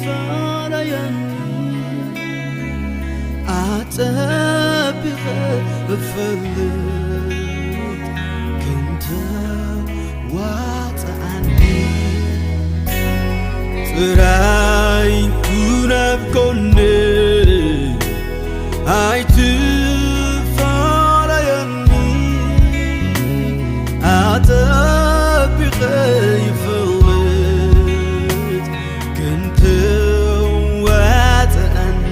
ትፋለየኒ ኣጸቢቐ እፈልጥ ክንተ ዋጽኣኒ ጥራይ ኩን ኣብ ጎነይ ኣይትፋለየኒ ኣጸቢቐ ይፈልጥ ክንተ ዋጽኣኒ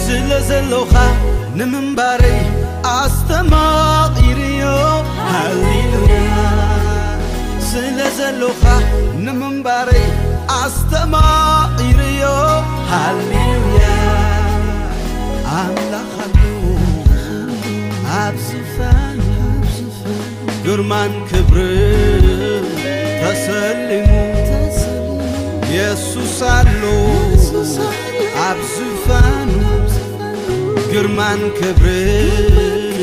ስለ ዘሎኻ ንምንባረይ ኣስተማቒርዮ ሃሌሉያ ስለ ዘሎኻ ንምንባረይ ኣስተማቒርዮ ሃሌሉያ ኣምላኽ ኣሎ ኣብ ዝፋን ግርማን ክብርን ተሰሊሙ የሱስ ኣሎ ኣብ ዝፋኑ ግርማን ክብርን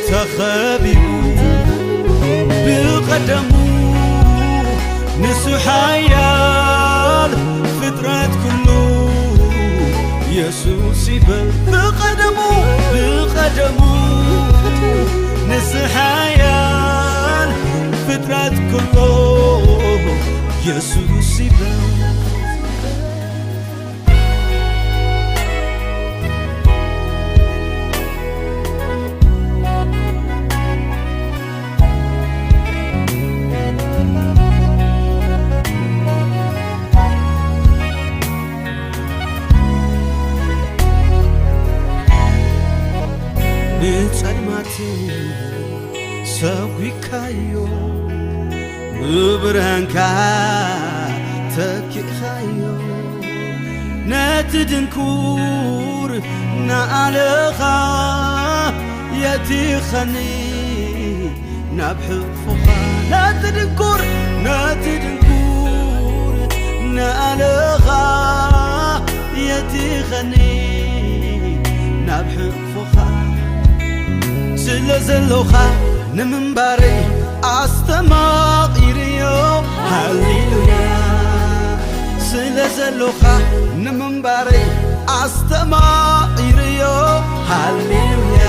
ተኸቢቡ ብቐደሙ ንሱ ሓያል ፍጥረት ኩሉ የሱስ ይበል ብቐደሙ ብቐደሙ ንሱ ሓያል ፍጥረት ኩሉ የሱስ ይበል ንጸልማት ሰጒካዮ ብብርሃንካ ተኪእኻዮ ነቲ ድንኩር ንኣለኻ የቲኸኒ ናብ ሕቕፎኻ ነቲ ድንኩር ነቲ ድንኩር ንኣለኻ የቲኸኒ ናብ ሕቕፎኻ ስለ ዘሎኻ ንምንባረይ ኣስተማቒርዮ ሃሌሉያ ስለ ዘሎኻ ንምንባረይ ኣስተማቒርዮ ሃሌሉያ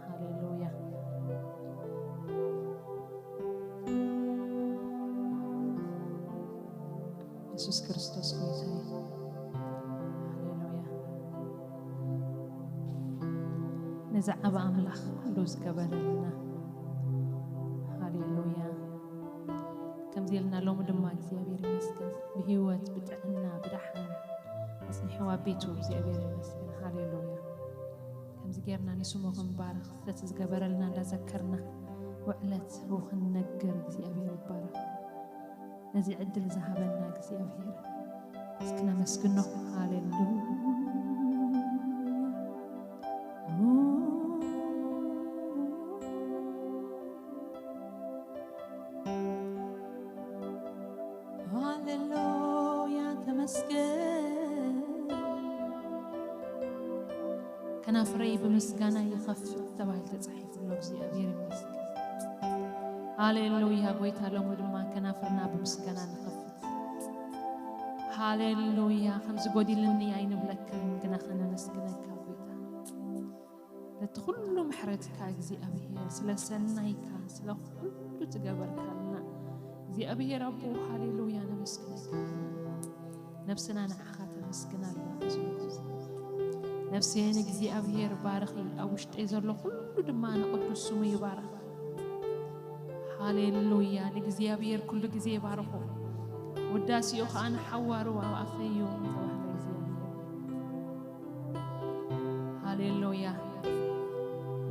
ሃሌሉያ። የሱስ ክርስቶስ ጎይታ እዩ። ሃሌሉያ። ነዚ ዓቢ ኣምላኽ ኩሉ ዝገበረልና። ሃሌሉያ። ከምዚ ኢልና ሎሚ ድማ እግዚኣብሔር ይመስገን ብህይወት ብጥዕና ብደሓን ኣጽኒሕዋ ቤቱ እግዚኣብሔር ይመስገን። ሃሌሉያ። ከምዚ ጌርና ንስሙ ክንባርኽ ስለቲ ዝገበረልና እንዳዘከርና ውዕለት ክንነግር እግዚኣብሔር ይባረኽ። ነዚ ዕድል ዝሃበና እግዚኣብሔር እስኪ ነመስግኖ። ሃሌሉያ። ሃሌሉያ ተመስገን። ከናፍረይ ብምስጋና ይኸፍት ተባሂሉ ተጻሒፉ ኣሎ። እግዚኣብሔር ይመስገን። ሃሌሉያ ጎይታ፣ ሎሚ ድማ ከናፍርና ብምስጋና ንኸፍት። ሃሌሉያ፣ ከምዚ ጎዲልኒ ኣይንብለካን፣ ግና ኸነመስግነካ ጎይታ። ነቲ ኩሉ ምሕረትካ እግዚኣብሔር፣ ስለ ሰናይካ፣ ስለ ኩሉ ትገበርካልና እግዚኣብሔር ኣቦ፣ ሃሌሉያ ነመስግነካ። ነብስና ንዓኻ ተመስግን ኣላ። ነፍሰየ ንእግዚኣብሔር ባርኺ፣ ኣብ ውሽጠይ ዘሎ ኩሉ ድማ ንቕዱስ ስሙ ይባርኽ። ሃሌሉያ፣ ንእግዚኣብሔር ኩሉ ግዜ ባርኹ፣ ውዳሴኡ ኸኣ ንሓዋሩ ኣብ ኣፈይ እዩ ተባህለ እግዚኣብሔር። ሃሌሉያ።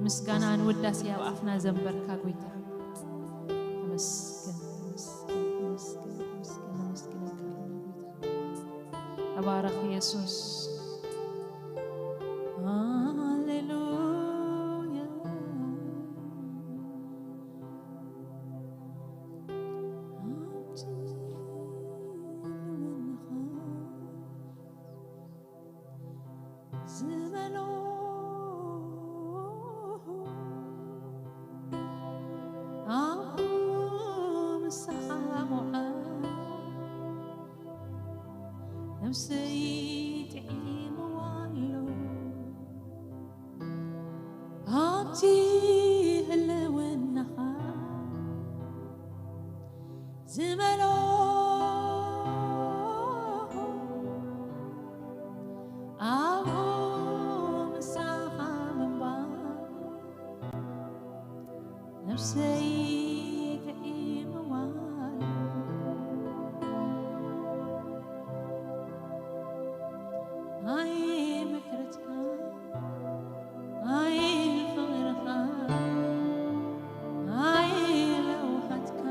ምስጋና ንውዳሴ ኣብ ኣፍና ዘንበርካ ጎይታ፣ ተመስገን፣ ተመስገን፣ ተመስገን፣ ተመስገን፣ ነመስግነካ ኣለና ጎይታ። ተባረኽ የሱስ። ሃሌሉያ። ዝበሎ ኣብኡ ምሳኻ ምውዓል ነፍሰይ ጥዒምዋ ኣሎ። ኣብቲ ህልውናኻ ዝበሎ ኣብኡ ምሳኻ ምንባር ነፍሰይ ጥዒምዋ ኣሎ። ኣይ ምሕረትካ፣ ኣይ ፍቕርኻ፣ ኣይ ለውሃትካ፣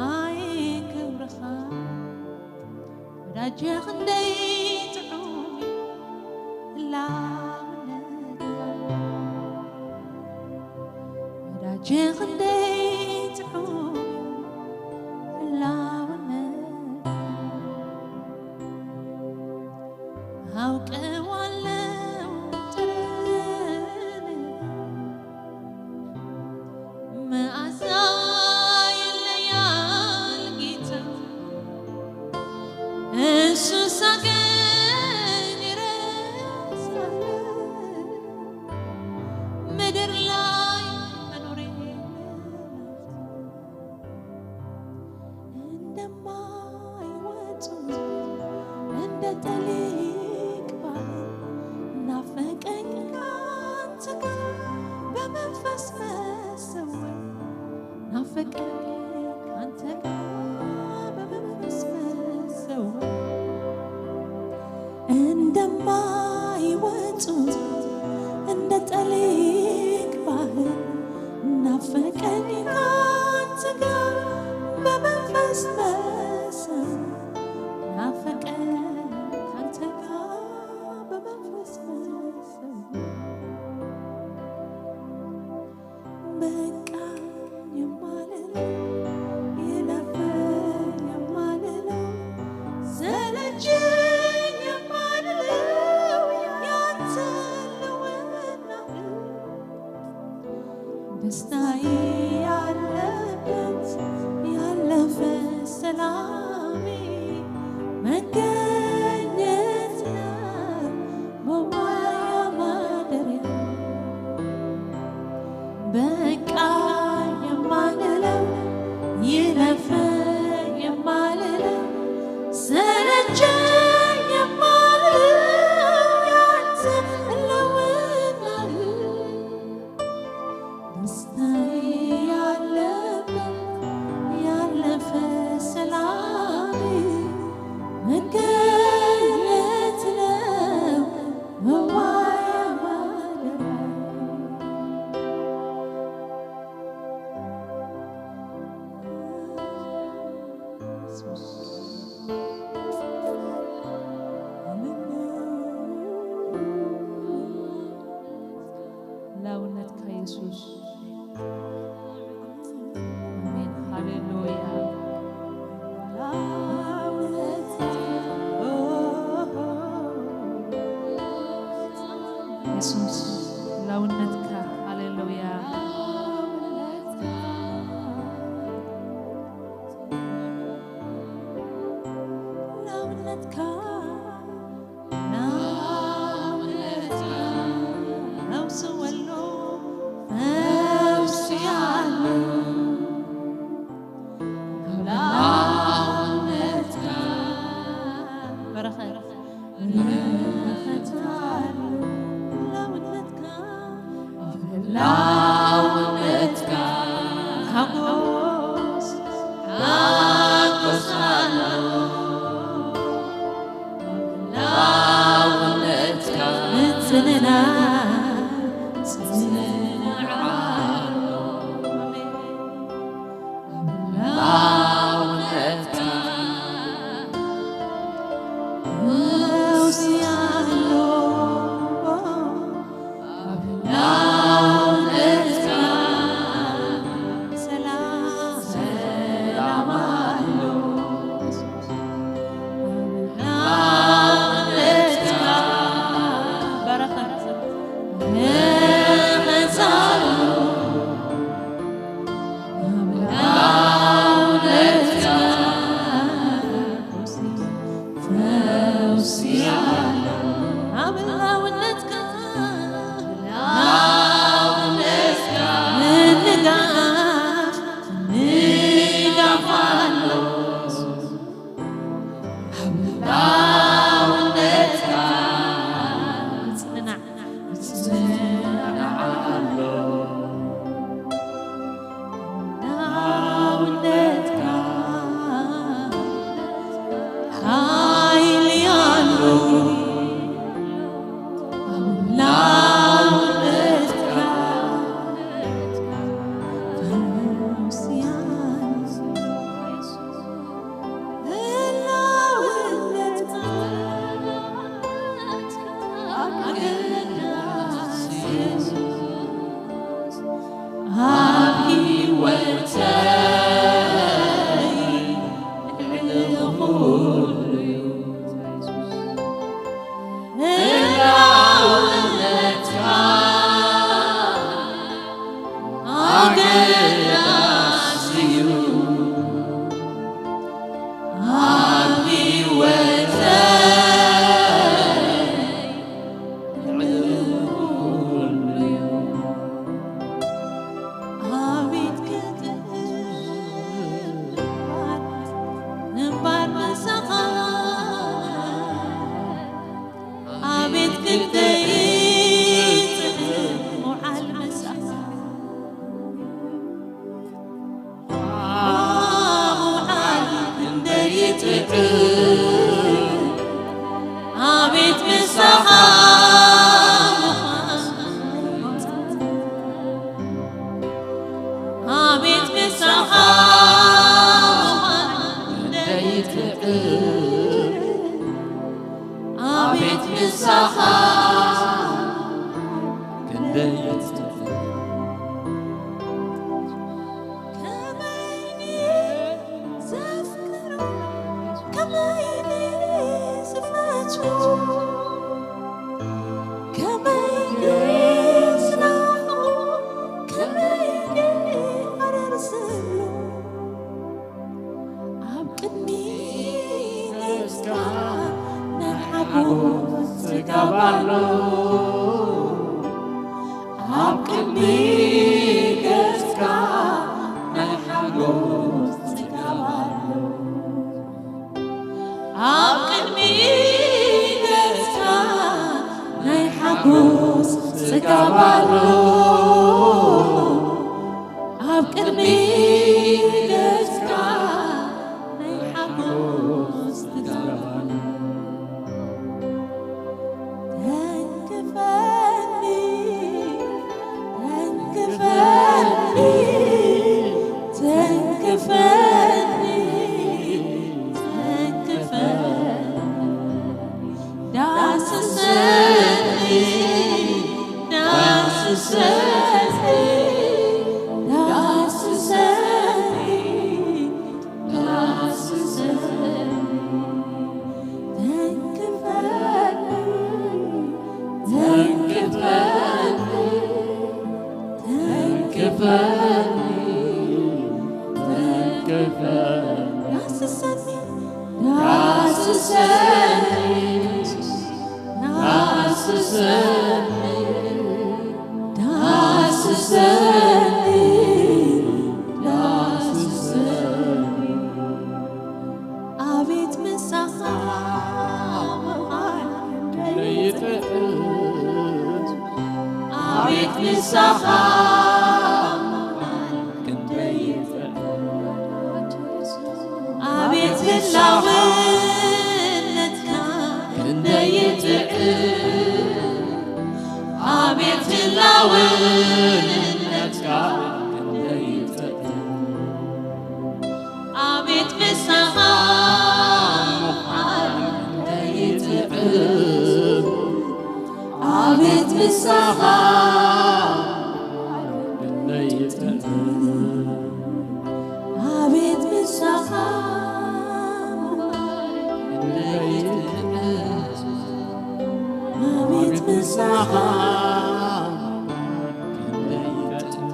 ኣይ ክብርኻ፣ ወዳጀ ክንደይ ጥዑም እዩ ህላውነትካ። ወዳጀ ክንደይ ጥዑም እዩ ህላውነትካ። ኣውቀዋለሁ ጠረንህ መዓዛ ይለያል ጌታ፣ እሱ ሳቀኝ ረሳለሁ ምድር ላይ መኖሬ እንደማይወጡ እንደ ጠሊቅ ባህር ናፈቀኝ ካንተ ጋር በመንፈስ መሰወር። ናፈቀኝ ካንተ ጋር በመንፈስ መሰወር። እንደማይወጡ እንደ ጠሊቅ ባህር ናፈቀኝ ካንተ ጋር በመንፈስ መሰወር። ናፈቀኝ ካንተ ጋር በመንፈስ መሰወር። በቃ የማልለው፣ ይለፈኝ የማልለው፣ ሰለቸኝ የማልለው ያንተ ህልውና። ደስታዬ ያለበት ያለፈ ሰላሜ መገኘት ነው መዋያ ማደሪያ። በቃ የማልለው፣ ይለፈኝ የማልለው፣ ሰለቸኝ የማልለው ያንተ ህልውና። ደስታዬ ያለበት ያለፈ ሰላሜ መገኘት ነው መዋያ ማደሪያ። ላውነትካ የሱስ። ኣሜን። ሃሌሉያ። የሱስ ላውነትካ። ሃሌሉያ። ላውነትካ፣ ላውነትካ ፈውሲ ወሎ፣ ፈውሲ ኣሎ። ላውነትካ በረኸት፣ በረኸት ኣሎ። ላውነትካ፣ ላውነትካ ሓጎስ፣ ሓጎስ ኣሎ። ላውነትካ ምጽንናዕ ደይትጥፍ ከመይኒ ዘፍቅሮ ከመይኒ ዝፈትዎ ከመይኒ ዝናፍቆ ከመይኒ ኣረርዝሎ ኣብ ቅድሚ ገጽካ ናይ ሓጎስ ጽጋብ ኣሎ ኣብ ቅድሚ ገጽካ ናይ ሓጎስ ጽጋብ ኣሎ ኣብ ቅድሚ ገጽካ ናይ ሓጎስ ጽጋብ ኣሎ ኣብ ቅድሚ ገጽካ ናይ ሓጎስ ጽጋብ ኣሎ ተንክፈኒ ተንክፈኒ ተንክፈኒ ተንክፈኒ ዳስሰኒ ዳስሰኒ ዳስሰኒ ዳስሰኒ ተንክፈኒ ተንክፈኒ ተንክፈኒ ተንክፈኒ ዳስሰኒ ዳስሰኒ ዳስሰኒ ዳስሰኒ ዳስሰኒ ኣቤት ምሳኻ ምዃን ክንደይ ይጥዕም ኣቤት ምሳኻ ምዃን ክንደይ ይጥዕም ኣቤት ህላውነትካ ክንደይ ይጥዕም ኣቤት ህላውነትካ ክንደይ ይጥዕም ኣቤት ምሳኻ ምዃን ክንደይ ይጥዕም ኣቤት ምሳኻ ክንደይ ይጥዕም ኣቤት ምሳኻ ምዃን ክንደይ ይጥዕም ኣቤት ምሳኻ ክንደይ ይጥዕም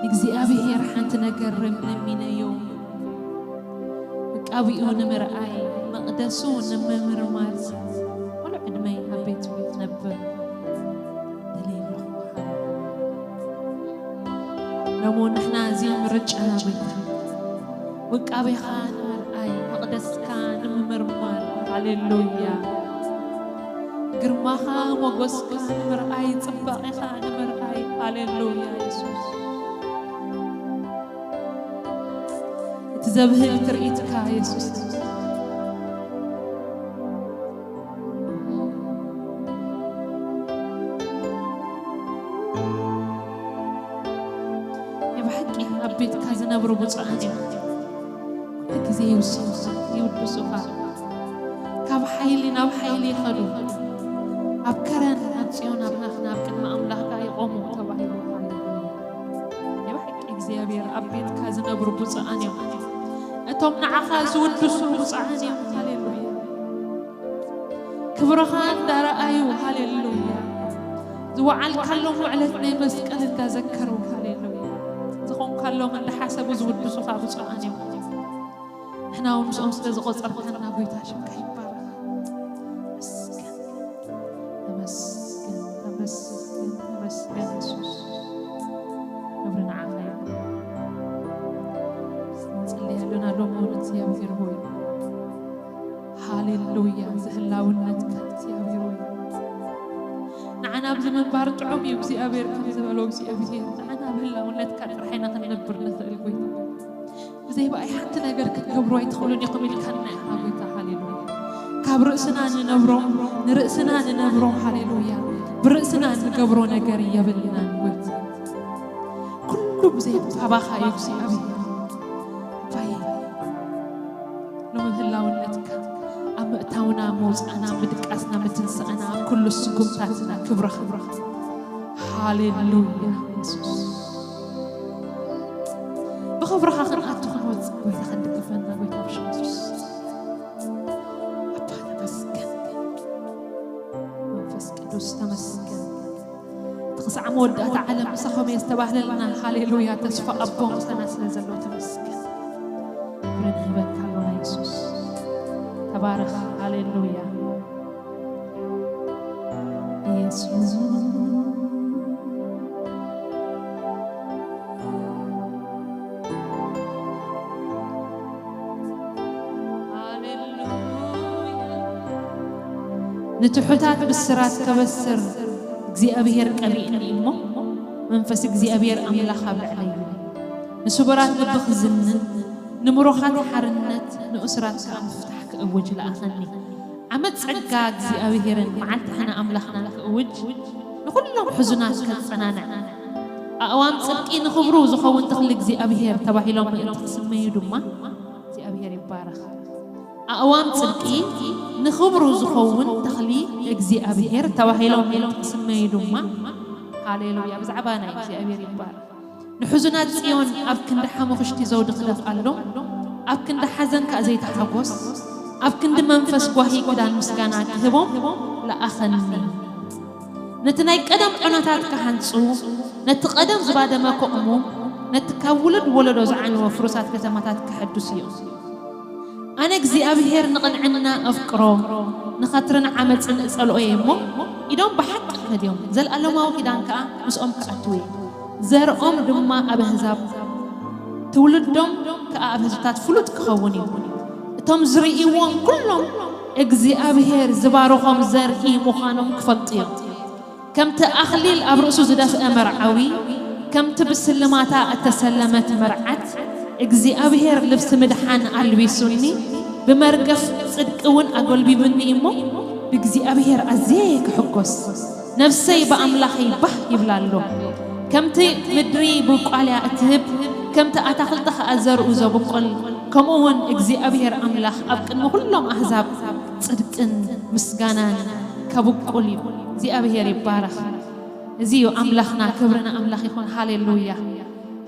እግዚኣብሔር ሓንቲ ነገር ለሚነዮ ውቃቢኡ ንምርኣይ መቕደሱ ንምምርማር ሙሉእ ዕድመይ ኣብ ቤቱ ክነብር ደልየ ኣለኹ። ሎሞ ንሕና እዚ ምርጫና ጎይታ ውቃቤኻ ንምርኣይ መቕደስካ ንምምርማር ሃሌሉያ ግርማኻ ሞጎስካ ንምርኣይ ጽባቄኻ ንምርኣይ ሃሌሉያ የሱስ እቲ ዘብህግ ትርኢትካ የሱስ ናይ ብሓቂ ኣብ ቤትካ ዝነብሩ ብፁዓን እዮም። ኩሉ ግዜ ይውስኹኻ፣ ይውድሱኻ። ካብ ሓይሊ ናብ ሓይሊ ይኸዱ። ኣብ ከረን ኣብ ጽዮን ኣብ ናኽና ኣብ ቅድሚ ኣምላኽካ ይቖሙ ተባሂሉ። ናይ ብሓቂ እግዚኣብሔር ኣብ ቤትካ ዝነብሩ ብፁዓን እዮም። እቶም ንዓኻ ዝውድሱ ብፁዓን እዮም። ሃሌሉያ። ክብርኻ እንዳረኣዩ ሃሌሉያ ዝወዓልካሎም ውዕለት ናይ መስቀል እንዳዘከሩ ሃሌሉያ ዝኾንካሎም እንዳሓሰቡ ዝውድሱኻ ብፁዓን እዮም። ንሕና እውን ምስኦም ስለ ዝቆፀርካና ጎይታ ሽምካ ይባረኽ። ተመስገን ተመስገን ተመስገን ተመስገን የሱስ ክብሪ ንዓኻ ይኹን። ንፅሊ ኣለና ሎሚ እውን እግዚኣብሔር ሆይ ሃሌሉያ ዝህላውነትካ እግዚኣብሔር ወይ ንዓና ኣብዚ ምንባር ጥዑም እዩ እግዚኣብሔር ከም ዝበሎ እግዚኣብሔር ንዓና ኣብ ህላውነትካ ጥራሕ ኢና ክንነብር ንኽእል ጎይታ ብዘይ ብኣይ ሓንቲ ነገር ክትገብሩ ኣይትኽእሉን ኢኹም ኢልካና ኢኻ ጎይታ ሃሌሉያ ኣብ ርእስና ንነብሮ፣ ንርእስና ንነብሮ፣ ሃሌሉያ፣ ብርእስና እንገብሮ ነገር የብልናን። ጎይታ፣ ኩሉ ብዘይ ባባኻ እዩ እግዚኣብሔር። ኣባይ፣ ሎሚ ህላውነትካ ኣብ ምእታውና፣ መውፃእና፣ ምድቃስና፣ ምትንሳእና፣ ኣብ ኩሉ ስጉምታትና ክብርኻ። ሃሌሉያ የሱስ። ብኽብርኻ ክንኣቱ ክንወፅእ ጎይታ ክንድግፈና ጎይታ ብሽም የሱስ። ኣባ ተመስገን። መንፈስ ቅዱስ ተመስገን። እቲ ክሳዕ መወዳእታ ዓለም ምሳኹም እየ ዝተባህለልና። ሃሌሉያ። ተስፋ ኣቦ ምሳና ስለ ዘሎ ተመስገን። ክብሪ ንህበካ ኣሎና የሱስ። ተባረኽ። ሃሌሉያ። የሱስ። ሃሌሉያ። ንትሑታት ብስራት ከበስር እግዚኣብሔር ቀቢእኒ እሞ፣ መንፈስ እግዚኣብሔር ኣምላኽ ኣብ ልዕለይ እዩ። ንስቡራት ልቢ ክዝንን፣ ንምሩኻት ሓርነት፣ ንእሱራት ከኣ ምፍታሕ ክእውጅ ለኣኸኒ። ዓመት ጸጋ እግዚኣብሔርን መዓልቲ ሕነ ኣምላኽናን ክእውጅ፣ ንኹሎም ሕዙናት ከጸናንዕ። ኣእዋም ጽድቂ ንኽብሩ ዝኸውን ተኽሊ እግዚኣብሔር ተባሂሎም ምእንቲ ክስመዩ ድማ እግዚኣብሔር ይባረኽ። ኣእዋም ጽድቂ ንኽብሩ ዝኸውን ተኽሊ እግዚኣብሔር ተባሂሎም ምእንቲ ክስመዩ ድማ፣ ሃሌሉያ፣ ብዛዕባ ናይ እግዚኣብሔር ይባረኽ። ንሕዙናት ጽዮን ኣብ ክንዲ ሓሙኽሽቲ ዘውዲ ክደፍኣሎም፣ ኣብ ክንዲ ሓዘን ከኣ ዘይተሓጎስ፣ ኣብ ክንዲ መንፈስ ጓሂ ክዳን ምስጋና ክህቦም ለኣኸኒ። ነቲ ናይ ቀደም ዑናታት ክሃንጹ፣ ነቲ ቀደም ዝባደመ ከቑሙ፣ ነቲ ካብ ውሉድ ወለዶ ዝዓነወ ፍሩሳት ከተማታት ከሐድሱ እዮም። ኣነ እግዚኣብሔር ንቕንዕና ኣፍቅሮ፣ ንኸትርን ዓመጽን እጸልኦ እየ እሞ፣ ኢዶም ብሓቂ ክህድዮም፣ ዘለኣለማዊ ኪዳን ከኣ ምስኦም ክኣትው እየ። ዘርኦም ድማ ኣብ ኣህዛብ፣ ትውልዶም ከኣ ኣብ ህዝብታት ፍሉጥ ክኸውን እዩ። እቶም ዝርእይዎም ኩሎም እግዚኣብሔር ዝባርኾም ዘርኢ ምዃኖም ክፈልጡ እዮም። ከምቲ ኣኽሊል ኣብ ርእሱ ዝደፍአ መርዓዊ፣ ከምቲ ብስልማታ እተሰለመት መርዓት፣ እግዚኣብሔር ልብሲ ምድሓን ኣልቢሱኒ፣ ብመርገፍ ጽድቂ እውን ኣጎልቢቡኒ እሞ፣ ብእግዚኣብሔር ኣዝየ ክሕጎስ፣ ነፍሰይ ብኣምላኸይ ባህ ይብላ ኣሎ። ከምቲ ምድሪ ቡቋልያ እትህብ፣ ከምቲ ኣታኽልቲ ኸኣ ዘርኡ ዘብቁል፣ ከምኡ እውን እግዚኣብሔር ኣምላኽ ኣብ ቅድሚ ኩሎም ኣህዛብ ጽድቅን ምስጋናን ከብቁል እዩ። እግዚኣብሔር ይባረኽ። እዚ እዩ ኣምላኽና። ክብሪ ንኣምላኽ ይኹን። ሃሌሉያ፣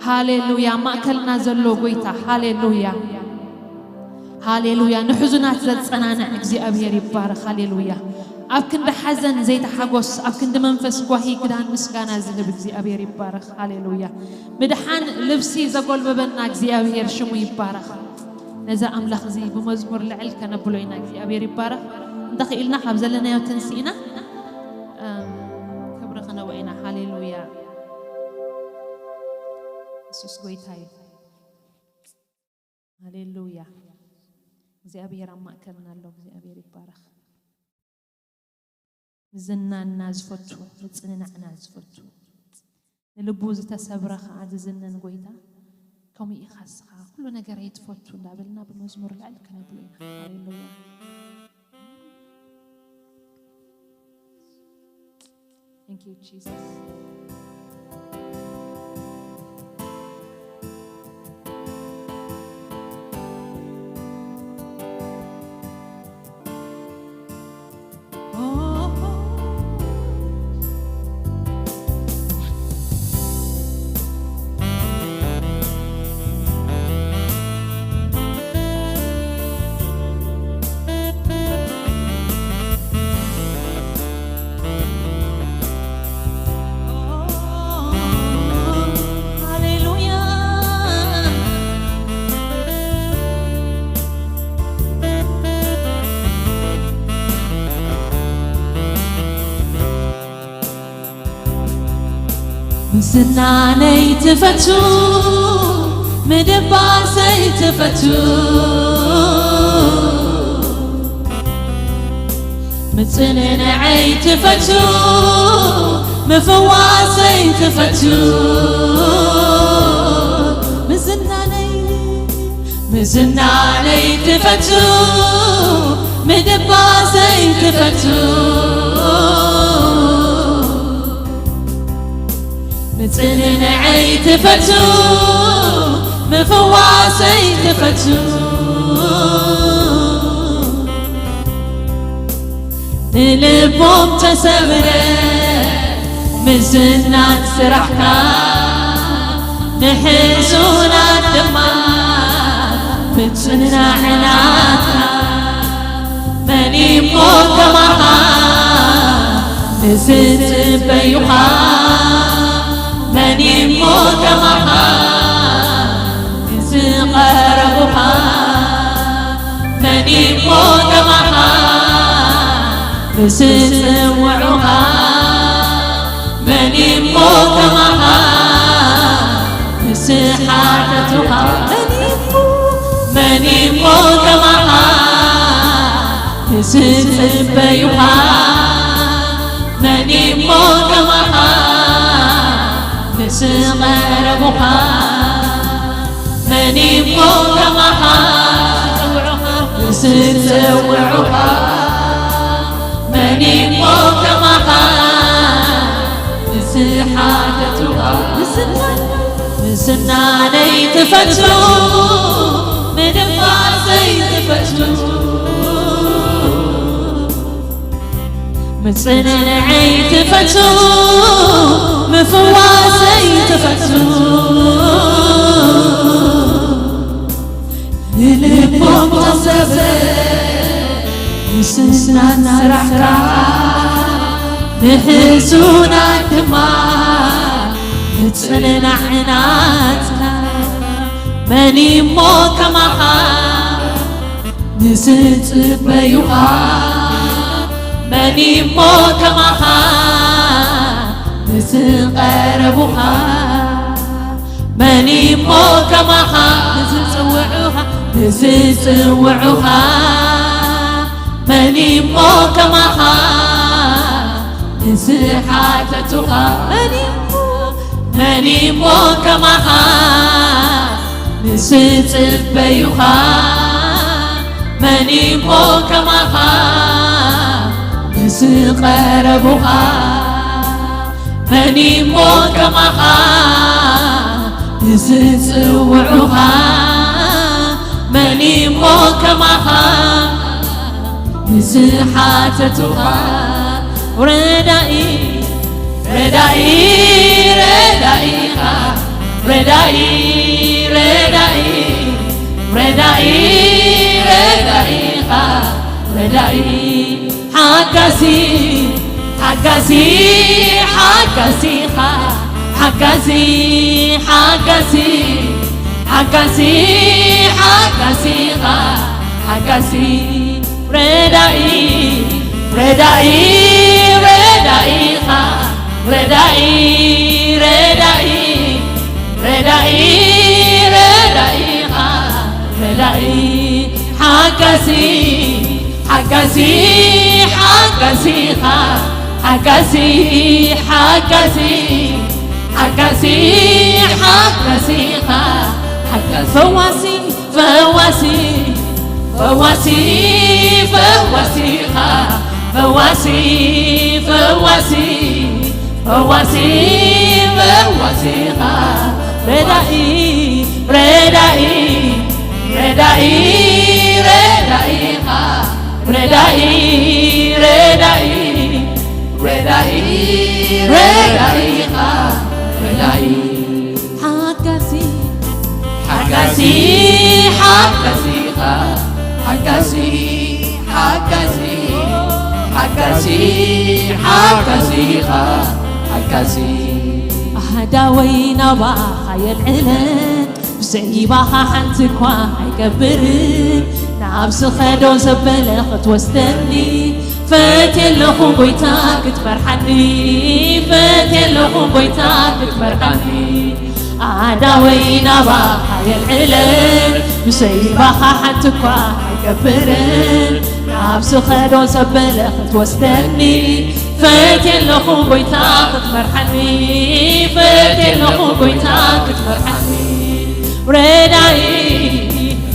ሃሌሉያ። ማእከልና ዘሎ ጎይታ። ሃሌሉያ፣ ሃሌሉያ። ንሕዙናት ዘጸናንዕ እግዚኣብሔር ይባረኽ። ሃሌሉያ። ኣብ ክንዲ ሓዘን ዘይተሓጎስ፣ ኣብ ክንዲ መንፈስ ጓሂ ክዳን ምስጋና ዝህብ እግዚኣብሔር ይባረኽ። ሃሌሉያ። ምድሓን ልብሲ ዘጎልበበና እግዚኣብሔር ሽሙ ይባረኽ። ነዚ ኣምላኽ እዚ ብመዝሙር ልዕል ከነብሎ ኢና። እግዚኣብሔር ይባረኽ። እንተኽኢልና ካብ ዘለናዮ ተንሲእና፣ እም፣ ክብሪ ክነዎ ኢና። ሃሌሉያ። የሱስ ጎይታ እዩ። ሃሌሉያ። እግዚኣብሔር ኣብ ማእከልና ኣሎ። እግዚኣብሔር ይባረኽ። ንዝናና ዝፈቱ፣ ምጽንናዕና ዝፈቱ፣ ንልቡ ዝተሰብረ ኸኣ ዝዝንን ጎይታ፣ ከምኡ ኢኻ እስኻ፣ ኩሉ ነገረይ ትፈቱ እንዳበልና ብመዝሙር ልዕል ክነብሎ ኢና። ሃሌሉያ። Thank you, Jesus. ምስናነይ ትፈቱ፣ ምድባሰይ ትፈቱ፣ ምጽንናዐይ ትፈቱ፣ ምፍዋሰይ ትፈቱ። ምስናነይ፣ ዝናነይ ትፈቱ፣ ምድባሰይ ትፈቱ፣ ምጽንንዐይ ትፈቱ፣ ምፍዋሰይ ትፈቱ። ንልቦም ተሰብረ ምዝናን ስራሕካ፣ ንሕሱናት ድማ ምጽንናዕናትካ። መን እሞ ከማኻ ንዝጽበዩኻ፣ መን እሞ ከማኻ ንዝቐረቡኻ፣ መን እሞ ከማኻ ንዝጽውዑኻ፣ መን እሞ ከማኻ ንዝሓተቱኻ፣ መን እሞ፣ መን እሞ ከማኻ ንዝጽበዩኻ፣ መን እሞ ከማኻ ንዝቐረቡኻ፣ መን እሞ ከማኻ ንዝጽውዑኻ፣ መን እሞ ከማኻ ንዝሓተቱኻ። ምስናነይ ትፈቱ፣ ምድባሰይ ትፈቱ፣ ምጽንንዐይ ትፈቱ፣ ምፍዋሰይ ትፈቱ። ንልቦም ተሰብረ ምስናን ስራሕካ፣ ንሕሱናት ድማ ምጽንናዕናትካ። መን እሞ ከማኻ ንዝጽበዩኻ፣ መን እሞ ከማኻ ንዝቐረቡኻ፣ መን እሞ ከማኻ ንዝጽውዑኻ፣ ንዝጽውዑኻ፣ መን እሞ ከማኻ ንዝሓተቱኻ፣ መን እሞ፣ መን እሞ ከማኻ ንዝጽበዩኻ፣ መን እሞ ከማኻ ንዝቐረቡኻ፣ መን እሞ ከማኻ ንዝጽውዑኻ፣ መን እሞ ከማኻ ንዝሓተቱኻ። ረዳኢ፣ ረዳኢ፣ ረዳኢኻ፣ ረዳኢ፣ ረዳኢ፣ ረዳኢ፣ ረዳኢኻ፣ ረዳኢ፣ ሓጋዚ፣ ሓጋዚ፣ ሓጋዚኻ፣ ሓጋዚ፣ ሓጋዚ፣ ሓጋዚ፣ ሓጋዚኻ፣ ሓጋዚ፣ ረዳኢ፣ ረዳኢ፣ ረዳኢኻ፣ ረዳኢ፣ ረዳኢ፣ ረዳኢ፣ ረዳኢኻ፣ ረዳኢ፣ ሓጋዚ፣ ሓጋዚ፣ ሓጋዚኻ፣ ሓጋዚ፣ ሓጋዚ፣ ሓጋዚ፣ ሓጋዚኻ፣ ሓጋዚ፣ ፈዋሲ፣ ፈዋሲ፣ ፈዋሲ፣ ፈዋሲኻ፣ ፈዋሲ፣ ፈዋሲ፣ ፈዋሲ፣ ፈዋሲኻ፣ ረዳኢ፣ ረዳኢ፣ ረዳኢ፣ ረዳኢኻ፣ ረዳኢ፣ ረዳኢ፣ ረዳኢ፣ ረዳኢኻ፣ ረዳኢ። ሓጋዚ፣ ሓጋዚ፣ ሓጋዚኻ፣ ሓጋዚ፣ ሓጋዚ፣ ሓጋዚ፣ ሓጋዚኻ፣ ሓጋዚ። ኣህዳወይ ናባኻ የልዕለን፣ ብዘይባኻ ሓንቲ እኳ ኣይገብርን። ናብ ዝኸዶ ዘበለ ክትወስደኒ፣ ፈትየ ኣለኹ ጎይታ ክትመርሓኒ፣ ፈትየ ኣለኹ ጎይታ ክትመርሓኒ። ኣእዳወይ ናባኻ የልዕለን፣ ብዘይባኻ ሓንቲ እኳ ኣይገብርን። ናብ ዝኸዶ ዘበለ ክትወስደኒ፣ ፈትየ ኣለኹ ጎይታ ክትመርሓኒ፣ ፈትየ ኣለኹ ጎይታ ክትመርሓኒ። ረዳኢ፣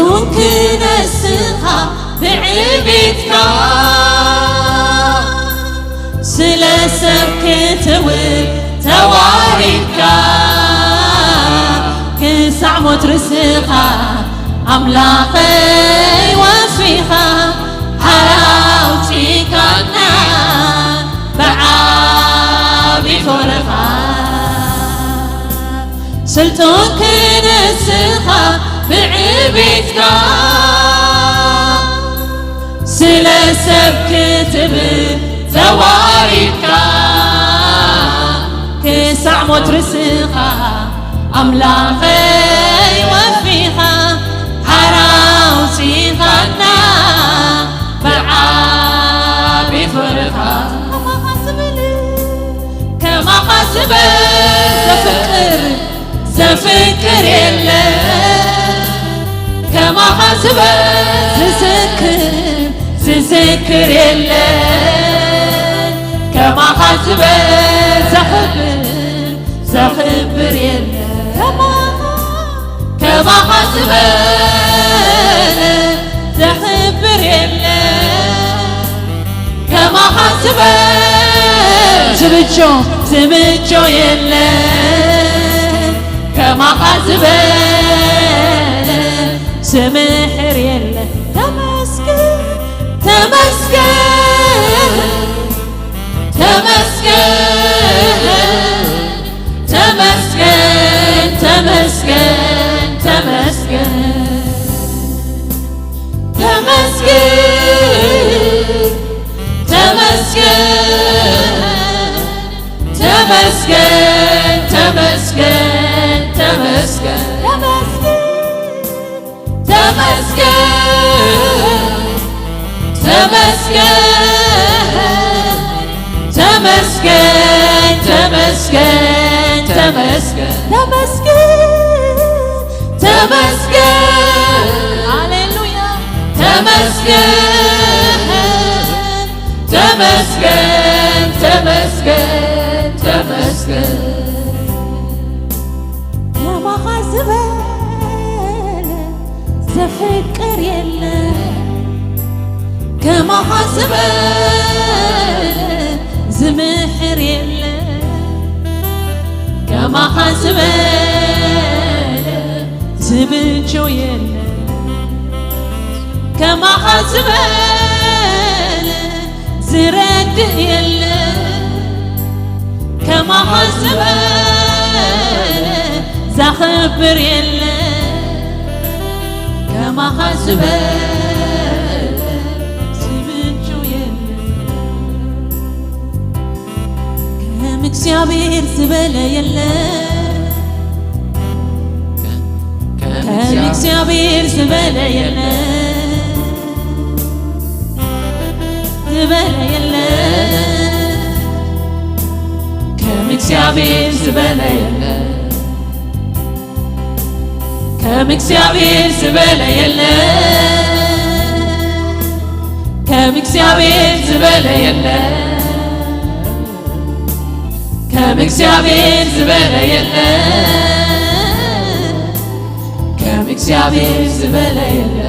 ቱንክ ነስኻ ብዕቤትካ ስለ ሰብ ክትብል ተዋሪድካ ክሳዕ ሞት ርስኻ ኣምላኸይ ወፊኻ ሓራ ኣውጺካና ብዓቢ ፍቕርኻ ስልጡን ክንስኻ ብዕቤትካ ስለ ሰብ ክትብል ተዋሪድካ ክሳዕ ሞት ርስኻ ኣምላኸይ ወፊኻ ሓራ ኣውጺኻና ብዓቢ ፍቕርኻ ከማኻ ዝበል ዘፍቅር ዘፍቅር የለ ከማኻ ዝበል ዝዝክር ዝዝክር የለ ከማኻ ዝበል ዘኽብር ዘኽብር የለ ከማኻ ዝበል ዘኽብር የለ ከማኻ ዝበል ዝብጆ ዝብጆ የለ ከማኻ ዝበል ዝምሕር የለ ተመስገን ተመስገን ተመስገን ተመስገን ተመስገን ተመስገን ተመስገን ተመስገን ተመስገን ተመስገን ተመስገን ተመስገን ተመስገን ተመስገን ተመስገን ተመስገን ተመስገን ተመስገን ሃሌሉያ ተመስገን ተመስገን ተመስገን ተመስገን ከማኻ ዝበለ ዘፍቅር የለ ከማኻ ዝበለ ዝምሕር የለ ከማኻ ዝበለ ዝብጆ የለ ከማኻ ዝበለ ዝረድእ የለ ከማኻ ዝበለ ዘኽብር የለ ከማኻ ዝበለ ዝብጁ የለ ከም እግዚኣብሔር ዝበለ የለ ከም እግዚኣብሔር ዝበለ የለ ዝበለ የለ ከም እግዚኣብሔር ዝበለ የለ ከም እግዚኣብሔር ዝበለ የለ ከም እግዚኣብሔር ዝበለ የለ ከም እግዚኣብሔር ዝበለ የለ ከም እግዚኣብሔር ዝበለ የለ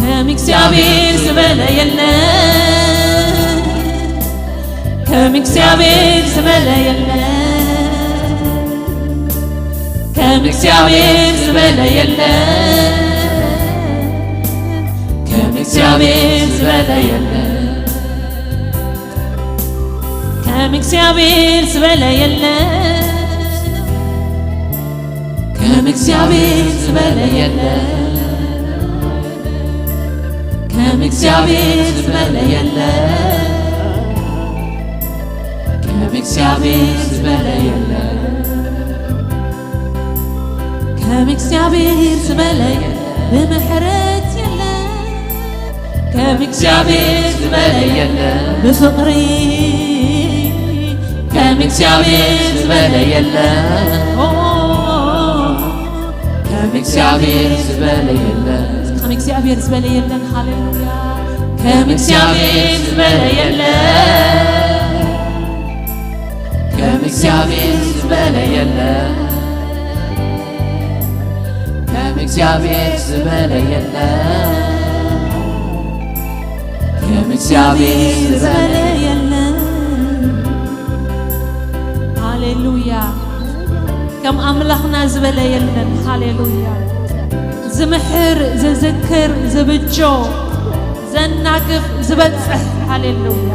ከም እግዚኣብሔር ዝበለ የለ ከም እግዚኣብሔር ዝበለ የለ ከም እግዚኣብሔር ዝበለ የለ ከም እግዚኣብሔር ዝበለ የለ ከም እግዚኣብሔር ዝበለ የለ ከም እግዚኣብሔር ዝበለ የለ ከም እግዚኣብሔር ዝበለ የለ ከም እግዚኣብሔር ዝበለ የለ ከም እግዚኣብሔር ዝበለ የለ ብምሕረት የለ ከም እግዚኣብሔር ዝበለ የለ ብፍቕሪ ከም እግዚኣብሔር ዝበለ የለ ከም እግዚኣብሔር ዝበለ የለ ከም እግዚኣብሔር ዝበለ የለን ሃሌሉያ ከም እግዚኣብሔር ዝበለ የለ ከም እግዚኣብሔር ዝበለ የለ እግዚኣብሔር ዝበለ የለን፣ ከም እግዚኣብሔር ዝበለ የለን። ሃሌሉያ። ከም ኣምላኽና ዝበለ የለን። ሃሌሉያ። ዝምሕር፣ ዝዝክር፣ ዝብጆ፣ ዘናግፍ፣ ዝበጽሕ። ሃሌሉያ።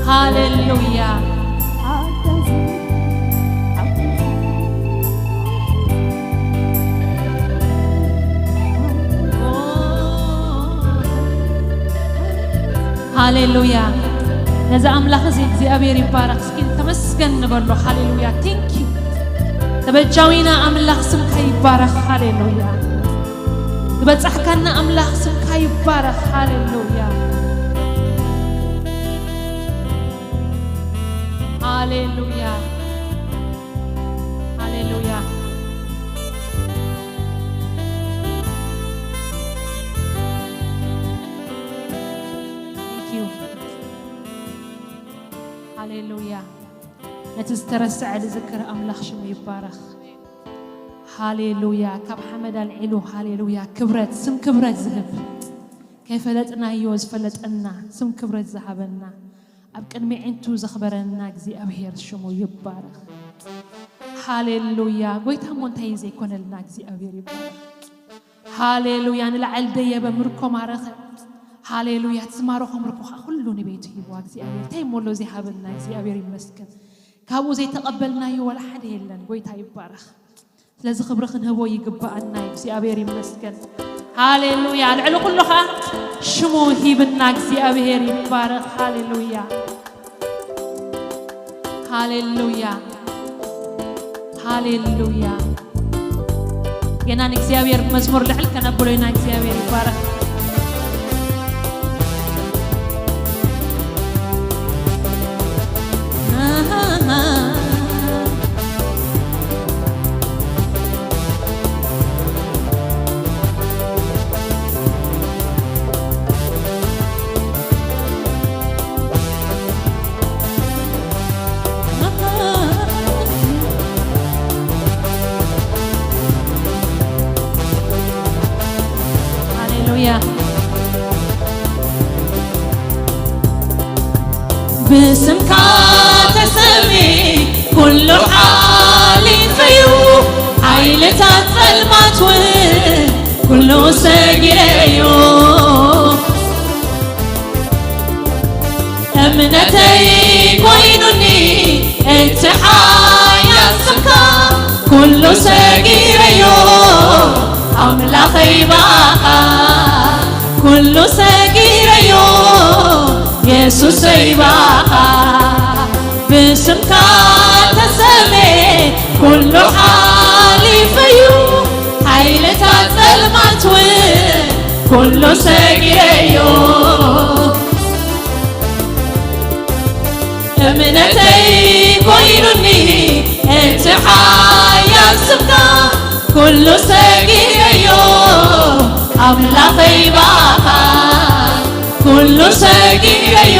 ሃሌሉያ። ሃሌሉያ። ነዚ ኣምላኽ እዚ እግዚኣብሔር ይባረኽ። እስኪ ተመስገን ንበሎ። ሃሌሉያ። Thank you። ተበጃዊና ኣምላኽ ስምካ ይባረኽ። ሃሌሉያ። ዝበጻሕካና ኣምላኽ ስምካ ይባረኽ። ሃሌሉያ። ሃሌሉያ። ሃሌሉያ። Thank you። ሃሌሉያ። ነቲ ዝተረስዐ ዝዝክር ኣምላኽ ሽሙ ይባረኽ። ሃሌሉያ። ካብ ሓመድ ኣልዒሉ፣ ሃሌሉያ፣ ክብረት፣ ስም ክብረት ዝህብ፣ ከይፈለጥናዮ ዝፈለጠና፣ ስም ክብረት ዝሃበና፣ ኣብ ቅድሚ ዒንቱ ዘኽበረና እግዚኣብሔር ሽሙ ይባረኽ። ሃሌሉያ። ጎይታ እሞ እንታይ እዩ ዘይኮነልና? እግዚኣብሔር ይባረኽ። ሃሌሉያ። ንላዕል ደየበ፣ ምርኮ ማረኸ። ሃሌሉያ። ዝማረኾ ምርኮ ኸዓ ኩሉ ንቤቱ ሂብዋ እግዚኣብሔር። እንታይ እሞ ኣሎ ዘይሃበና? እግዚኣብሔር ይመስገን። ካብኡ ዘይተቐበልናዮ ዋላ ሓደ የለን። ጎይታ ይባረኽ። ስለዚ ክብሪ ክንህቦ ይግባኣና እዩ። እግዚኣብሔር ይመስገን። ሃሌሉያ። ልዕሊ ኩሉ ኸዓ ሽሙ ሂብና እግዚኣብሔር ይባረኽ። ሃሌሉያ። ሃሌሉያ። ሃሌሉያ። ገና ንእግዚኣብሔር መዝሙር ልዕል ከነብሎ ኢና። እግዚኣብሔር ይባረኽ። ሃሌሉያ። ብስምካ ተሰሚ ኩሉ ሓሊፈዩ፣ ሓይልታት ጸልማት እውን ኩሉ ሰጊረዩ። እምነተይ ኮይኑኒ እቲ ሓያል ስምካ፣ ኩሉ ሰጊረዮ ኣምላኸይ ባኻ፣ ኩሉ ሰጊረዮ የሱሰይ ባኻ። ብስምካ ተሰሜ ኩሉ ሓሊፈዩ፣ ሓይልታት ጸልማት እውን ኩሉ ሰጊረዮ። እምነተይ ኮይኑኒ እቲ ሓያል ስምካ፣ ኩሉ ሰጊረዮ ኣምላኸይ ባኻ፣ ኩሉ ሰጊረዮ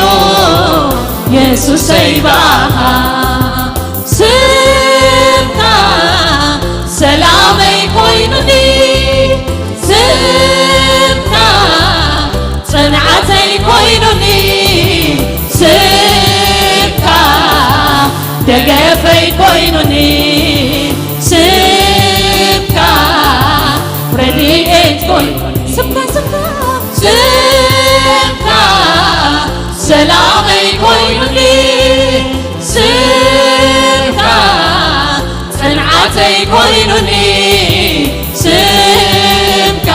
የሱሰይ ባኻ። ስምካ ሰላመይ ኮይኑኒ፣ ስምካ ጽንዓተይ ኮይኑኒ፣ ስምካ ደገፈይ ኮይኑኒ፣ ስምካ ረድኤት ኮይኑኒ፣ ስምካ፣ ስምካ፣ ስምካ ሰላመይ ኮይኑኒ፣ ስምካ ጽንዓተይ ኮይኑኒ፣ ስምካ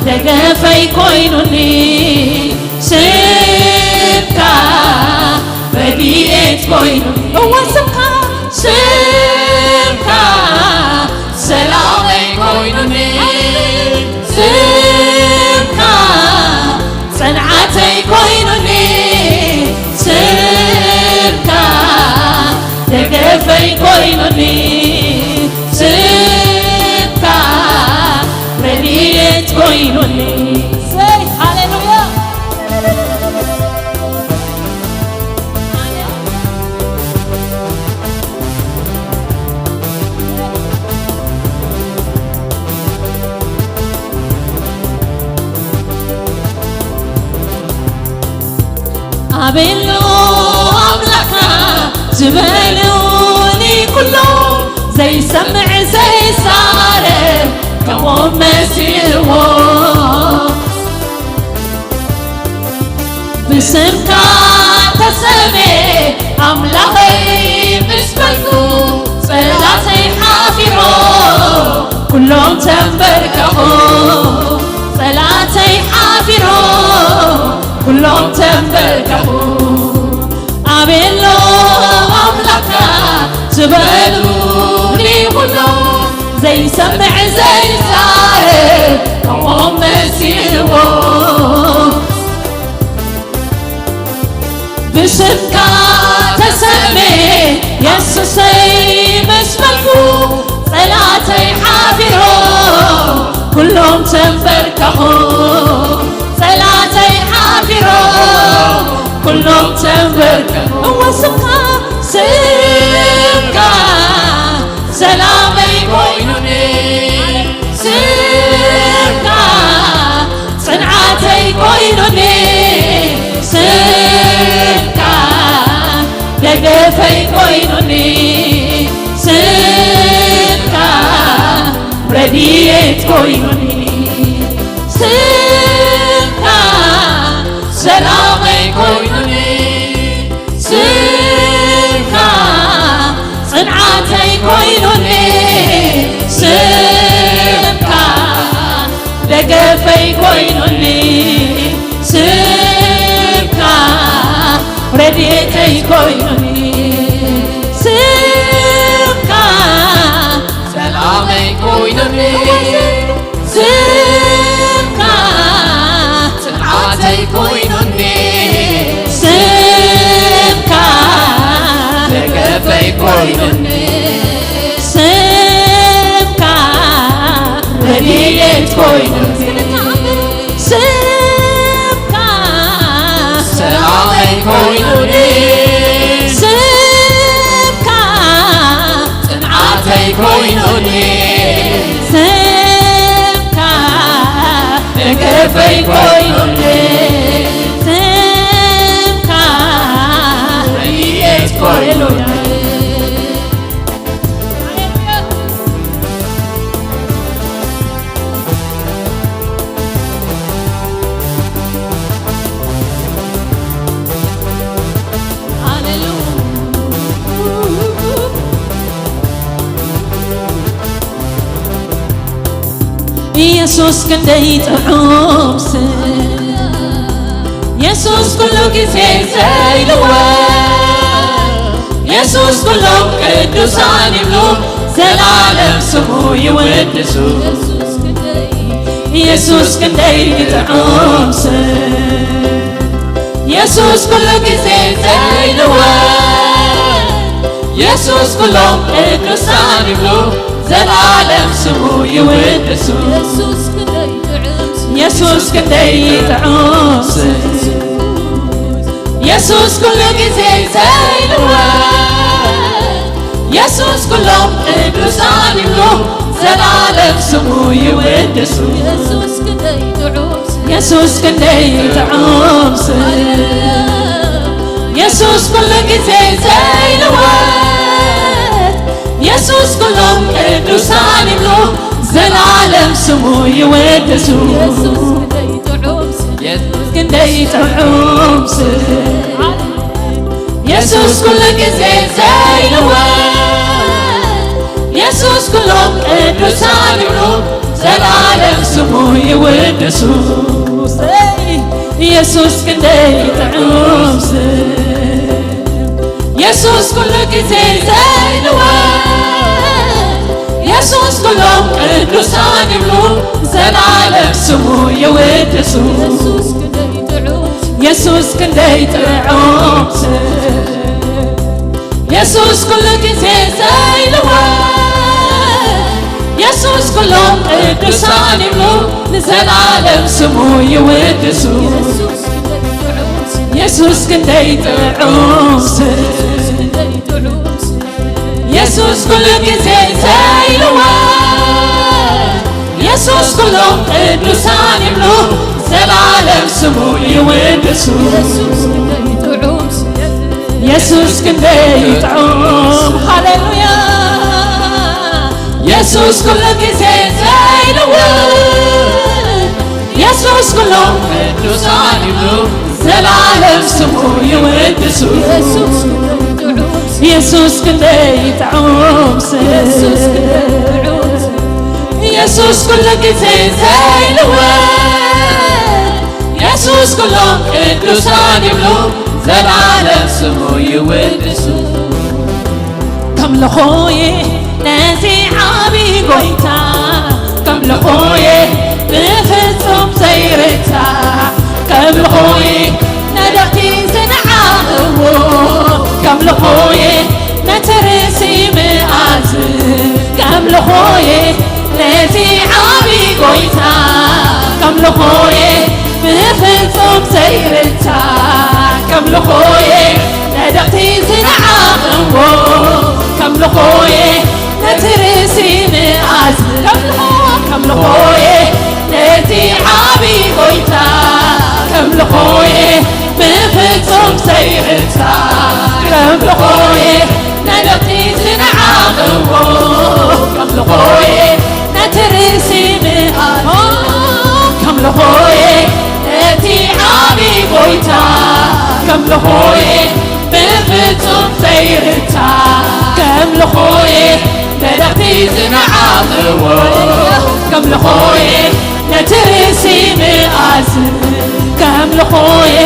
ደገፈይ ኮይኑኒ፣ ስምካ ረድኤት ኮይኑኒ። እወ ስምካ፣ ስምካ ሰላመይ ኮይኑኒ፣ ስምካ ጽንዓተይ ኮይኑኒ፣ ስምካ ደገፈይ ኮይኑኒ፣ ስምካ ረድኤት ኮይኑኒ። ሰይ ሃሌሉያ። ኣቤሎ ኣምላኽካ ዝበሉኒ ኩሎም ዘይሰምዕ ዘይዛረብ ከምኦም መሲልዎ። ብስምካ ተሰሜ ኣምላኸይ ምስ በልኩ ጸላተይ ሓፊሮ ኩሎም ተንበርከኹ። ጸላተይ ሓፊሮ ኩሎም ተንበርከኹ። ኣቤሎ ኣምላኽካ ዝበሉኒ ኩሎም ዘይሰምዕ ዘይዛረብ ከምኦም መሲልዎ። ብስምካ ተሰሜ የሱሰይ ምስ በልኩ ጸላተይ ሓፊሮ ኩሎም ተንበርከኹ። ጸላተይ ሓፊሮ ኩሎም ተንበርከኹ። እወ ስምካ ስምካ ሰላመይ ኮይኑኒ ስምካ ጽንዓተይ ኮይኑኒ ስምካ ደገፈይ ኮይኑኒ ስምካ ረድኤት ኮይኑኒ ስምካ ሰላመይ ኮይኑኒ ስምካ ጽንዓተይ ኮይኑኒ ስምካ ደገፈይ ኮይኑኒ ስምካ ረድኤተይ ኮይኑኒ ስምካ ሰላመይ ኮይኑኒ ስምካ ጽንዓተይ ኮይኑኒ ስምካ ደገፈይ ኮይኑኒ ስምካ ረድኤት ኮይኑኒ ስምካ ሰላመይ ኮይኑኒ ስምካ ጽንዓተይ ኮይኑኒ ስምካ ደገፈይ ኮይኑኒ ስምካ ረድኤት ኮይኑኒ። ኢየሱስ ክንደይ ጥዑም ስም፣ ኢየሱስ ኩሉ ግዜ ዘይልወጥ፣ ኢየሱስ ኩሎም ቅዱሳን ይብሉ፣ ዘላለም ስሙ ይውድሱ። ኢየሱስ ክንደይ ጥዑም ስም፣ ኢየሱስ ኩሉ ግዜ ዘይልወጥ፣ ኢየሱስ ኩሎም ቅዱሳን ይብሉ፣ ዘላለም ስሙ ይውድሱ። ኢየሱስ ክንደይ ጥዑም ስም፣ ኢየሱስ ኩሉ ግዜ ዘይልወጥ፣ ኢየሱስ ኩሎም ቅዱሳን ይብሉ፣ ዘላለም ስሙ ይውድሱ። ኢየሱስ ክንደይ ጥዑም ስም፣ ኢየሱስ ክንደይ ጥዑም ስም፣ ኢየሱስ ኩሉ ግዜ ዘይልወጥ፣ ኢየሱስ ኩሎም ቅዱሳን ይብሉ፣ ዘላለም ስሙ ይውድሱ። ኢየሱስ ክንደይ ጥዑም ስም፣ ኢየሱስ ክንደይ ጥዑም ስም፣ ኢየሱስ ኩሉ ግዜ ዘይልወጥ፣ ኢየሱስ ኩሎም ቅዱሳን ይብሉ፣ ዘላለም ስሙ ይውድሱ። ኢየሱስ ክንደይ ጥዑም ስም፣ ኢየሱስ ኩሉ ግዜ ዘይልወጥ፣ ኢየሱስ ኩሎም ቅዱሳን ይብሉ፣ ዘላለም ስሙ ይውድሱ። ኢየሱስ ክንደይ ጥዑም ስም፣ ኢየሱስ ክንደይ ጥዑም ስም፣ ኢየሱስ ኩሉ ግዜ ዘይልወጥ፣ ኢየሱስ ኩሎም ቅዱሳን ይብሉ፣ ንዘላለም ስሙ ይውድሱ። ኢየሱስ ክንደይ ጥዑም ስም፣ ኢየሱስ ክንደይ ጥዑም ስም፣ ኢየሱስ ክንደይ ጥዑም ስም፣ ኢየሱስ ኩሉ ግዜ ዘይልወጥ፣ ኢየሱስ ኩሎም ቅዱሳን ይብሉ፣ ዘላለም ስሙ ይውድሱ። ኢየሱስ ክንደይ የሱስ ክንደይ ጥዑም፣ ሃሌሉያ። የሱስ ኩሉ ግዜ ዘይልወጥ፣ የሱስ ኩሎም ቅዱሳን ይብሉ፣ ዘላለም ስሙ ይውድሱ። የሱስ ክንደይ ጥዑም ስም፣ የሱስ ኩሉ ግዜ ዘይልወጥ፣ የሱስ ኩሎም ቅዱሳን ይብሉ፣ ዘላለም ስሙ ይውድሱ። ከምልኾየ ነዚ ዓቢ ጎይታ፣ ከምልኾየ ብፍጹም ዘይርታ፣ ከምልኾየ ነደቕቲ ዝነዓቕዎ፣ ከምልኾየ ነቲ ርእሲ ምኣዝ፣ ከምልኾየ ነቲ ዓቢ ጎይታ፣ ከምልኾየ ብፍጹም ዘይርታ፣ ከምልኾየ ነደቕቲ ዝነዓቕዎ፣ ከምልኾየ ነቲ ርእሲ ምኣዝ፣ ከምልኾ፣ ከምልኾየ ነቲ ዓቢ ጎይታ፣ ከምልኾየ ብፍጹም ዘይርታ፣ ከምልኾየ ነደቕቲ ዝነዓቕዎ፣ ከምልኾየ ነቲ ርእሲ ምኣዝ፣ ከምልኾየ ነቲ ዓቢ ጎይታ፣ ከምልኾየ ብፍጹም ዘይርታ፣ ከምልኾየ ነደቕቲ ዝነዓቕዎ፣ ከምልኾየ ነቲ ርእሲ ምኣዝ፣ ከምልኾየ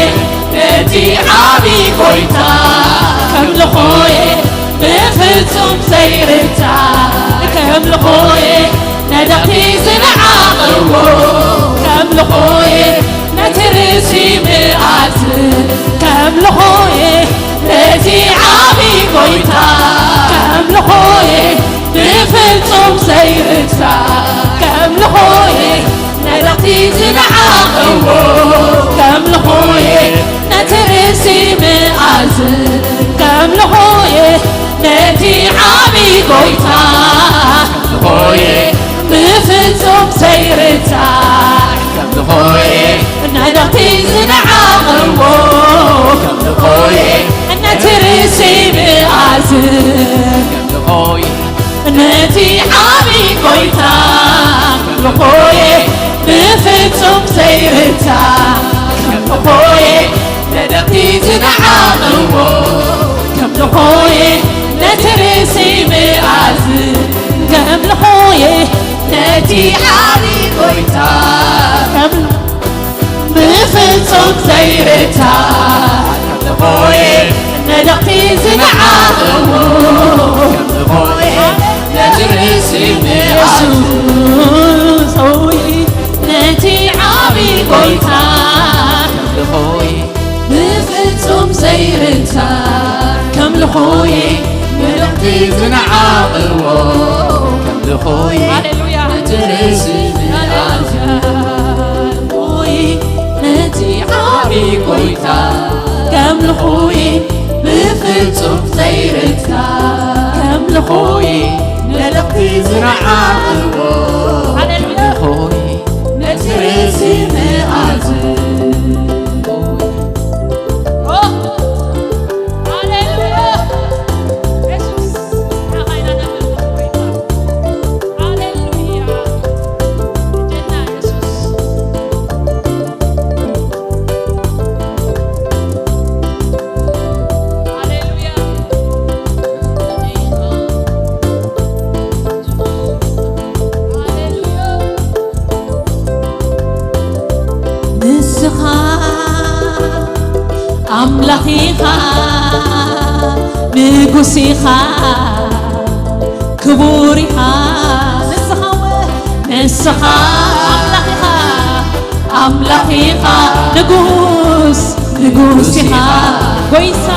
ነቲ ዓቢ ጎይታ፣ ከምልኾየ ብፍጹም ዘይርታ፣ ከምልኾየ ነደቕቲ ዝነዓቕዎ፣ ከምልኾየ ነቲ ርእሲ ምኣዝ፣ ከምልኾየ ነቲ ዓቢ ጎይታ፣ ከምልኾየ ብፍጹም ዘይርታ፣ ከምልኾየ ነደቕቲ ዝነዓቕዎ፣ ከምልኾየ ነቲ ርእሲ ምኣዝ፣ ከምልኾየ ነቲ ዓቢ ጎይታ፣ ከምልኾየ ብፍጹም ዘይርታ፣ ከምልኾየ ነደቕቲ ዝነዓቕዎ፣ ከምልኾየ ነቲ ርእሲ ምኣዝ፣ ከምልኾየ ነቲ ዓቢ ጎይታ፣ ከምልኾየ ብፍጹም ዘይርታ፣ ከምልኾየ ነደቕቲ ዝነዓቕዎ፣ ከምልኾየ ነቲ ርእሲ ምኣዝ፣ ከምልኾየ ነቲ ዓቢ ጎይታ፣ ከም ብፍጹም ዘይርታ፣ ከምልኾየ ነደቕቲ ዝነዓቕዎ፣ ከምልኾየ ነቲ ርእሲ ምኣዝ፣ የሱስ ሆይ ነቲ ዓቢ ጎይታ፣ ከምልኾየ ብፍጹም ዘይርታ፣ ከምልኾየ ነደቕቲ ዝነዓቕዎ፣ ከምልኾየ ሃሌሉያ። ነቲ ርእሲ ምኣዝ፣ ከምልኾየ ነቲ ዓቢ ጎይታ፣ ከምልኾየ ብፍጹም ዘይርታ፣ ከምልኾየ ነደቕቲ ዝነዓቕዎ፣ ሃሌሉያ። ከምልኾየ ነቲ ርእሲ ምኣዝ፣ ኦ፣ ሃሌሉያ። የሱስ፣ ንዓኻ ኢና ነምልኽ ጎይታ። ሃሌሉያ። እጀና የሱስ። ሃሌሉያ። ሃሌሉያ። ንስኻ ኣምላኽ ኢኻ፣ ንጉስ ኢኻ፣ ክቡር ኢኻ። ንስኻ፣ ንስኻ ኣምላኽ ኢኻ፣ ኣምላኽ ኢኻ፣ ንጉስ፣ ንጉስ ኢኻ፣ ጎይታ፣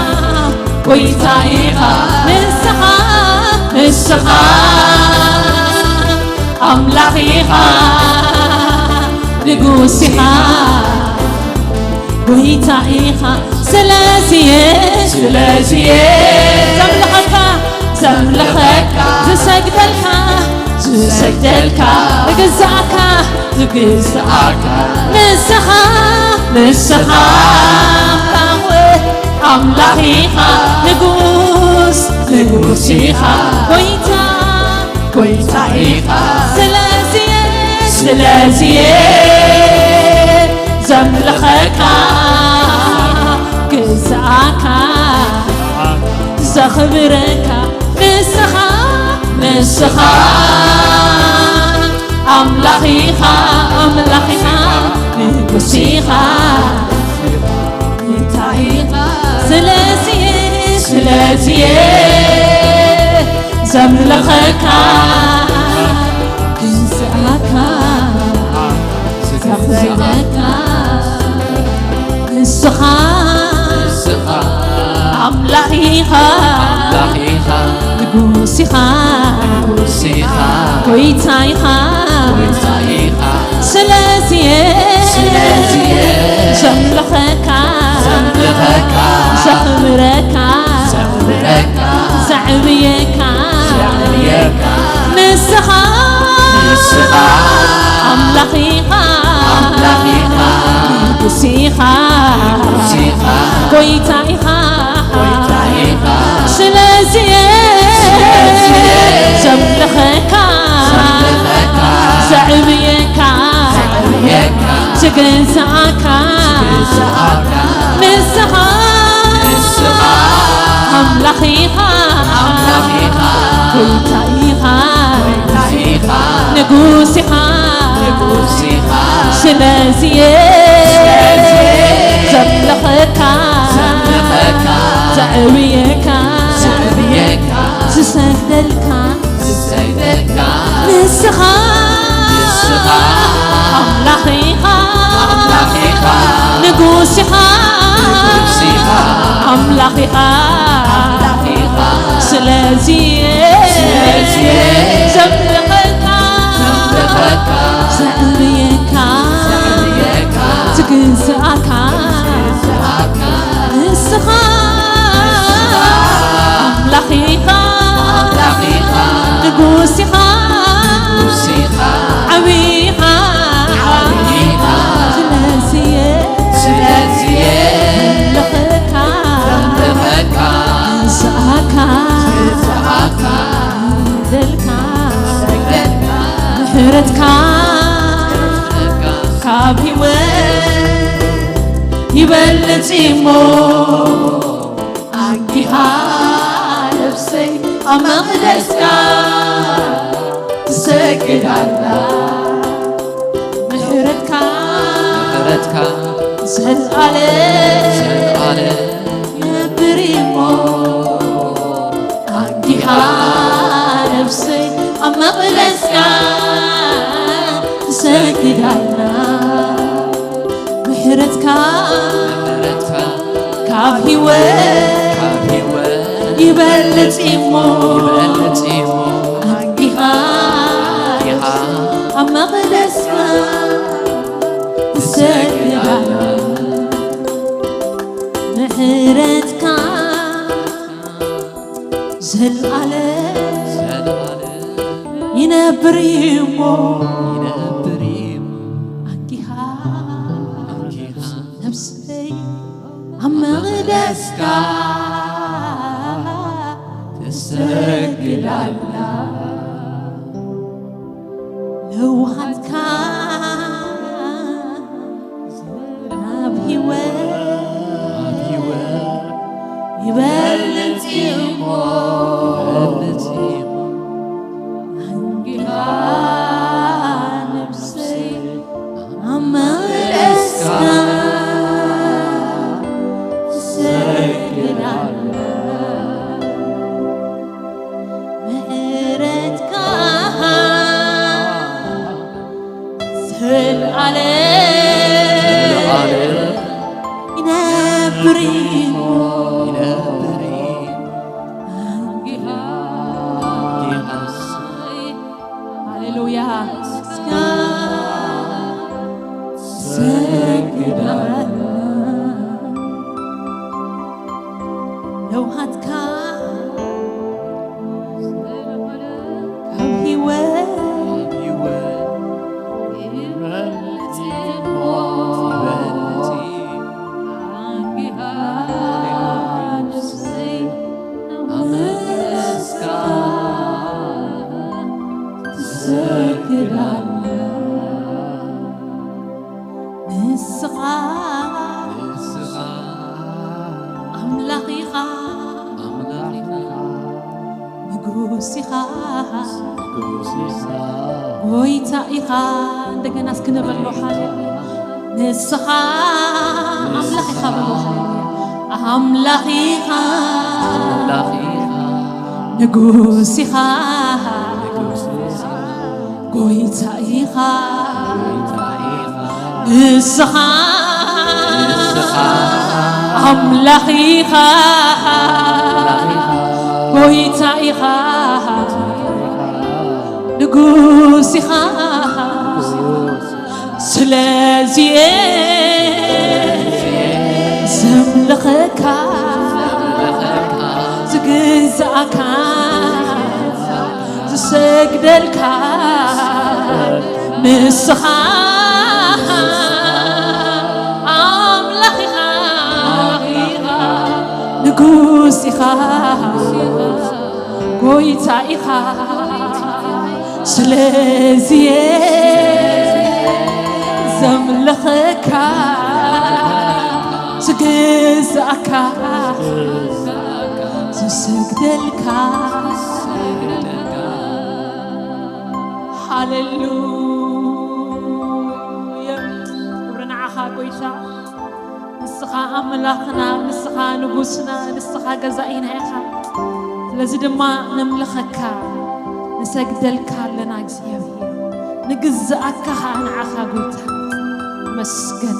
ጎይታ ኢኻ። ንስኻ፣ ንስኻ ኣምላኽ ኢኻ፣ ንጉስ ኢኻ፣ ጎይታ ኢኻ። ስለዚ እየ፣ ስለዚ እየ ዘምልኸካ፣ ዘምልኸካ፣ ዝሰግደልካ፣ ዝሰግደልካ፣ ዝግዝኣካ፣ ዝግዝኣካ። ንስኻ፣ ንስኻ ኣምላኽ፣ ኣምላኽ ኢኻ ንጉስ፣ ንጉስ ኢኻ ጎይታ፣ ጎይታ ኢኻ። ስለዚ፣ ስለዚ ዘምልኸካ፣ ግዛእካ፣ ዘኽብረካ ንስኻ፣ ንስኻ ኣምላኽ ኢኻ፣ ኣምላኽ ኢኻ፣ ንጉስ ኢኻ፣ ጎይታ ኢኻ። ስለዚ፣ ስለዚ ዘምልኸካ፣ ግዛእካ፣ ዘኽብረካ ንስኻ፣ ንስኻ ኣምላኽ ኢኻ፣ ኣምላኽ ኢኻ፣ ንጉስ ኢኻ፣ ንጉስ ኢኻ፣ ጎይታ ኢኻ፣ ጎይታ ኢኻ። ስለዚ፣ ስለዚ ዘምልኸካ፣ ዘምልኸካ፣ ዘኽብረካ፣ ዘኽብረካ፣ ዘዕብየካ፣ ዘዕብየካ ንስኻ፣ ንስኻ ኣምላኽ ኢኻ፣ ኣምላኽ ኢኻ፣ ንጉስ ኢኻ፣ ንጉስ ኢኻ፣ ጎይታ ኢኻ፣ ጎይታ ኢኻ። ስለዚ፣ ስለዚ ዘምልኸካ፣ ዘምልኸካ፣ ዘዕብየካ፣ ዘዕብየካ፣ ዝግዛእካ፣ ዝግዛእካ ንስኻ፣ ንስኻ ኣምላኽ ኢኻ፣ ኣምላኽ ኢኻ፣ ጎይታ ኢኻ፣ ጎይታ ኢኻ፣ ንጉስ ኢኻ፣ ንጉስ ኢኻ። ስለዚ፣ ስለዚ ዘምልኸካ፣ ዘምልኸካ፣ ዘዕብየካ፣ ዘዕብየካ፣ ዝሰግደልካ፣ ዝሰግደልካ ንስኻ፣ ንስኻ ኣምላኽ ኢኻ፣ ኣምላኽ ኢኻ፣ ንጉስ ኢኻ፣ ንጉስ ኢኻ፣ ኣምላኽ ኢኻ፣ ኣምላኽ ኢኻ። ስለዚ፣ ስለዚ ዘምልኸካ፣ ዘምልኸካ፣ ዘዕብየካ፣ ዘዕብየካ፣ ዝግዝኣካ፣ ዝግዝኣካ ንስኻ ኣምላኽ ኢኻ፣ ኣምላኽ ኢኻ፣ ንጉስ ኢኻ፣ ንጉስ ኢኻ፣ ዓቢ ኢኻ፣ ዓቢ ኢኻ። ስለዚ'የ፣ ስለዚ'የ፣ ዘምልኸካ፣ ዘምልኸካ፣ ዝግዝኣካ፣ ዝግዝኣካ፣ ዘልካ፣ ዘልካ፣ ምሕረትካ፣ ምሕረትካ ካብ ህይወት ይበልጽ እሞ፣ ኣንጊሃ ነፍሰይ ኣብ መቕደስካ ትሰግድ ኣላ። ምሕረትካ፣ ምሕረትካ፣ ዘልኣለም፣ ዘልኣለም ይነብር እሞ፣ ኣንጊሃ ነፍሰይ ኣብ መቕደስካ ትሰግድ ኣላ። ምሕረትካ፣ ምሕረትካ ካብ ህይወት፣ ካብ ህይወት ይበልጽ እሞ፣ ይበልጽ እሞ፣ ኣንጊሃ፣ ኣንጊሃ ኣብ መቕደስካ ትሰግድ ኣላ። ምሕረትካ ዘልኣለም፣ ዘልኣለም ይነብር እሞ፣ ይነብር እሞ፣ ኣንጊሃ፣ ኣንጊሃ ነፍሰይ ኣብ መቕደስካ ትሰግድ ኣላ። ለውሃትካ ኣብ ህይወት፣ ኣብ ህይወት ይበልጽ እሞ፣ ይበልጽ እሞ፣ ኣንጊሃ ነፍሰይ ኣብ መቕደስካ ትሰግድ ኣላ። ምሕረትካ ዘልኣለም፣ ዘልኣለም ይነብር እሞ፣ ይነብር እሞ፣ ኣንጊሃ፣ ኣንጊሃ ሃሌሉያ። ሰግዳለሁ። ለውሃትካ ካብ ህይወት ይበልጽ እሞ፣ ይበልጽ እሞ። ኣንጊሃ ንጉስ ኢኻ፣ ጎይታ ኢኻ። እንደገና እስኪ ንበሎ፣ ሃሌሉያ። ንስኻ ኣምላኽ ኢኻ በሎ፣ ሃሌሉያ። ኣምላኽ ኢኻ፣ ንጉስ ኢኻ፣ ጎይታ ኢኻ። ንስኻ ኣምላኽ ኢኻ፣ ጎይታ ኢኻ፣ ንጉስ ኢኻ። ስለዚ እየ ዘምልኸካ፣ ዝግዛእካ፣ ዝሰግደልካ፣ ንስኻ ኣምላኽ ኢኻ፣ ንጉስ ኢኻ፣ ጎይታ ኢኻ። ስለዚ እየ ዘምልኸካ፣ ዝግዛእካ፣ ዝሰግደልካ። ሃሌሉያ። ክብሪ ንዓኻ ጎይታ። ንስኻ ኣምላኽና፣ ንስኻ ንጉስና፣ ንስኻ ገዛኢና ኢኻ። ስለዚ ድማ ነምልኸካ፣ ንሰግደልካ ኣለና እግዚኣብሔር። ንግዝኣካ ኸኣ ንዓኻ ጎይታ። መስገን።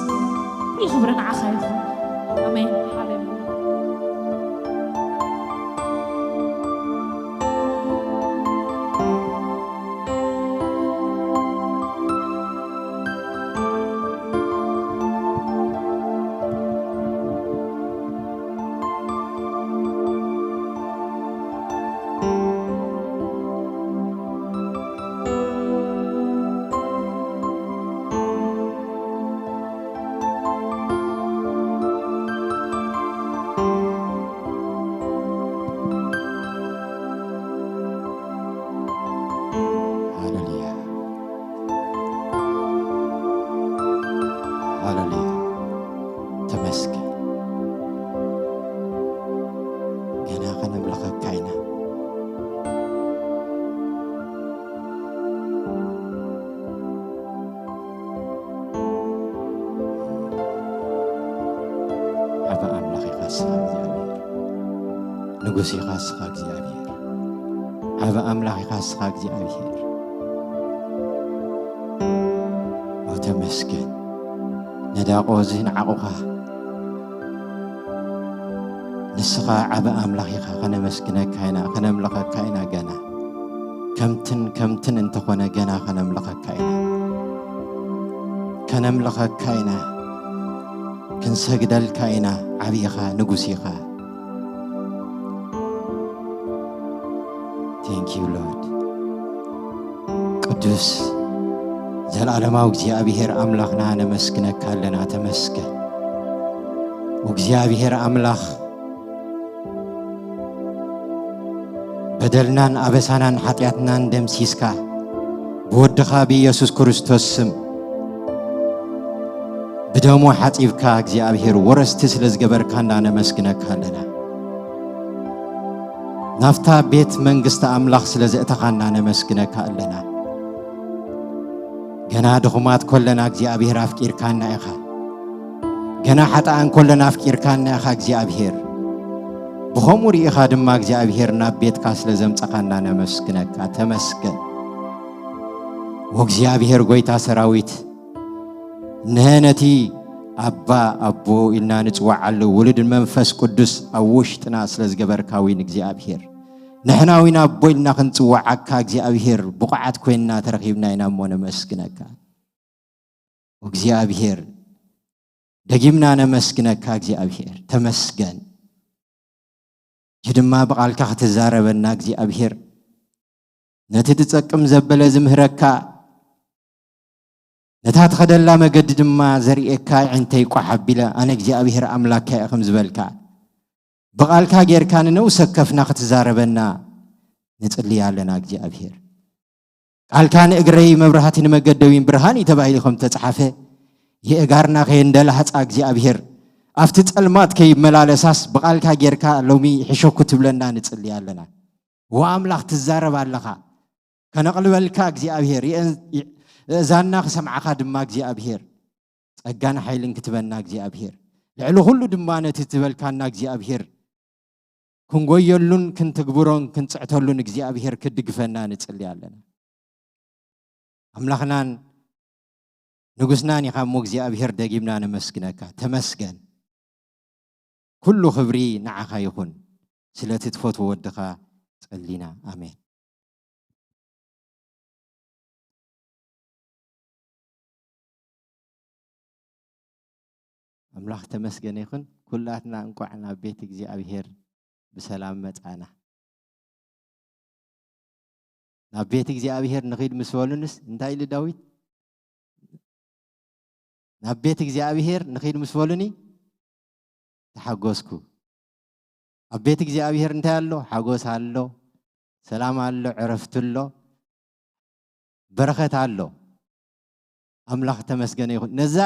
ኩሉ ክብሪ ንዓኻ ይኹን። ኣሜን። ሃሌሉያ። ሃሌሉያ። ሃሌሉያ። ተመስገን። ገና ከነምልኸካ ኢና። ዓቢ ኣምላኽ ኢኻ እስኻ እግዚኣብሔር። ንጉስ ኢኻ እስኻ እግዚኣብሔር። ዓቢ ኣምላኽ ኢኻ እስኻ እግዚኣብሔር። ኦ ተመስገን። ነዳቖ እዚ ንዓቑኻ። ንስኻ ዓቢ ኣምላኽ ኢኻ። ከነመስግነካ ኢና፣ ከነምልኸካ ኢና ገና። ከምትን ከምትን እንተኾነ ገና ከነምልኸካ ኢና። ከነምልኸካ ኢና። ክንሰግደልካ ኢና። ዓቢ ኢኻ፣ ንጉስ ኢኻ። Thank you, Lord. ቅዱስ ዘላለማዊ እግዚኣብሔር ኣምላኽና ነመስግነካ ኣለና። ተመስገን። እግዚኣብሔር ኣምላኽ በደልናን ኣበሳናን ሓጢኣትናን ደምሲስካ ብወድኻ ብኢየሱስ ክርስቶስ ስም ብደሙ ሓጺብካ እግዚኣብሔር ወረስቲ ስለ ዝገበርካና ነመስግነካ ኣለና። ናብታ ቤት መንግስቲ ኣምላኽ ስለ ዘእተኻና ነመስግነካ ኣለና። ገና ድኹማት ኮለና እግዚኣብሔር ኣፍቂርካና ኢኻ። ገና ሓጥኣን ኮለና ኣፍቂርካና ኢኻ እግዚኣብሔር። ብኸምኡ ርኢኻ ድማ እግዚኣብሔር ናብ ቤትካ ስለ ዘምጸኻና ነመስግነካ። ተመስገን። ወእግዚኣብሔር ጐይታ ሰራዊት፣ እንሀ ነቲ ኣባ ኣቦ ኢልና ንጽውዓሉ ውሉድን መንፈስ ቅዱስ ኣብ ውሽጥና ስለ ዝገበርካ እውን እግዚኣብሔር፣ ንሕና እውን ኣቦ ኢልና ክንጽውዓካ እግዚኣብሔር ብቑዓት ኮይንና ተረኺብና ኢና እሞ ነመስግነካ። እግዚኣብሔር፣ ደጊምና ነመስግነካ እግዚኣብሔር። ተመስገን። ሕጂ ድማ ብቓልካ ክትዛረበና እግዚኣብሔር፣ ነቲ ትጸቅም ዘበለ ዝምህረካ፣ ነታ ትኸደላ መገዲ ድማ ዘርእየካ፣ ኣዒንተይ ቋሕ ኣቢለ ኣነ እግዚኣብሔር ኣምላካ እየ ከም ዝበልካ፣ ብቓልካ ጌርካ ንነውሰ ከፍና ክትዛረበና ንጽሊ ኣለና እግዚኣብሔር። ቃልካ ንእግረይ መብራህቲ ንመገደዊን ብርሃን እዩ ተባሂሉ ከም ተጻሓፈ፣ የእጋርና ከየንደላህጻ እግዚኣብሔር፣ ኣብቲ ጸልማት ከይመላለሳስ ብቓልካ ጌርካ ሎሚ ሕሸኩ ትብለና ንጽሊ ኣለና። ወኣምላኽ ትዛረብ ኣለኻ። ከነቕልበልካ እግዚኣብሔር፣ የእን-፣ የ-፣ የእዛንና ክሰምዓኻ ድማ እግዚኣብሔር፣ ጸጋን ሓይልን ክትበና እግዚኣብሔር፣ ልዕሊ ኩሉ ድማ ነቲ ትበልካና እግዚኣብሔር ክንጎየሉን ክንትግብሮን ክንጽዕተሉን እግዚኣብሔር ክድግፈና ንጽሊ ኣለና። ኣምላኽናን ንጉስናን ኢኻ እሞ እግዚኣብሔር ደጊምና ነመስግነካ። ተመስገን። ኩሉ ክብሪ ንዓኻ ይኹን። ስለቲ ትፈትዎ ወድኻ ጸሊና። ኣሜን። ኣምላኽ ተመስገነ ይኹን። ኩላትና እንቋዕ ናብ ቤት እግዚኣብሔር ብሰላም መጻና። ናብ ቤት እግዚኣብሔር ንኺድ ምስ በሉንስ እንታይ ኢሉ ዳዊት? ናብ ቤት እግዚኣብሔር ንኺድ ምስ በሉኒ ተሓጎስኩ። ኣብ ቤት እግዚኣብሔር እንታይ ኣሎ? ሓጎስ ኣሎ፣ ሰላም ኣሎ፣ ዕረፍቲ ኣሎ፣ በረኸት ኣሎ። ኣምላኽ ተመስገነ ይኹን። ነዛ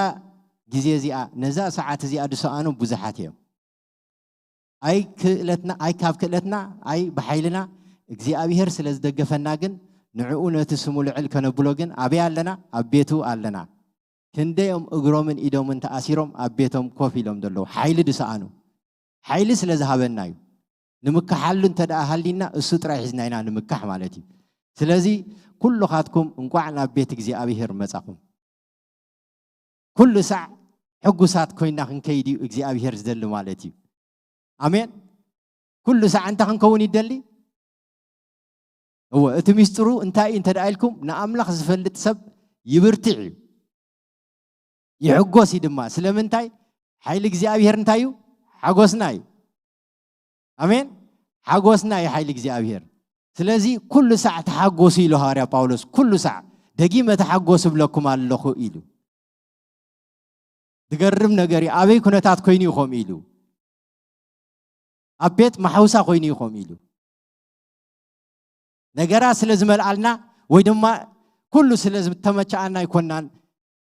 ግዜ እዚኣ፣ ነዛ ሰዓት እዚኣ ዝሰኣኑ ብዙሓት እዮም። ኣይ ክእለትና፣ ኣይ ካብ ክእለትና፣ ኣይ ብሓይልና፣ እግዚኣብሔር ስለ ዝደገፈና ግን ንዕኡ ነቲ ስሙ ልዕል ከነብሎ ግን ኣበይ ኣለና? ኣብ ቤቱ ኣለና። ክንደዮም እግሮምን ኢዶምን ተኣሲሮም ኣብ ቤቶም ኮፍ ኢሎም ዘለዉ፣ ሓይሊ ዝሰኣኑ። ሓይሊ ስለ ዝሃበና እዩ። ንምካሓሉ እንተ ደኣ ሃሊና እሱ ጥራይ ሒዝና ኢና ንምካሕ ማለት እዩ። ስለዚ ኩልኻትኩም እንቋዕ ናብ ቤት እግዚኣብሔር መጻኹም። ኩሉ ሳዕ ሕጉሳት ኮይና ክንከይድ እዩ እግዚኣብሔር ዝደሊ ማለት እዩ። ኣሜን። ኩሉ ሳዕ እንታይ ክንከውን ይደሊ? እወ፣ እቲ ሚስጥሩ እንታይ እዩ እንተ ደኣ ኢልኩም፣ ንኣምላኽ ዝፈልጥ ሰብ ይብርትዕ እዩ፣ ይሕጎስ እዩ ድማ። ስለምንታይ? ሓይሊ እግዚኣብሔር እንታይ እዩ? ሓጎስና እዩ። ኣሜን። ሓጎስና እዩ ሓይሊ እግዚኣብሔር። ስለዚ ኩሉ ሳዕ ተሓጎሱ ኢሉ ሃዋርያ ጳውሎስ፣ ኩሉ ሳዕ ደጊመ ተሓጎሱ እብለኩም ኣለኹ ኢሉ። ዝገርም ነገር እዩ። ኣበይ ኩነታት ኮይኑ እዩ ከምኡ ኢሉ? ኣብ ቤት ማሓውሳ ኮይኑ እዩ ከምኡ ኢሉ? ነገራት ስለ ዝመልኣልና ወይ ድማ ኩሉ ስለ ዝተመቸኣና ኣይኮናን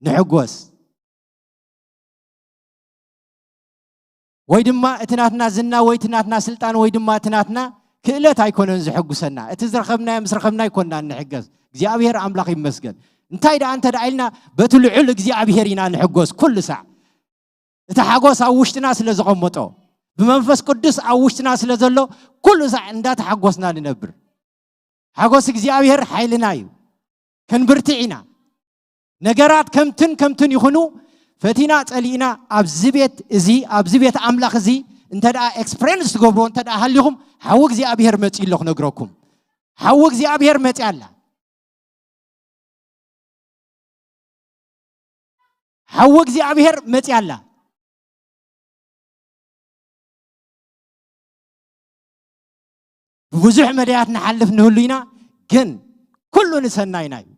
ንሕጎስ። ወይ ድማ እቲ ናትና ዝና ወይ እቲ ናትና ስልጣን ወይ ድማ እቲ ናትና ክእለት ኣይኮነን ዝሕጉሰና። እቲ ዝረኸብናዮ ምስ ረኸብና ኣይኮናን ንሕገዝ። እግዚኣብሔር ኣምላኽ ይመስገን። እንታይ ደኣ እንተ ደኣ ኢልና በቲ ልዑል እግዚኣብሔር ኢና ንሕጎስ ኩሉ ሳዕ። እቲ ሓጎስ ኣብ ውሽጥና ስለ ዘቐመጦ፣ ብመንፈስ ቅዱስ ኣብ ውሽጥና ስለ ዘሎ ኩሉ ሳዕ እንዳተሓጎስና ንነብር። ሓጎስ እግዚኣብሔር ሓይልና እዩ። ክንብርትዕ ኢና። ነገራት ከምትን ከምትን ይኹኑ፣ ፈቲና ጸሊእና ኣብዚ ቤት እዚ፣ ኣብዚ ቤት ኣምላኽ እዚ እንተ ደኣ ኤክስፕሬንስ ትገብርዎ እንተ ደኣ ሃሊኹም፣ ሓዊ እግዚኣብሔር መጺኡ ኣሎ ክነግረኩም። ሓዊ እግዚኣብሔር መጺኣ ኣላ። ሓዊ እግዚኣብሔር መጺኣ ኣላ። ብብዙሕ መዳያት ንሓልፍ ንህሉ ኢና፣ ግን ኩሉ ንሰናይና እዩ።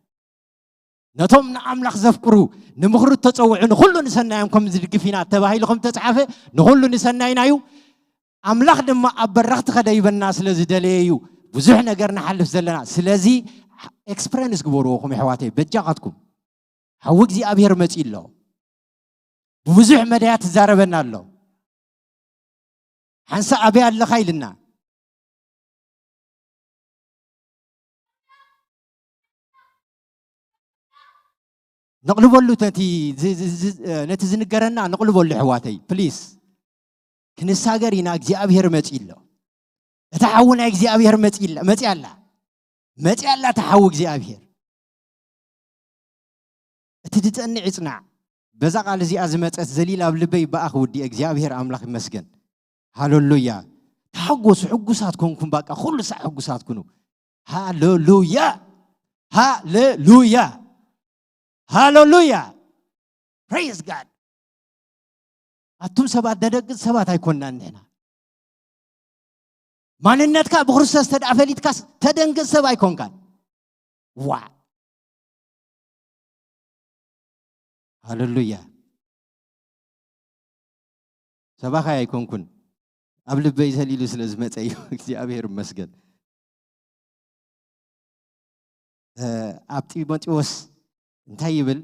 ነቶም ንኣምላኽ ዘፍቅሩ፣ ንምኽሩ እተጸውዑ ንኹሉ ንሰናዮም ከም ዝድግፍ ኢና ተባሂሉ ከም ተጻሓፈ፣ ንኹሉ ንሰናይና እዩ። ኣምላኽ ድማ ኣብ በረኽቲ ከደይበና ስለ ዝደለየ እዩ። ብዙሕ ነገር ንሓልፍ ዘለና። ስለዚ ኤክስፕረንስ ግበርዎ፣ ኹም የሕዋተይ፣ በጃኻትኩም። ሓዊ እግዚኣብሔር መጺኡ ኣሎ። ብብዙሕ መዳያት ትዛረበና ኣሎ። ሓንሳእ ኣበይ ኣለኻ ኢልና። ነቕልበሉ ነቲ ዝ-፣ ዝ-፣ ዝ-፣ ነቲ ዝንገረና ነቕልበሉ፣ ኣሕዋተይ፣ ፕሊስ። ክንሳገር ኢና፣ እግዚኣብሔር መጺኡ ኣሎ። እታ ሓዊ ናይ እግዚኣብሔር መጺ-፣ መጺኣ ኣላ። መጺኣ ኣላ እታ ሓዊ እግዚኣብሔር። እቲ ዝጸንዕ ይጽናዕ። በዛ ቃል እዚኣ ዝመጸት ዘሊል ኣብ ልበይ ብኣኽ ውዲ እግዚኣብሔር ኣምላኽ ይመስገን። ሃሌሉያ። ተሓጎሱ፣ ሕጉሳት ኮንኩም፣ በቃ ኩሉ ሳዕ ሕጉሳት ኩኑ። ሃሌሉያ። ሃሌሉያ። ሃሌሉያ። ፕሬዝ ጋድ። ኣቱም ሰባት፣ ደደግጽ ሰባት ኣይኮንናን ንሕና። ማንነትካ ብክርስቶስ ተደኣ ፈሊጥካስ፣ ተደንግጽ ሰብ ኣይኮንካን። ዋ። ሃሌሉያ። ሰባኻይ ኣይኮንኩን። ኣብ ልበይ ዘሊሉ ስለ ዝመጸ እዩ። እግዚኣብሔር ይመስገን። እ፣ ኣብ ጢሞቴዎስ እንታይ ይብል?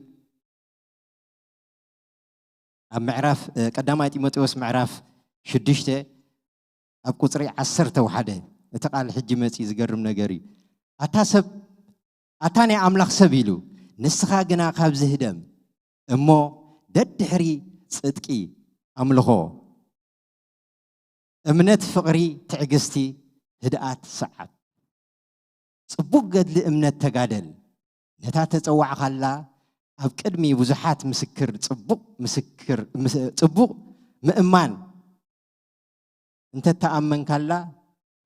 ኣብ ምዕራፍ፣ እ፣ ቀዳማይ ጢሞቴዎስ ምዕራፍ ሽዱሽተ ኣብ ቁጽሪ ዓሰርተ ወሓደ፣ እቲ ቃል ሕጂ መጺኡ ዝገርም ነገር እዩ። ኣታ ሰብ፣ ኣታ ናይ ኣምላኽ ሰብ ኢሉ፣ ንስኻ ግና ካብዚ ህደም እሞ ደድሕሪ ጽድቂ ኣምልኾ፣ እምነት፣ ፍቕሪ፣ ትዕግስቲ፣ ህድኣት ሰዓብ። ጽቡቕ ገድሊ እምነት ተጋደል። ነታ ተጸዋዕካላ ኣብ ቅድሚ ብዙሓት ምስክር ጽቡቕ ምስክር ምስ- ጽቡቕ ምእማን እንተተኣመንካላ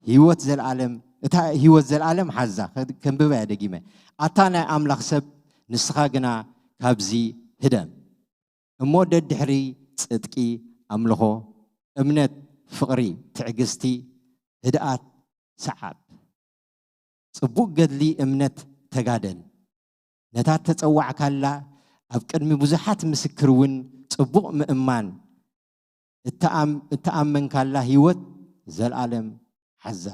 ህይወት ዘልኣለም እታ ህይወት ዘልኣለም ሓዛ። ከንብባ እያ ደጊመ። ኣታ ናይ ኣምላኽ ሰብ ንስኻ ግና ካብዚ ህደም እሞ ደድሕሪ ጽድቂ ኣምልኾ እምነት ፍቕሪ ትዕግስቲ ህድኣት ሰዓብ። ጽቡቕ ገድሊ እምነት ተጋደል። ነታ እተጸዋዕካላ ኣብ ቅድሚ ብዙሓት ምስክር እውን ጽቡቕ ምእማን እተኣም- እተኣመንካላ ህይወት ዘልኣለም ሓዛ።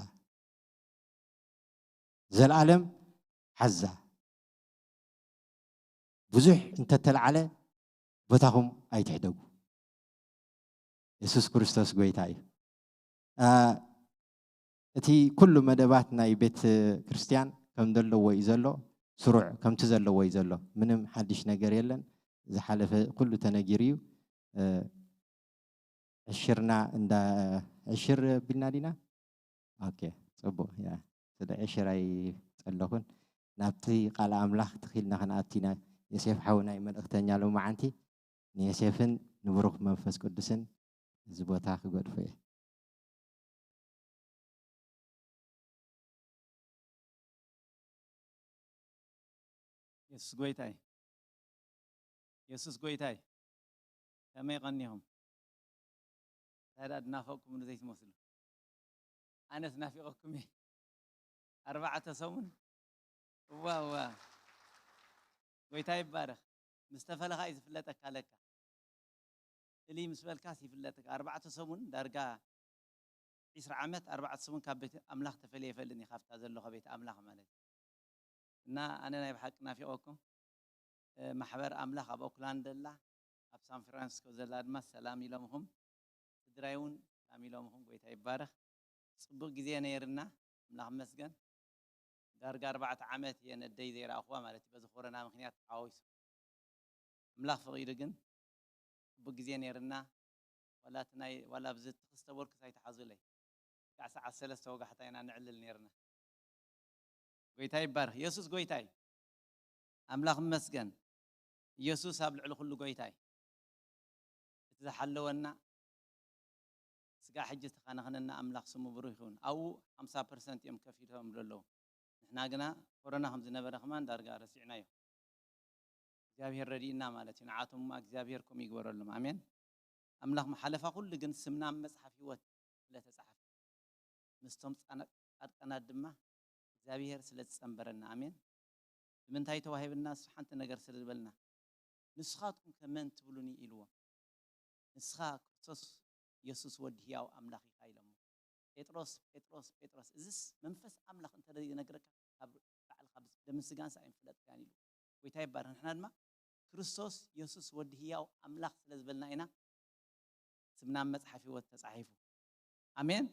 ዘልኣለም ሓዛ። ብዙሕ እንተተልዓለ ቦታኹም ኣይትሕደጉ። የሱስ ክርስቶስ ጎይታ እዩ። አ፣ እቲ ኩሉ መደባት ናይ ቤተ ክርስቲያን ከም ዘለዎ እዩ ዘሎ፣ ስሩዕ ከምቲ ዘለዎ እዩ ዘሎ። ምንም ሓድሽ ነገር የለን። ዝሓለፈ ኩሉ ተነጊሩ እዩ። እ፣ ዕሽርና እንዳ ዕሽር ቢልና ዲና? ኦኬ፣ ጽቡቕ። ያ፣ ስለ ዕሽር ኣይጸለኹን። ናብቲ ቃል ኣምላኽ ትኺልና ክንኣቲና፣ ዮሴፍ ሓውና እዩ መልእኽተኛ ሎማዓንቲ። ንዮሴፍን ንብሩኽ መንፈስ ቅዱስን እዚ ቦታ ክገድፎ እየ። የሱስ ጎይታይ፣ የሱስ ጎይታይ፣ ከመይ ቀኒኹም? እንታይ ደኣ ድናፈቅኩምኒ ዘይትመስሉ? ኣነስ ናፊቐኩም እየ። ኣርባዕተ ሰሙን። እዋ፣ እዋ። ጎይታ ይባረኽ። ምስ ተፈለኻ እዩ ዝፍለጠካ ለካ። እልይ ምስ በልካስ ይፍለጠካ። ኣርባዕተ ሰሙን ዳርጋ ዒስራ ዓመት፣ ኣርባዕተ ሰሙን ካብ ቤት ኣምላኽ ተፈልየ ይፈልጥን እየ፣ ካብታ ዘለኹ ቤት ኣምላኽ ማለት እዩ። እና ኣነ ናይ ብሓቂ ናፊቐኩም። እ፣ ማሕበር ኣምላኽ ኣብ ኦክላንድ ዘላ፣ ኣብ ሳን ፍራንሲስኮ ዘላ ድማ ሰላም ኢሎምኹም። ስድራይ እውን ሰላም ኢሎምኹም። ጎይታ ይባረኽ። ጽቡቕ ግዜ ነይርና። ኣምላኽ ይመስገን። ዳርጋ ኣርባዕተ ዓመት እየ ነደይ ዘይረኣኹዋ ማለት እዩ፣ በዚ ኮሮና ምኽንያት ተሓዋዊሱ። ኣምላኽ ፈቒዱ ግን ጽቡቕ ግዜ ነይርና። ዋላ እቲ ናይ፣ ዋላ ኣብዚ ትኽስ ተበልኩስ ኣይትሓዙለይ። ክሳዕ ሰዓት ሰለስተ ወጋሕታ ኢና ነዕልል ነይርና። ጎይታ ይባረኽ። የሱስ ጎይታ እዩ። ኣምላኽ ይመስገን። ኢየሱስ ኣብ ልዕሊ ኩሉ ጎይታ እዩ። እቲ ዝሓለወና፣ ስጋዕ ሕጂ ዝተኸናኸነና ኣምላኽ ስሙ ብሩኽ ይኹን። ኣብኡ ሓምሳ ፐርሰንት እዮም ከፊቶም ዘለዉ። ንሕና ግና ኮሮና ከም ዝነበረ ከማን ዳርጋ ረሲዕናዮ። እግዚኣብሄር ረዲእና ማለት እዩ። ንዓቶም ድማ እግዚኣብሄር ከምኡ ይግበረሎም። ኣሜን። ኣምላኽ መሓለፋ ኩሉ ግን ስምና ኣብ መጽሓፍ ህይወት ስለ ተጻሕፈ፣ ምስቶም ጻነ-፣ ጻድቃናት ድማ እግዚኣብሄር ስለ ዝጸንበረና። ኣሜን። ብምንታይ ተዋሂብና? ንሱ ሓንቲ ነገር ስለ ዝበልና፣ "ንስኻትኩም ከ መን ትብሉኒ?" ኢልዎም። "ንስኻ ክርስቶስ የሱስ ወዲ ህያው ኣምላኽ ኢኻ" ኢሎሞ። "ጴጥሮስ፣ ጴጥሮስ፣ ጴጥሮስ፣ እዝስ መንፈስ ኣምላኽ እንተ ዘይነግረካ ካብ ባዕልኻ ብስ-፣ ደምን ስጋን ኣይምፍለጥካን" ኢሉ። ጎይታ ይባረኽ። ንሕና ድማ ክርስቶስ የሱስ ወዲ ህያው ኣምላኽ ስለ ዝበልና ኢና ስምና ኣብ መጽሓፍ ህይወት ተጻሒፉ። ኣሜን።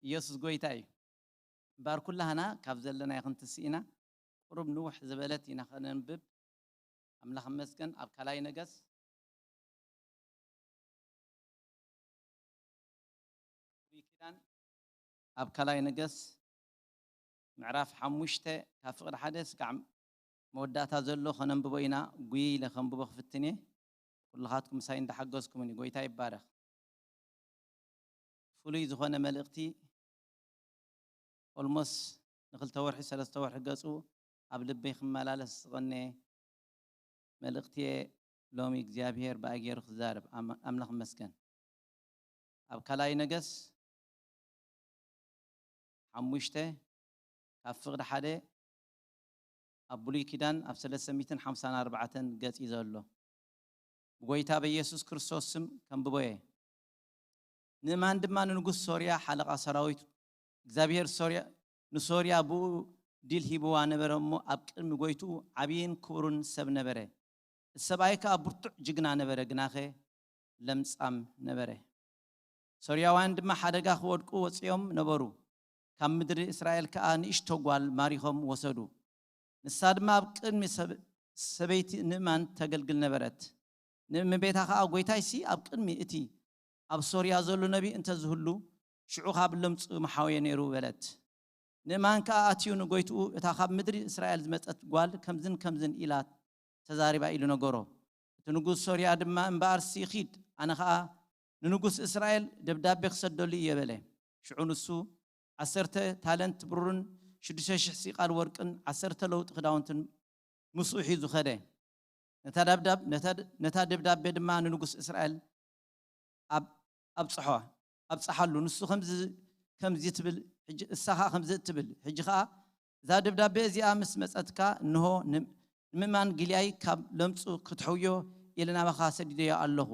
ኢየሱስ ጎይታ እዩ። እምበኣር ኩላህና ካብ ዘለናዮ ክንትስእ ኢና። ቁሩብ ንውሕ ዝበለት ኢና ከነንብብ። ኣምላኽ ይመስገን። ኣብ ካልኣይ ነገስ፣ ብሉይ ኪዳን፣ ኣብ ካልኣይ ነገስ ምዕራፍ ሓሙሽተ ካብ ፍቕዲ ሓደ ስጋዕ መወዳእታ ዘሎ ከነንብቦ ኢና። ጉይ ኢለ ከንብቦ ክፍትን እየ። ኩልኻትኩም ምሳይ እንዳሓገዝኩምኒ። ጎይታ ይባረኽ። ፍሉይ ዝኾነ መልእኽቲ፣ ኦልሞስ ንክልተ ወርሒ ሰለስተ ወርሒ ገጹ ኣብ ልበይ ክመላለስ ዝቐነየ መልእኽቲ እየ። ሎሚ እግዚኣብሄር ብኣይ ገይሩ ክዛረብ ኣም-፣ ኣምላኽ ይመስገን። ኣብ ካልኣይ ነገስ ሓሙሽተ ካብ ፍቕዲ ሓደ ኣብ ብሉይ ኪዳን ኣብ ሰለስተ ሚእትን ሓምሳን ኣርባዕተን ገጽ እዩ ዘሎ። ብጎይታ በኢየሱስ ክርስቶስ ስም ከንብቦ እየ። ንእማን ድማ ንንጉስ ሶርያ ሓለቓ ሰራዊት፣ እግዚኣብሄር ሶርያ፣ ንሶርያ ብኡ ድል ሂብዋ ነበረ እሞ፣ ኣብ ቅድሚ ጎይትኡ ዓብይን ክቡርን ሰብ ነበረ። እቲ ሰብኣይ ከኣ ብርቱዕ ጅግና ነበረ፣ ግናኸ ለምጻም ነበረ። ሶርያውያን ድማ ሓደጋ ክወድቁ ወጺኦም ነበሩ። ካብ ምድሪ እስራኤል ከኣ ንእሽቶ ጓል ማሪኾም ወሰዱ። ንሳ ድማ ኣብ ቅድሚ ሰብ-፣ ሰበይቲ ንእማን ተገልግል ነበረት። ንእመቤታ ከኣ፣ "ጐይታይሲ ኣብ ቅድሚ እቲ ኣብ ሶርያ ዘሎ ነቢ እንተ ዝህሉ፣ ሽዑ ካብ ለምጹ ምሓወየ ነይሩ" በለት። ንእማን ከኣ ኣትዩ ንጐይትኡ፣ "እታ ካብ ምድሪ እስራኤል ዝመጸት ጓል ከምዝን ከምዝን ኢላ ተዛሪባ" ኢሉ ነገሮ። እቲ ንጉስ ሶርያ ድማ፣ "እምበኣርሲ ኺድ፣ ኣነ ኸኣ ንንጉስ እስራኤል ደብዳቤ ክሰደሉ እየ" በለ። ሽዑ ንሱ፣ "ዓሰርተ ታለንት ብሩርን ሽዱሽተ ሽሕ ሲቃል ወርቅን ዓሰርተ ለውጢ ክዳውንትን ምስኡ ሒዙ ኸደ። ነታ ደብዳብ-፣ ነታ ድ-፣ ነታ ደብዳቤ ድማ ንንጉስ እስራኤል ኣብ-፣ ኣብጽሖ-፣ ኣብጽሓሉ። ንሱ ከምዚ፣ ከምዚ ትብል፣ ሕጂ፣ እሳ ኸኣ ከምዚ እትብል፣ ሕጂ ኸኣ እዛ ደብዳቤ እዚኣ ምስ መጸትካ፣ እንሆ፣ ን-፣ ንምእማን ጊልያይ ካብ ለምጹ ክትሕውዮ ኢለ ናባኻ ሰዲደዮ ኣለኹ።"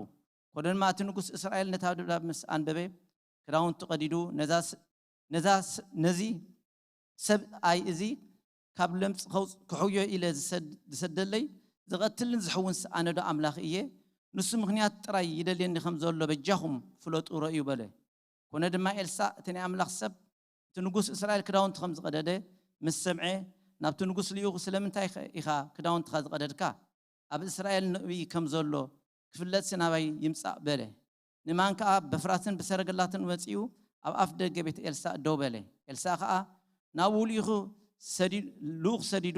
ኮነ ድማ እቲ ንጉስ እስራኤል ነታ ደብዳብ ምስ ኣንበበ፣ ክዳውንቱ ቀዲዱ፣ "ነዛ ስ-፣ ነዛ ስ-፣ ነዚ ሰብኣይ እዚ ካብ ለምጽ ከውጽ-፣ ክሕውዮ ኢለ ዝሰድ-፣ ዝሰደለይ፣ ዝቐትልን ዝሕውንስ ኣነ ዶ ኣምላኽ እየ? ንሱ ምኽንያት ጥራይ ይደልየኒ ከም ዘሎ በጃኹም ፍለጡ፣ ረእዩ" በለ። ኮነ ድማ ኤልሳእ እቲ ናይ ኣምላኽ ሰብ፣ እቲ ንጉስ እስራኤል ክዳውንቱ ከም ዝቐደደ ምስ ሰምዐ፣ ናብቲ ንጉስ ልኢኹ፣ "ስለምንታይ ከ ኢኻ ክዳውንትኻ ዝቐደድካ? ኣብ እስራኤል ነቢይ ከም ዘሎ ክፍለጥሲ ናባይ ይምጻእ" በለ። ንእማን ከኣ በፍራስን ብሰረገላትን መጺኡ ኣብ ኣፍ ደገ ቤት ኤልሳእ ደው በለ። ኤልሳእ ከኣ ናብኡ ልኢኹ ሰዲ-፣ ልኡኽ ሰዲዱ፣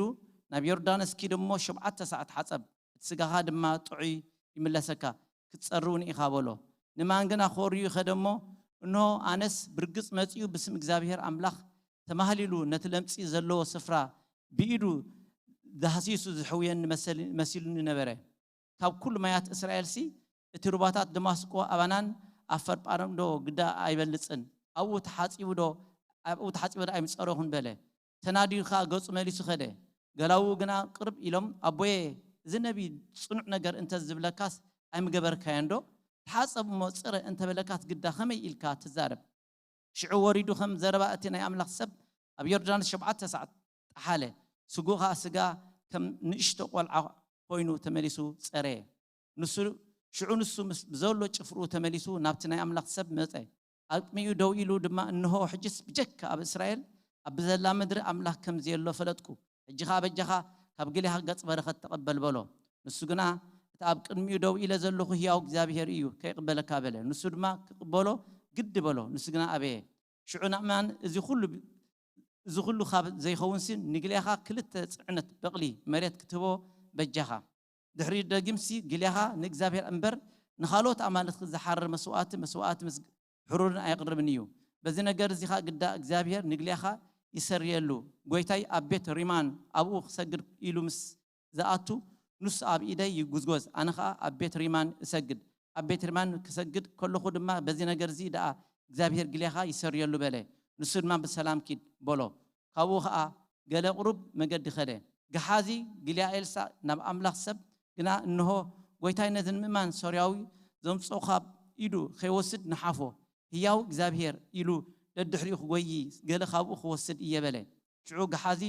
"ናብ ዮርዳኖስ ኪድ እሞ ሸውዓተ ሰዓት ተሓጸብ፣ እቲ ስጋኻ ድማ ጥዑይ ይምለሰካ፣ ክትጸሪ እውን ኢኻ" በሎ። ንእማን ግና ኮርዩ ኸደ እሞ፣ እንሆ፣ ኣነስ ብርግጽ መጺኡ ብስም እግዚኣብሄር ኣምላኽ ተማህሊሉ ነቲ ለምጺ ዘለዎ ስፍራ ብኢዱ ዳህሲሱ ዝሕውየኒ መሰል-፣ መሲሉኒ ነበረ። ካብ ኩሉ ማያት እስራኤልሲ እቲ ሩባታት ደማስቆ ኣባናን ኣብ ፈርጳሮን ዶ ግዳ ኣይበልጽን? ኣብኡ ተሓጺቡ ዶ፣ ኣብኡ ተሓጺበ ዶ ኣይምጸረኹን? በለ። ተናዲዱ ከኣ ገጹ መሊሱ ኸደ። ገላውኡ ግና ቅርብ ኢሎም፣ "ኣቦየ፣ እዚ ነቢይ ጽኑዕ ነገር እንተ ዝብለካስ ኣይምገበርካዮን ዶ? ተሓጸብ እሞ ጽረ እንተ በለካስ ግዳ ከመይ ኢልካ ትዛረብ?" ሽዑ ወሪዱ ከም ዘረባ እቲ ናይ ኣምላኽ ሰብ ኣብ ዮርዳኖስ ሸውዓተ ሰዓት ጠሓለ። ስግኡ ኸኣ ስጋ ከም ንእሽቶ ቈልዓ ኮይኑ ተመሊሱ ጸረየ። ንሱ፣ ሽዑ ንሱ ምስ ብዘሎ ጭፍርኡ ተመሊሱ ናብቲ ናይ ኣምላኽ ሰብ መጸ። ኣብ ቅድሚኡ ደው ኢሉ ድማ፣ "እንሆ፣ ሕጅስ ብጀካ ኣብ እስራኤል ኣብ ብዘላ ምድሪ ኣምላኽ ከም ዘየሎ ፈለጥኩ። ሕጂ ኸኣ በጃኻ ካብ ጊልያድ ገጽ በረኸት ተቐበል" በሎ። ንሱ ግና፣ "እቲ ኣብ ቅድሚኡ ደው ኢለ ዘለኹ ህያው እግዚኣብሄር እዩ፣ ከይቕበለካ" በለ። ንሱ ድማ ክቕበሎ ግዲ በሎ። ንሱ ግና ኣበየ። ሽዑ ናእማን፣ "እዚ ኹሉ ብ-፣ እዚ ኹሉ ካብ ዘይኸውንሲ ንጊልያኻ ክልተ ጽዕነት በቕሊ መሬት ክትህቦ በጃኻ። ድሕሪኡ ደጊምሲ ጊልያኻ ንእግዚኣብሔር እምበር ንኻልኦት ኣማልኽቲ ዝሓርር መስዋእቲ፣ መስዋእቲ ምስ ሕሩርን ኣየቕርብን እዩ። በዚ ነገር እዚ ኸኣ ግዳ እግዚኣብሔር ንጊልያኻ ይሰርየሉ። ጐይታይ ኣብ ቤት ሪማን ኣብኡ ክሰግድ ኢሉ ምስ ዝኣቱ፣ ንሱ ኣብ ኢደይ ይጉዝጎዝ፣ ኣነ ኸኣ ኣብ ቤት ሪማን እሰግድ። ኣብ ቤት ሪማን ክሰግድ ከለኹ ድማ በዚ ነገር እዚ ደኣ እግዚኣብሔር ጊልያኻ ይሰርየሉ" በለ። ንሱ ድማ "ብሰላም ኪድ" በሎ። ካብኡ ኸኣ ገለ ቁሩብ መገዲ ኸደ። ገሓዚ ጊልያ ኤልሳእ ናብ ኣምላኽ ሰብ ግና፣ "እንሆ፣ ጐይታይ ነዚ ንምእማን ሶርያዊ ዘምጽኦ ካብ ኢዱ ኸይወስድ ንሓፎ፣ ህያው እግዚኣብሔር" ኢሉ ደድሕሪኡ ክጐዪ ገለ ካብኡ ክወስድ እየ በለ። ሽዑ ገሓዚ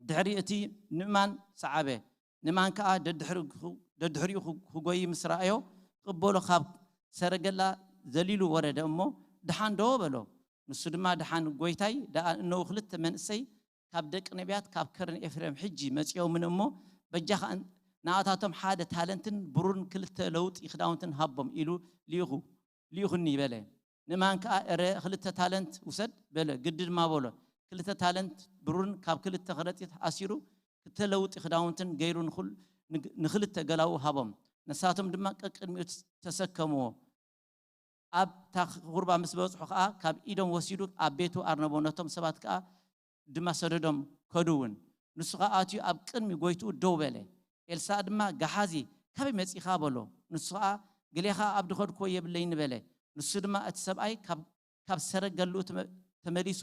ድሕሪ እቲ ንእማን ሰዓበ። ንእማን ከኣ ደድሕሪ-፣ ደድሕሪኡ ክጎዪ ምስ ረኣዮ፣ ክቕበሎ ካብ ሰረገላ ዘሊሉ ወረደ እሞ፣ "ደሓን ዶ?" በሎ። ንሱ ድማ፣ "ደሓን ጐይታይ፣ ደኣ እነሆ ክልተ መንእሰይ ካብ ደቂ ነቢያት ካብ ከረን ኤፍሬም ሕጂ መጺኦምን እሞ፣ በጃኻ እን-፣ ንኣታቶም ሓደ ታለንትን ብሩርን ክልተ ለውጢ ክዳውንትን ሃቦም" ኢሉ ልኢኹ፣ ልኢኹኒ በለ። ንእማን ከኣ፣ "እረ፣ ክልተ ታለንት ውሰድ" በለ። ግዲ ድማ በሎ። ክልተ ታለንት ብሩርን ካብ ክልተ ከረጢት ኣሲሩ፣ ክልተ ለውጢ ክዳውንትን ገይሩ ንኹል-፣ ንግ-፣ ንኽልተ ገላዉ ሃቦም። ንሳቶም ድማ ቀቅድሚኡ ተሰከምዎ። ኣብታ ኹርባ ምስ በጽሑ ከኣ፣ ካብ ኢዶም ወሲዱ ኣብ ቤቱ ኣርነቦ። ነቶም ሰባት ከኣ ድማ ሰደዶም፣ ከዱ እውን። ንሱ ኸኣ ኣትዩ ኣብ ቅድሚ ጐይትኡ ደው በለ። ኤልሳእ ድማ፣ "ገሓዚ፣ ካበይ መጺኻ?" በሎ። ንሱ ኸኣ፣ "ገሌኻ ኣብ ዝኸድክዎ የብለይን" በለ። ንሱ ድማ፣ "እቲ ሰብኣይ ካብ፣ ካብ ሰረገላኡ ተመ-፣ ተመሊሱ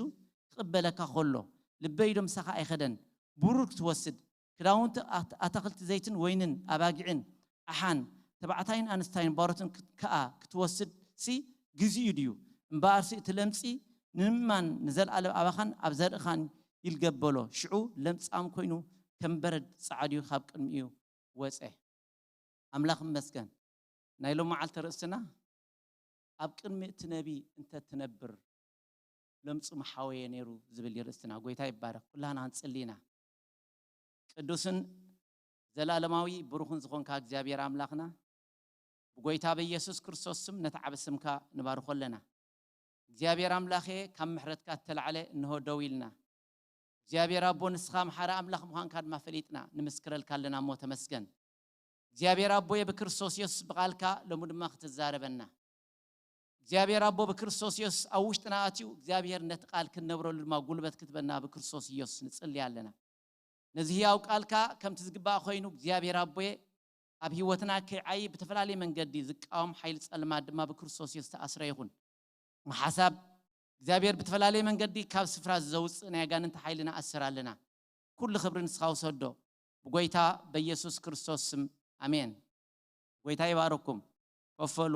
ክቕበለካ ኸሎ፣ ልበይ ዶ ምሳኻ ኣይኸደን? ብሩር ክትወስድ፣ ክዳውንቲ፣ ኣት-፣ ኣታኽልቲ፣ ዘይትን ወይንን ኣባጊዕን ኣሓን፣ ተባዕታይን ኣንስታይን ባሮትን ክት-፣ ከኣ ክትወስድሲ ግዜኡ ድዩ? እምበኣርሲ እቲ ለምጺ ንምእማን ንዘለኣለም ኣባኻን ኣብ ዘርእኻን ይልገብ" በሎ። ሽዑ ለምጻም ኮይኑ ከም በረድ ጸዓዱ ካብ ቅድሚኡ ወጸ። ኣምላኽ ይመስገን። ናይ ሎማዓልቲ ርእስና፣ ኣብ ቅድሚ እቲ ነቢ እንተ ትነብር፣ ለምጹ መሓወየ ነይሩ ዝብል ይርእስትና። ጎይታ ይባረክ። ኩላና ክንጽሊ ኢና። ቅዱስን ዘላለማዊ ብሩኽን ዝኾንካ እግዚኣብሔር ኣምላኽና፣ ብጎይታ በኢየሱስ ክርስቶስ ስም ነቲ ዓቢ ስምካ ንባርኾ ኣለና። እግዚኣብሔር ኣምላኸ፣ ካብ ምሕረትካ እተላዕለ እንሆ ደው ኢልና። እግዚኣብሔር ኣቦ፣ ንስኻ መሓሪ ኣምላኽ ምዃንካ ድማ ፈሊጥና ንምስክረልካ ኣለና እሞ ተመስገን። እግዚኣብሔር ኣቦየ፣ ብክርስቶስ የሱስ ብቓልካ ሎሚ ድማ ክትዛረበና። እግዚኣብሔር ኣቦ፣ ብክርስቶስ የሱስ ኣብ ውሽጥና ኣትዩ እግዚኣብሔር ነቲ ቃል ክንነብረሉ ድማ ጉልበት ክትበና ብክርስቶስ የሱስ ንጽሊ ኣለና። ነዚ ህያው ቃልካ ከምቲ ዝግባእ ኮይኑ እግዚኣብሔር ኣቦየ ኣብ ህይወትና ከይዓይ ብተፈላለየ መንገዲ ዝቃወም ሓይሊ ጸልማት ድማ ብክርስቶስ የሱስ ተኣስረ ይኹን። ሓሳብ እግዚኣብሔር ብተፈላለየ መንገዲ ካብ ስፍራ ዘውፅእ ናይ ኣጋንንቲ ሓይሊ ንኣስር ኣለና። ኩሉ ክብሪ ንስኻ ውሰዶ፣ ብጎይታ በኢየሱስ ክርስቶስ ስም፣ ኣሜን። ጎይታ ይባረኩም። ኮፍ በሉ።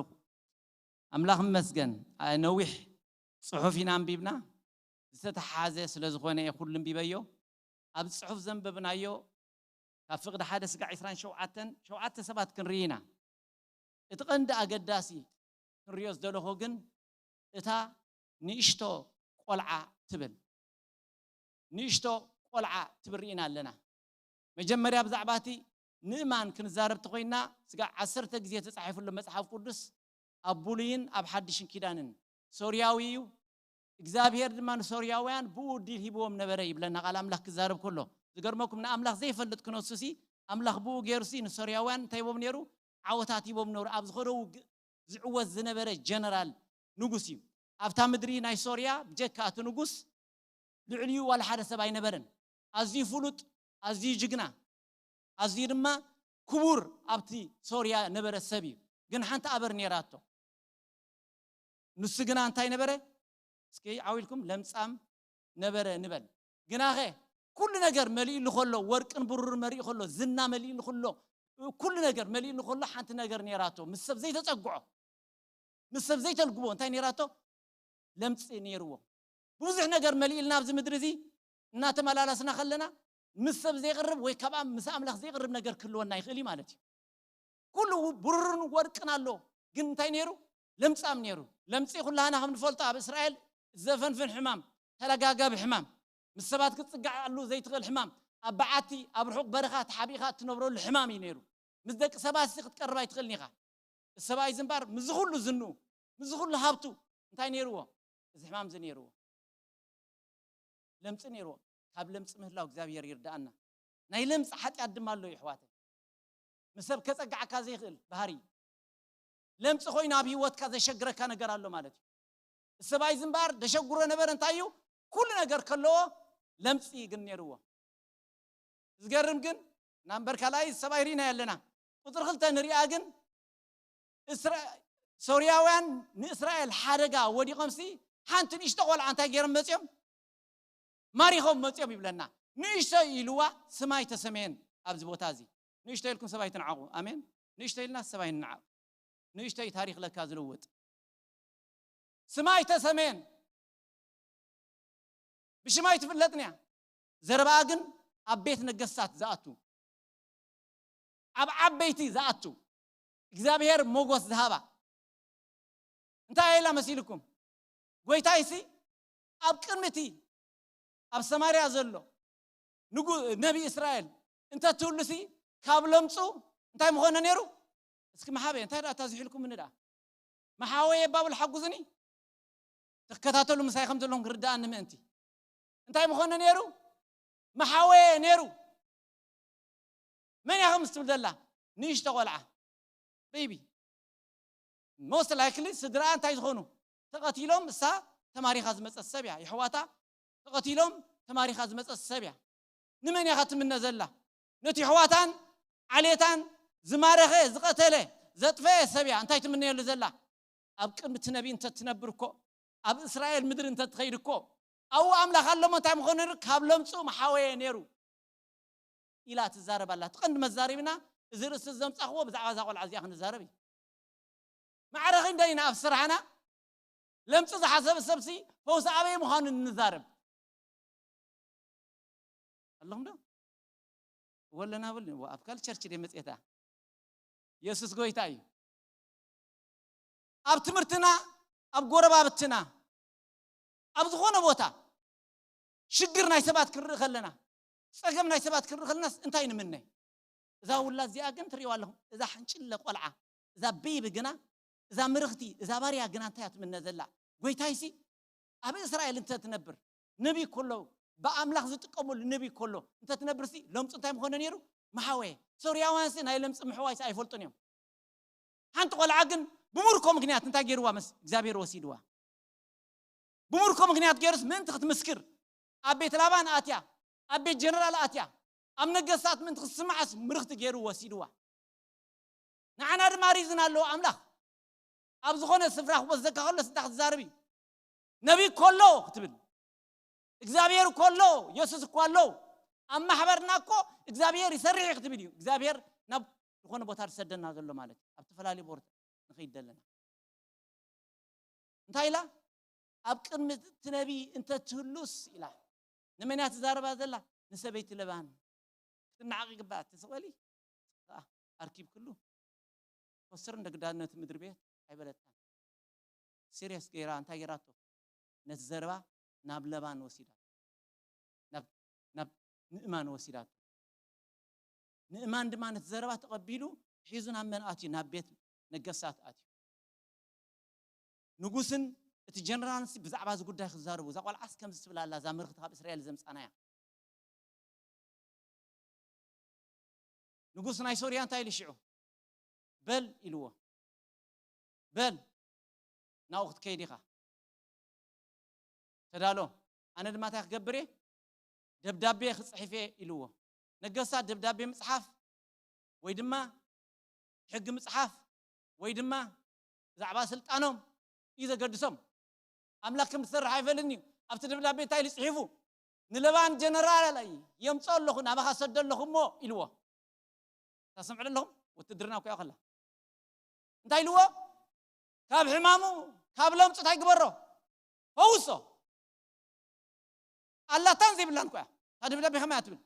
ኣምላኽ ይመስገን። ኣ፣ ነዊሕ ጽሑፍ ኢና ኣንቢብና፣ ዝተተሓሓዘ ስለ ዝኾነ እየ ኩሉ ኣንቢበዮ። ኣብ ጽሑፍ ዘንበብናዮ ካብ ፍቕዲ ሓደ ስጋዕ ዕስራን ሸውዓተን፣ ሸውዓተ ሰባት ክንርኢ ኢና። እቲ ቀንዲ ኣገዳሲ ክንሪኦ ዝደለኹ ግን እታ ንእሽቶ ቆልዓ ትብል፣ ንእሽቶ ቆልዓ ትብል ርኢና ኣለና። መጀመርያ ብዛዕባ እቲ ምእማን ክንዛረብ ተኾይና፣ ስጋዕ ዓሰርተ ግዜ ተጻሒፉ ኣሎ መጽሓፍ ቅዱስ፣ ኣብ ብሉይን ኣብ ሓድሽን ኪዳንን። ሶርያዊ እዩ። እግዚኣብሔር ድማ ንሶርያውያን ብኡ ዕድል ሂብዎም ነበረ ይብለና ቃል ኣምላኽ ክዛረብ ከሎ። ዝገርመኩም፣ ንኣምላኽ ዘይፈልጥ ክነሱሲ፣ ኣምላኽ ብኡ ገይሩሲ ንሶርያውያን እንታይ ሂቦም ነይሩ? ዓወታት ሂቦም ነይሩ። ኣብ ዝኸዶ ውግእ ዝዕወት ዝነበረ ጀነራል ንጉስ እዩ። ኣብታ ምድሪ ናይ ሶርያ ብጀካ እቲ ንጉስ ልዕሊኡ ዋላ ሓደ ሰብ ኣይነበረን። ኣዝዩ ፍሉጥ፣ ኣዝዩ ጅግና፣ ኣዝዩ ድማ ክቡር ኣብቲ ሶርያ ነበረ ሰብ እዩ። ግን ሓንቲ ኣበር ነይራቶ። ንሱ ግና እንታይ ነበረ? እስኪ ዓው ኢልኩም፣ ለምጻም ነበረ ንበል። ግናኸ ኩሉ ነገር መሊእሉ ከሎ፣ ወርቅን ብሩርን መሊኡ ከሎ፣ ዝና መሊእሉ ከሎ፣ ኩሉ ነገር መሊእሉ ከሎ፣ ሓንቲ ነገር ነይራቶ፣ ምስ ሰብ ዘይተጸግዖ፣ ምስ ሰብ ዘይተልግቦ እንታይ ነይራቶ? ለምጺ ነይርዎ። ብዙሕ ነገር መሊእልና ኣብዚ ምድሪ እዚ እናተመላለስና ከለና ምስ ሰብ ዘይቕርብ ወይ ካብ ኣም-፣ ምስ ኣምላኽ ዘይቕርብ ነገር ክህልወና ይኽእል እዩ ማለት እዩ። ኩሉ ብሩርን ወርቅን ኣሎ፣ ግን እንታይ ነይሩ? ለምጻም ነይሩ። ለምጺ ኩላህና ከም ንፈልጦ ኣብ እስራኤል ዘፈንፍን ሕማም፣ ተለጋጋቢ ሕማም፣ ምስ ሰባት ክትጽጋዓሉ ዘይትኽእል ሕማም፣ ኣብ በዓቲ ኣብ ርሑቕ በረኻ ተሓቢእካ እትነብረሉ ሕማም እዩ ነይሩ። ምስ ደቂ ሰባት ሲ ክትቀርብ ኣይትኽእልን ኢኻ። ሰብኣይ ዝምባር ምስዚ ኩሉ ዝንኡ፣ ምስዚ ኩሉ ሃብቱ እንታይ ነይርዎ? እዚ ሕማም እዚ ነይርዎ። ለምጺ ነይርዎ። ካብ ለምጺ ምህላው እግዚኣብሔር ይርዳኣና። ናይ ለምጺ ሓጢኣት ድማ ኣሎ ይሕዋተ። ምስ ሰብ ከጸግዓካ ዘይኽእል ባህሪ እዩ። ለምጺ ኮይኑ ኣብ ህይወትካ ዘሸግረካ ነገር ኣሎ ማለት እዩ። ሰብኣይ ዝምባር ደሸግሮ ነበረ እንታይ እዩ? ኩሉ ነገር ከለዎ ለምጺ ግን ነይርዎ። ዝገርም ግን ናምበር ካልኣይ ሰብኣይ ርኢና ኣለና። ቁፅሪ ክልተ ንሪኣ ግን እስራ-፣ ሶርያውያን ንእስራኤል ሓደጋ ወዲቖምሲ ሓንቲ ንእሽቶ ቆልዓ እንታይ ገይሮም መፂኦም? ማሪኾም መፂኦም ይብለና። ንእሽቶ ኢልዋ ስማይ ተሰመየን ኣብዚ ቦታ እዚ። ንእሽቶ ኢልኩም ሰብኣይ ትንዓቑ። ኣሜን። ንእሽቶ ኢልና ሰብኣይ ንንዓቕ። ንእሽቶ እዩ ታሪኽ ለካ ዝልውጥ። ስማይ ተሰመየን። ብሽማይ ትፍለጥን እያ። ዘረባኣ ግን ኣብ ቤት ነገስታት ዝኣቱ፣ ኣብ ዓበይቲ ዝኣቱ፣ እግዚኣብሔር ሞጎስ ዝሃባ። እንታይ ኢላ መሲልኩም? ጎይታይሲ ኣብ ቅድሚ እቲ ኣብ ሰማርያ ዘሎ ንጉ-፣ ነቢ እስራኤል እንተትህሉሲ ካብ ለምጹ እንታይ ምኾነ ነይሩ? እስኪ መሓበ እንታይ ደኣ ታዝሒልኩም ንዳ መሓወየ ባብል ሓጉዝኒ። ትከታተሉ ምሳይ ከም ዘለኹም ክርዳኣኒ ምእንቲ። እንታይ ምኾነ ነይሩ? መሓወየ ነይሩ። መን እያ ከምዚ ትብል ዘላ? ንእሽቶ ቆልዓ፣ ቤቢ። ሞስት ላይክሊ ስድራኣ እንታይ ዝኾኑ? ተቐቲሎም፣ እሳ ተማሪኻ ዝመጸት ሰብ እያ። የሕዋታ ተቐቲሎም፣ ተማሪኻ ዝመጸት ሰብ እያ። ንመን እያ ትምነ ዘላ? ነቲ የሕዋታን ዓሌታን ዝማረኸ፣ ዝቐተለ፣ ዘጥፈአ ሰብ እያ። እንታይ ትምነየሉ ዘላ? ኣብ ቅድሚ እቲ ነቢይ እንተ ትነብር እኮ፣ ኣብ እስራኤል ምድሪ እንተ ትኸይድ እኮ፣ ኣብኡ ኣምላኽ ኣሎ እሞ እንታይ ምኾነ ነይሩ? ካብ ለምጹ መሓወየ ነይሩ ኢላ ትዛረብ ኣላ። እቲ ቀንዲ መዛረቢና፣ እዚ ርእሲ ዘምጻኽዎ ብዛዕባ እዛ ቆልዓ እዚኣ ክንዛረብ እዩ። ማዕረ ክንደይ ኢና ኣብ ስራሕና ለምጺ ዝሓሰበ ሰብሲ ፈውሲ ኣበይ ምዃኑ እንዛረብ ኣለኹም ዶ? ወለና በል፣ ኣብ ካልቸር ችደ መጽሔታ። የሱስ ጎይታ እዩ። ኣብ ትምህርትና፣ ኣብ ጎረባብትና፣ ኣብ ዝኾነ ቦታ ሽግር ናይ ሰባት ክንርኢ ከለና፣ ጸገም ናይ ሰባት ክንርኢ ከለናስ እንታይ ንምነ? እዛ ውላድ እዚኣ ግን ትርእይዋ ኣለኹም፣ እዛ ሓንጭለ ቆልዓ፣ እዛ ቤቢ ግና፣ እዛ ምርኽቲ፣ እዛ ባርያ ግና እንታይ እያ ትምነ ዘላ? ጎይታይሲ ኣብ እስራኤል እንተ ትነብር፣ ነቢይ ከሎ፣ ብኣምላኽ ዝጥቀመሉ ነቢይ ከሎ እንተ ትነብርሲ፣ ለምጹ እንታይ ምኾነ ነይሩ? መሓወየ። ሶርያውያንሲ ናይ ለምጺ ምሕዋይሲ ኣይፈልጡን እዮም። ሓንቲ ቆልዓ ግን ብምርኮ ምኽንያት እንታይ ገይርዋ? መስ እግዚኣብሔር ወሲድዋ። ብምርኮ ምኽንያት ገይሩስ ምእንቲ ክትምስክር ኣብ ቤት ላባን ኣትያ፣ ኣብ ቤት ጀነራል ኣትያ፣ ኣብ ነገስታት ምእንቲ ክትስማዓስ ምርኽቲ ገይሩ ወሲድዋ። ንዓና ድማ ሪዝን ኣለዎ ኣምላኽ። ኣብ ዝኾነ ስፍራ ክወስደካ ከሎ ስዳ ክትዛረብ እዩ። ነቢይ እኮ ኣሎ ክትብል፣ እግዚኣብሔር እኮ ኣሎ፣ የሱስ እኮ ኣሎ። ኣብ ማሕበርና እኮ እግዚኣብሔር ይሰርሕ እዩ ክትብል እዩ። እግዚኣብሔር ናብ ዝኾነ ቦታ ዝሰደና ዘሎ ማለት እዩ። ኣብ ዝተፈላለዩ ቦታ ንኸይድ ዘለና እንታይ ኢላ? ኣብ ቅድሚ እቲ ነቢይ እንተ ትህሉስ ኢላ። ንመን እያ ትዛረባ ዘላ? ንሰበይቲ ለባን። ክትናዓቕ ይግባእ። ትስቐሊ ኣርኪብ ክሉ ኮስር እንደ ግዳነት ምድሪ ቤት ኣይበለታን። ሲሪየስ ገይራ እንታይ ገይራቶ? ነቲ ዘረባ ናብ ለባን ወሲዳ፣ ናብ ናብ ንእማን ወሲዳቶ። ንእማን ድማ ነቲ ዘረባ ተቐቢሉ ሒዙ ናብ መን ኣትዩ? ናብ ቤት ነገስታት ኣትዩ። ንጉስን እቲ ጀነራልንሲ ብዛዕባ እዚ ጉዳይ ክዛረቡ፣ እዛ ቆልዓስ ከምዚ ትብል ኣላ፣ እዛ ምርኽቲ ካብ እስራኤል ዘምጻናያ። ንጉስ ናይ ሶርያ እንታይ ኢሉ ሽዑ? በል ኢልዎ። በል ናብኡ ክትከይድ ኢኻ። ተዳሎ፣ ኣነ ድማ እንታይ ክገብር እየ? ደብዳቤ ክጽሕፍ እየ ኢልዎ። ነገስታት ደብዳቤ ምጽሓፍ ወይ ድማ ሕጊ ምጽሓፍ ወይ ድማ ብዛዕባ ስልጣኖም እዩ ዘገድሶም። ኣምላኽ ከም ዝሰርሕ ኣይፈልጥን እዩ። ኣብቲ ደብዳቤ እንታይ ኢሉ ጽሒፉ? ንለባን ጀነራል የምጽኦ ኣለኹ፣ ናባኻ ሰዶ ኣለኹ እሞ ኢልዎ። ታሰምዑ ኣለኹም? ውትድርና እኮ እያ ከላ። እንታይ ኢልዎ? ካብ ሕማሙ፣ ካብ ለምጹ እንታይ ግበሮ? ፈውሶ። ኣላታን ዘይብላን እኮ እያ። እታ ደብዳቤ ከማይ እያ ትብል?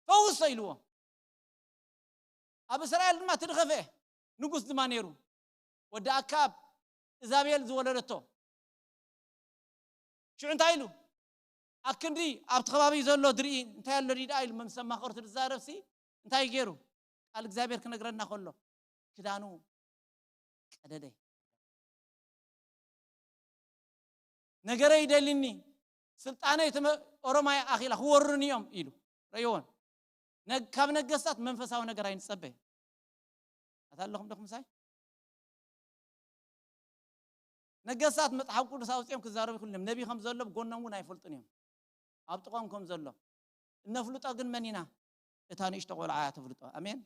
ፈውሶ ኢልዎ። ኣብ እስራኤል ድማ ትድኸፈ ንጉስ ድማ ነይሩ። ወዲ ኣካብ እዛቤል ዝወለደቶ። ሽዑ እንታይ ኢሉ? ኣክንዲ ኣብቲ ከባቢ ዘሎ ድርኢ እንታይ ኣሎ ድኣ ኢሉ ምስ ኣማኸርቱ ዝዛረብሲ እንታይ ገይሩ? ቃል እግዚኣብሔር ክነግረና ከሎ ክዳኑ ቀደደ። ነገረ ይደልኒ፣ ስልጣነይ ተመ-፣ ኦሮማይ ኣኺላ ክወሩኒ እዮም ኢሉ። ረእይዎን። ነግ-፣ ካብ ነገስታት መንፈሳዊ ነገር ኣይንጸበ። ኣታ ኣለኹም ዶ ምሳይ? ነገስታት መጽሓፍ ቅዱስ ኣውጺኦም ክዛረቡ ይኽእሉ እዮም። ነቢ ከም ዘሎ ብጎኖም እውን ኣይፈልጡን እዮም። ኣብ ጥቖም ከም ዘሎ እነፍልጦ ግን መን ኢና? እታ ንእሽቶ ቆልዓ እያ ተፍልጦ። ኣሜን፣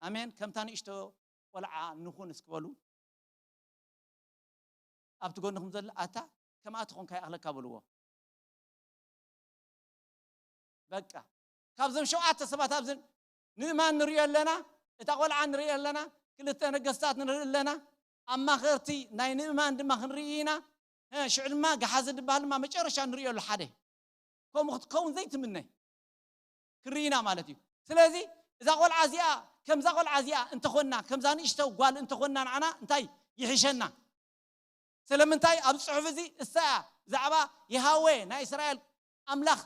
ኣሜን። ከምታ ንእሽቶ ቆልዓ ንኹን እስኪ በሉ። ኣብቲ ጎንኹም ዘሎ ኣታ ከምኣ ትኾንካ ይኣኽለካ በልዎ። በቃ ካብዞም ሸውዓተ ሰባት ኣብዚ ንእማን ንሪኦ ኣለና፣ እታ ቆልዓ ንሪኦ ኣለና፣ ክልተ ነገስታት ንርኢ ኣለና፣ ኣማኸርቲ ናይ ንእማን ድማ ክንርኢ ኢና። እ፣ ሽዑ ድማ ገሓዚ ዝበሃል ድማ መጨረሻ ንሪኦ ኣሎ ሓደ። ከምኡ ክትከውን ዘይትምነ ክርኢና ማለት እዩ። ስለዚ እዛ ቆልዓ እዚኣ ከምዛ ቆልዓ እዚኣ እንተኾንና፣ ከምዛ ንእሽቶ ጓል እንተኾንና ንዓና እንታይ ይሕሸና? ስለምንታይ? ኣብ ጽሑፍ እዚ እሳ እያ ብዛዕባ የሃዌ ናይ እስራኤል ኣምላኽ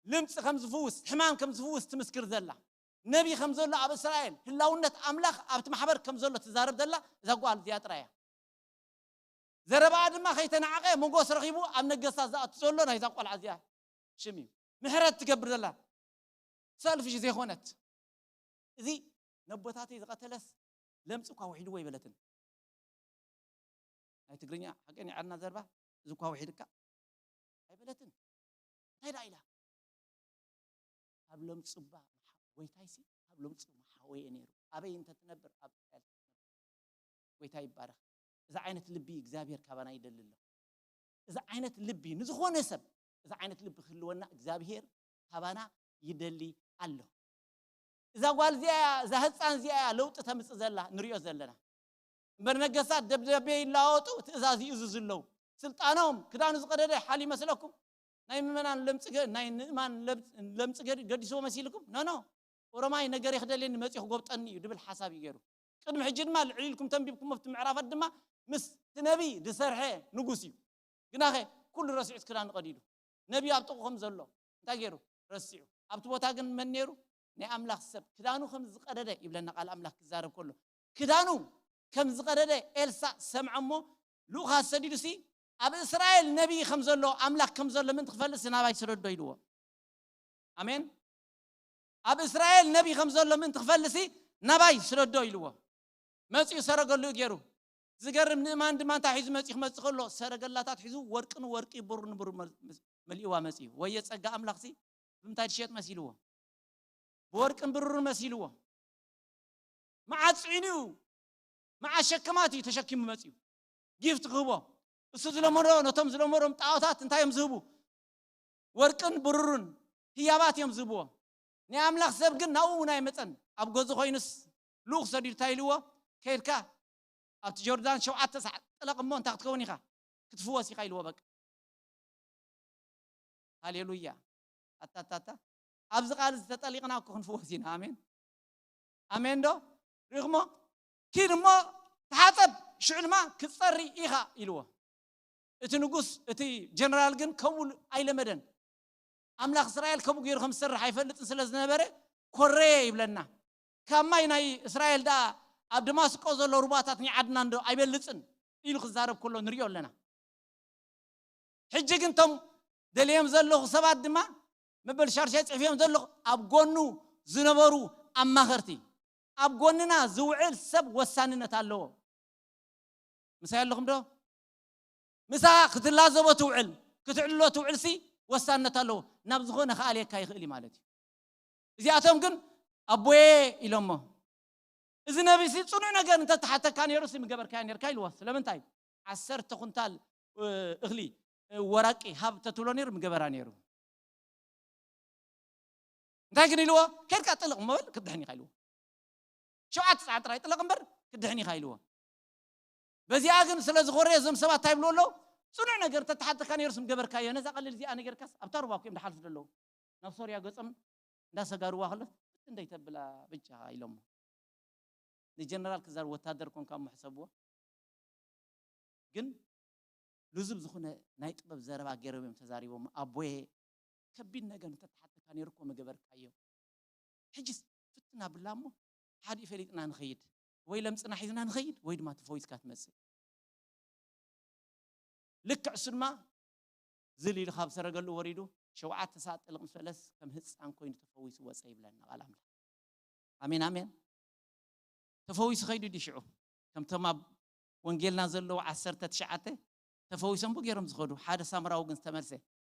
ልምጺ ከም ዝፍውስ፣ ሕማም ከም ዝፍውስ ትምስክር ዘላ። ነቢ ከም ዘሎ ኣብ እስራኤል ህላውነት ኣምላኽ ኣብቲ ማሕበር ከም ዘሎ ትዛረብ ዘላ እዛ ጓል እዚኣ ጥራይ እያ። ዘረባኣ ድማ ከይተናዕቐ ሞጎስ ረኺቡ ኣብ ነገስታት ዝኣቱ ዘሎ ናይዛ ቆልዓ እዚኣ ሽም እዩ። ምሕረት ትገብር ዘላ ሰልፍሽ ዘይኮነት። እዚ ነቦታተይ ዝቐተለስ ለምጽ እኳ ውሒድዎ ኣይበለትን። ናይ ትግርኛ ሓቀኛ ዓድና ዘረባ እዚ እኳ ውሒድካ ኣይበለትን። እንታይ ደኣ ኢላ? ካብ ለምጹባ መሓ-፣ ጎይታይሲ ካብ ለምጹ መሓወየ ነይሩ። ኣበይ እንተ ትነብር ኣብ እስራኤል ትነብር። ጎይታ ይባረኽ። እዚ ዓይነት ልቢ እግዚኣብሔር ካባና ይደሊ ኣሎ። እዚ ዓይነት ልቢ ንዝኾነ ሰብ እዚ ዓይነት ልቢ ክህልወና እግዚኣብሔር ካባና ይደሊ ኣሎ። እዛ ጓል እዚኣ እያ፣ እዛ ህፃን እዚኣ እያ ለውጢ ተምፅእ ዘላ ንሪኦ ዘለና። እምበር ነገስታት ደብዳቤ ይለዋወጡ፣ ትእዛዝ ይእዝዙ ኣለዉ። ስልጣኖም ክዳኑ ዝቐደደ ሓል ይመስለኩም? ናይ ምእመናን ለምፂ ገ-፣ ናይ ንእማን ለምፂ፣ ለምፂ ገ-፣ ገዲስዎ መሲልኩም? ኖ፣ ኖ። ኦሮማይ ነገር ክደልየኒ መፂኡ ክጎብጠኒ እዩ ድብል ሓሳብ እዩ ገይሩ። ቅድሚ ሕጂ ድማ ልዕሊ ኢልኩም ተንቢብኩሞ ኣብቲ ምዕራፋት ድማ ምስ እቲ ነቢ ዝሰርሐ ንጉስ እዩ። ግናኸ ኩሉ ረሲዑ ክዳኑ ቀዲዱ። ነቢይ ኣብ ጥቕኡ ከም ዘሎ እንታይ ገይሩ? ረሲዑ። ኣብቲ ቦታ ግን መን ነይሩ? ናይ ኣምላኽ ሰብ ክዳኑ ከም ዝቐደደ ይብለና ቃል ኣምላኽ ክዛረብ ከሎ። ክዳኑ ከም ዝቐደደ ኤልሳእ ሰምዐ እሞ ልኡኻት ሰዲዱሲ ኣብ እስራኤል ነቢይ ከም ዘሎ ኣምላኽ ከም ዘሎ ምእንቲ ክፈልጥሲ ናባይ ስደዶ ኢልዎ። ኣሜን። ኣብ እስራኤል ነቢይ ከም ዘሎ ምእንቲ ክፈልጥሲ ናባይ ስደዶ ኢልዎ። መጺኡ ሰረገሉ ገይሩ። ዝገርም ንእማን ድማ እንታይ ሒዙ መጺኡ ክመጽእ ከሎ ሰረገላታት ሒዙ ወርቅን ወርቂ ብሩርን ብሩር መ- መሊእዋ መጺኡ። ወየ ጸጋ ኣምላኽሲ ብምንታይ ትሸጥ መሲልዎ? ብወርቅን ብሩርን መሲልዎ። መዓት ጽዒኑ እዩ። መዓት ሸከማት እዩ ተሸኪሙ መጺኡ። ጊፍት ክህቦ። እሱ ዝለመዶ ነቶም ዝለመዶም ጣዖታት እንታይ እዮም ዝህቡ? ወርቅን ብሩርን ህያባት እዮም ዝህብዎ። ናይ ኣምላኽ ሰብ ግን ናብኡ እውን ኣይመጸን። ኣብ ገዙ ኮይኑስ ልኡኽ ሰዲዱ እንታይ ኢልዎ? ከይድካ ኣብቲ ጆርዳን ሸውዓተ ሰዓት ጥለቕ እሞ እንታይ ክትከውን ኢኻ? ክትፍወስ ኢኻ ኢልዎ። በቃ ሃሌሉያ። ኣታታታ ኣብዚ ቃል እዚ ተጠሊቕና እኮ ክንፍወስ ኢና። ኣሜን ኣሜን ዶ? ሪኹሞ? ኪድ እሞ ተሓጸብ፣ ሽዑ ድማ ክትጸሪ ኢኻ ኢልዎ። እቲ ንጉስ እቲ ጀነራል ግን ከምኡ ኣይለመደን። ኣምላኽ እስራኤል ከምኡ ገይሩ ከም ዝሰርሕ ኣይፈልጥን ስለ ዝነበረ ኮረየ ይብለና። ካብ ማይ ናይ እስራኤል ደኣ ኣብ ደማስቆ ዘሎ ሩባታት ናይ ዓድና እንዶ ኣይበልጽን ኢሉ ክዛረብ ከሎ ንሪኦ ኣለና። ሕጂ ግን እቶም ደልዮም ዘለኹ ሰባት ድማ መበል ሻርሻይ ጽሕፍዮም ዘለኹ ኣብ ጎኑ ዝነበሩ ኣማኸርቲ ኣብ ጎንና ዝውዕል ሰብ ወሳንነት ኣለዎ። ምሳይ ኣለኹም ዶ? ምሳ ክትላዘቦ ትውዕል ክትዕልሎ ትውዕልሲ ወሳንነት ኣለዎ። ናብ ዝኾነ ክኣልየካ ይኽእል እዩ ማለት እዩ። እዚኣቶም ግን ኣቦየ ኢሎሞ። እዚ ነቢሲ ጽኑዕ ነገር እንተተሓተካ ነይሩሲ ምገበርካዮ ነርካ ኢልዎ። ስለምንታይ? ዓሰርተ ኩንታል እኽሊ ወራቂ ሃብ ተትብሎ ነይሩ ምገበራ ነይሩ። እንታይ ግን ኢልዎ? ከድካ ጥልቕ እሞ በል ክድሕን ኢኻ ኢልዎ። ሸውዓተ ሰዓት ጥራይ ጥልቕ እምበር ክድሕን ኢኻ ኢልዎ። በዚኣ ግን ስለ ዝኾረየ እዞም ሰባት እንታይ ይብሉ ኣለዉ? ጽኑዕ ነገር ተተሓተካ ነይሩስ ምገበርካዮ። ነዛ ቀልል እዚኣ ነገርካስ ኣብታ ሩባ እኮ እዮም ድሓልፉ ዘለዉ። ናብ ሶርያ ገጾም እንዳሰጋርዋ ከሎ እንደ ይተብላ ብቻ ኢሎሞ። ንጀነራል ክዛር ወታደር ኮንካ እሞ ሕሰብዎ። ግን ልዙብ ዝኾነ ናይ ጥበብ ዘረባ ገይሮም እዮም ተዛሪቦም። ኣቦየ ከቢድ ነገር እንተተሓተካ ነይሩ እኮ ምገበርካዮ። ሕጅስ ፍትና ብላ እሞ ሓዲኡ ፈሊጥና ንኸይድ ወይ ለምፅና ሒዝና ንኸይድ ወይ ድማ ተፈዊስካ ትመፅእ። ልክዕ እሱ ድማ ዝል ኢሉ ካብ ሰረገሉ ወሪዱ ሸውዓተ ሰዓት ጥልቕ ምስ በለስ ከም ህፃን ኮይኑ ተፈዊሱ ወፀ ይብለና ቃል ኣምላኽ። ኣሜን ኣሜን። ተፈዊሱ ከይዱ ድዩ ሽዑ? ከምቶም ኣብ ወንጌልና ዘለዉ ዓሰርተ ትሽዓተ ተፈዊሶም ቡ ገይሮም ዝኸዱ ሓደ ሳምራዊ ግን ዝተመልሰ።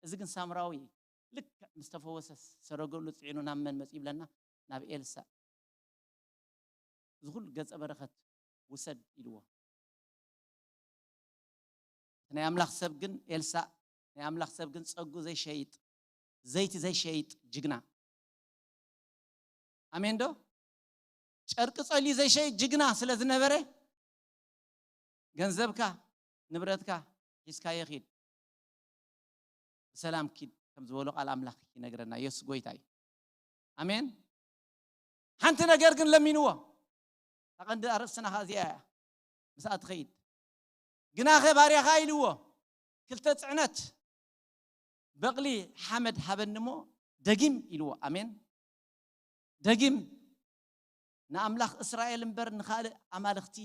እዚ ግን ሳምራዊ ልክዕ ምስ ተፈወሰ ሰረገሉ ፅዒኑ ናብ መን መፅ ይብለና? ናብ ኤልሳእ። እዚ ኩሉ ገጸ በረኸት ውሰድ ኢልዎ። እቲ ናይ ኣምላኽ ሰብ ግን ኤልሳእ ናይ ኣምላኽ ሰብ ግን ጸጉ ዘይሸይጥ ዘይቲ ዘይሸይጥ ጅግና። ኣሜን ዶ? ጨርቂ ጸልዩ ዘይሸይጥ ጅግና ስለ ዝነበረ ገንዘብካ ንብረትካ ሒዝካዮ ኪድ፣ ብሰላም ኪድ ከም ዝበሎ ቃል ኣምላኽ ይነግረና። ኢየሱስ ጎይታ እዩ። ኣሜን። ሓንቲ ነገር ግን ለሚንዎ። ኣቐንዲ ኣርእስትና ኸኣ እዚኣ እያ። ምስኣ ትኸይድ። ግናኸ ባርያኻ ኢልዎ ክልተ ጽዕነት በቕሊ ሓመድ ሃበኒ እሞ ደጊም ኢልዎ። ኣሜን። ደጊም ንኣምላኽ እስራኤል እምበር ንኻልእ ኣማልኽቲ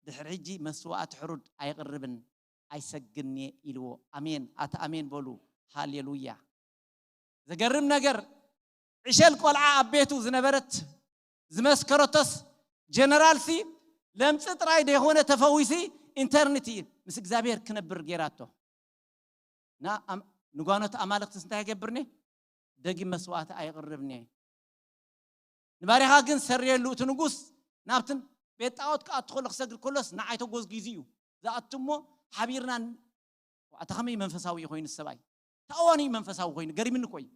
ድሕሪ ሕጂ መስዋእቲ ሕሩድ ኣይቕርብን ኣይሰግድን እየ ኢልዎ። ኣሜን። ኣታ ኣሜን በሉ። ሃሌሉያ። ዘገርም ነገር ዕሸል ቆልዓ ኣብ ቤቱ ዝነበረት ዝመስከረቶስ ጀነራልሲ ለምጽ ጥራይ ደይኮነ ተፈዊሲ ኢንተርኒቲ ምስ እግዚኣብሔር ክነብር ገይራቶ። ንጓኖት ኣማልኽትስ እንታይ ይገብርኒ? ደጊም መስዋእቲ ኣይቕርብኒ። ንባርያኻ ግን ሰርየሉ። እቲ ንጉስ ናብትን ቤት ጣዖት ክኣቱ ከሎ ክሰግድ ከሎስ ንዓይ ተጎዝጊዙ እዩ ዝኣቱ እሞ ሓቢርና ን- ኣታ ከመይ መንፈሳዊ ኮይኑ ሰብኣይ ተኣዋኒ መንፈሳዊ ኮይኑ ገሪምኒ እኮ እዩ።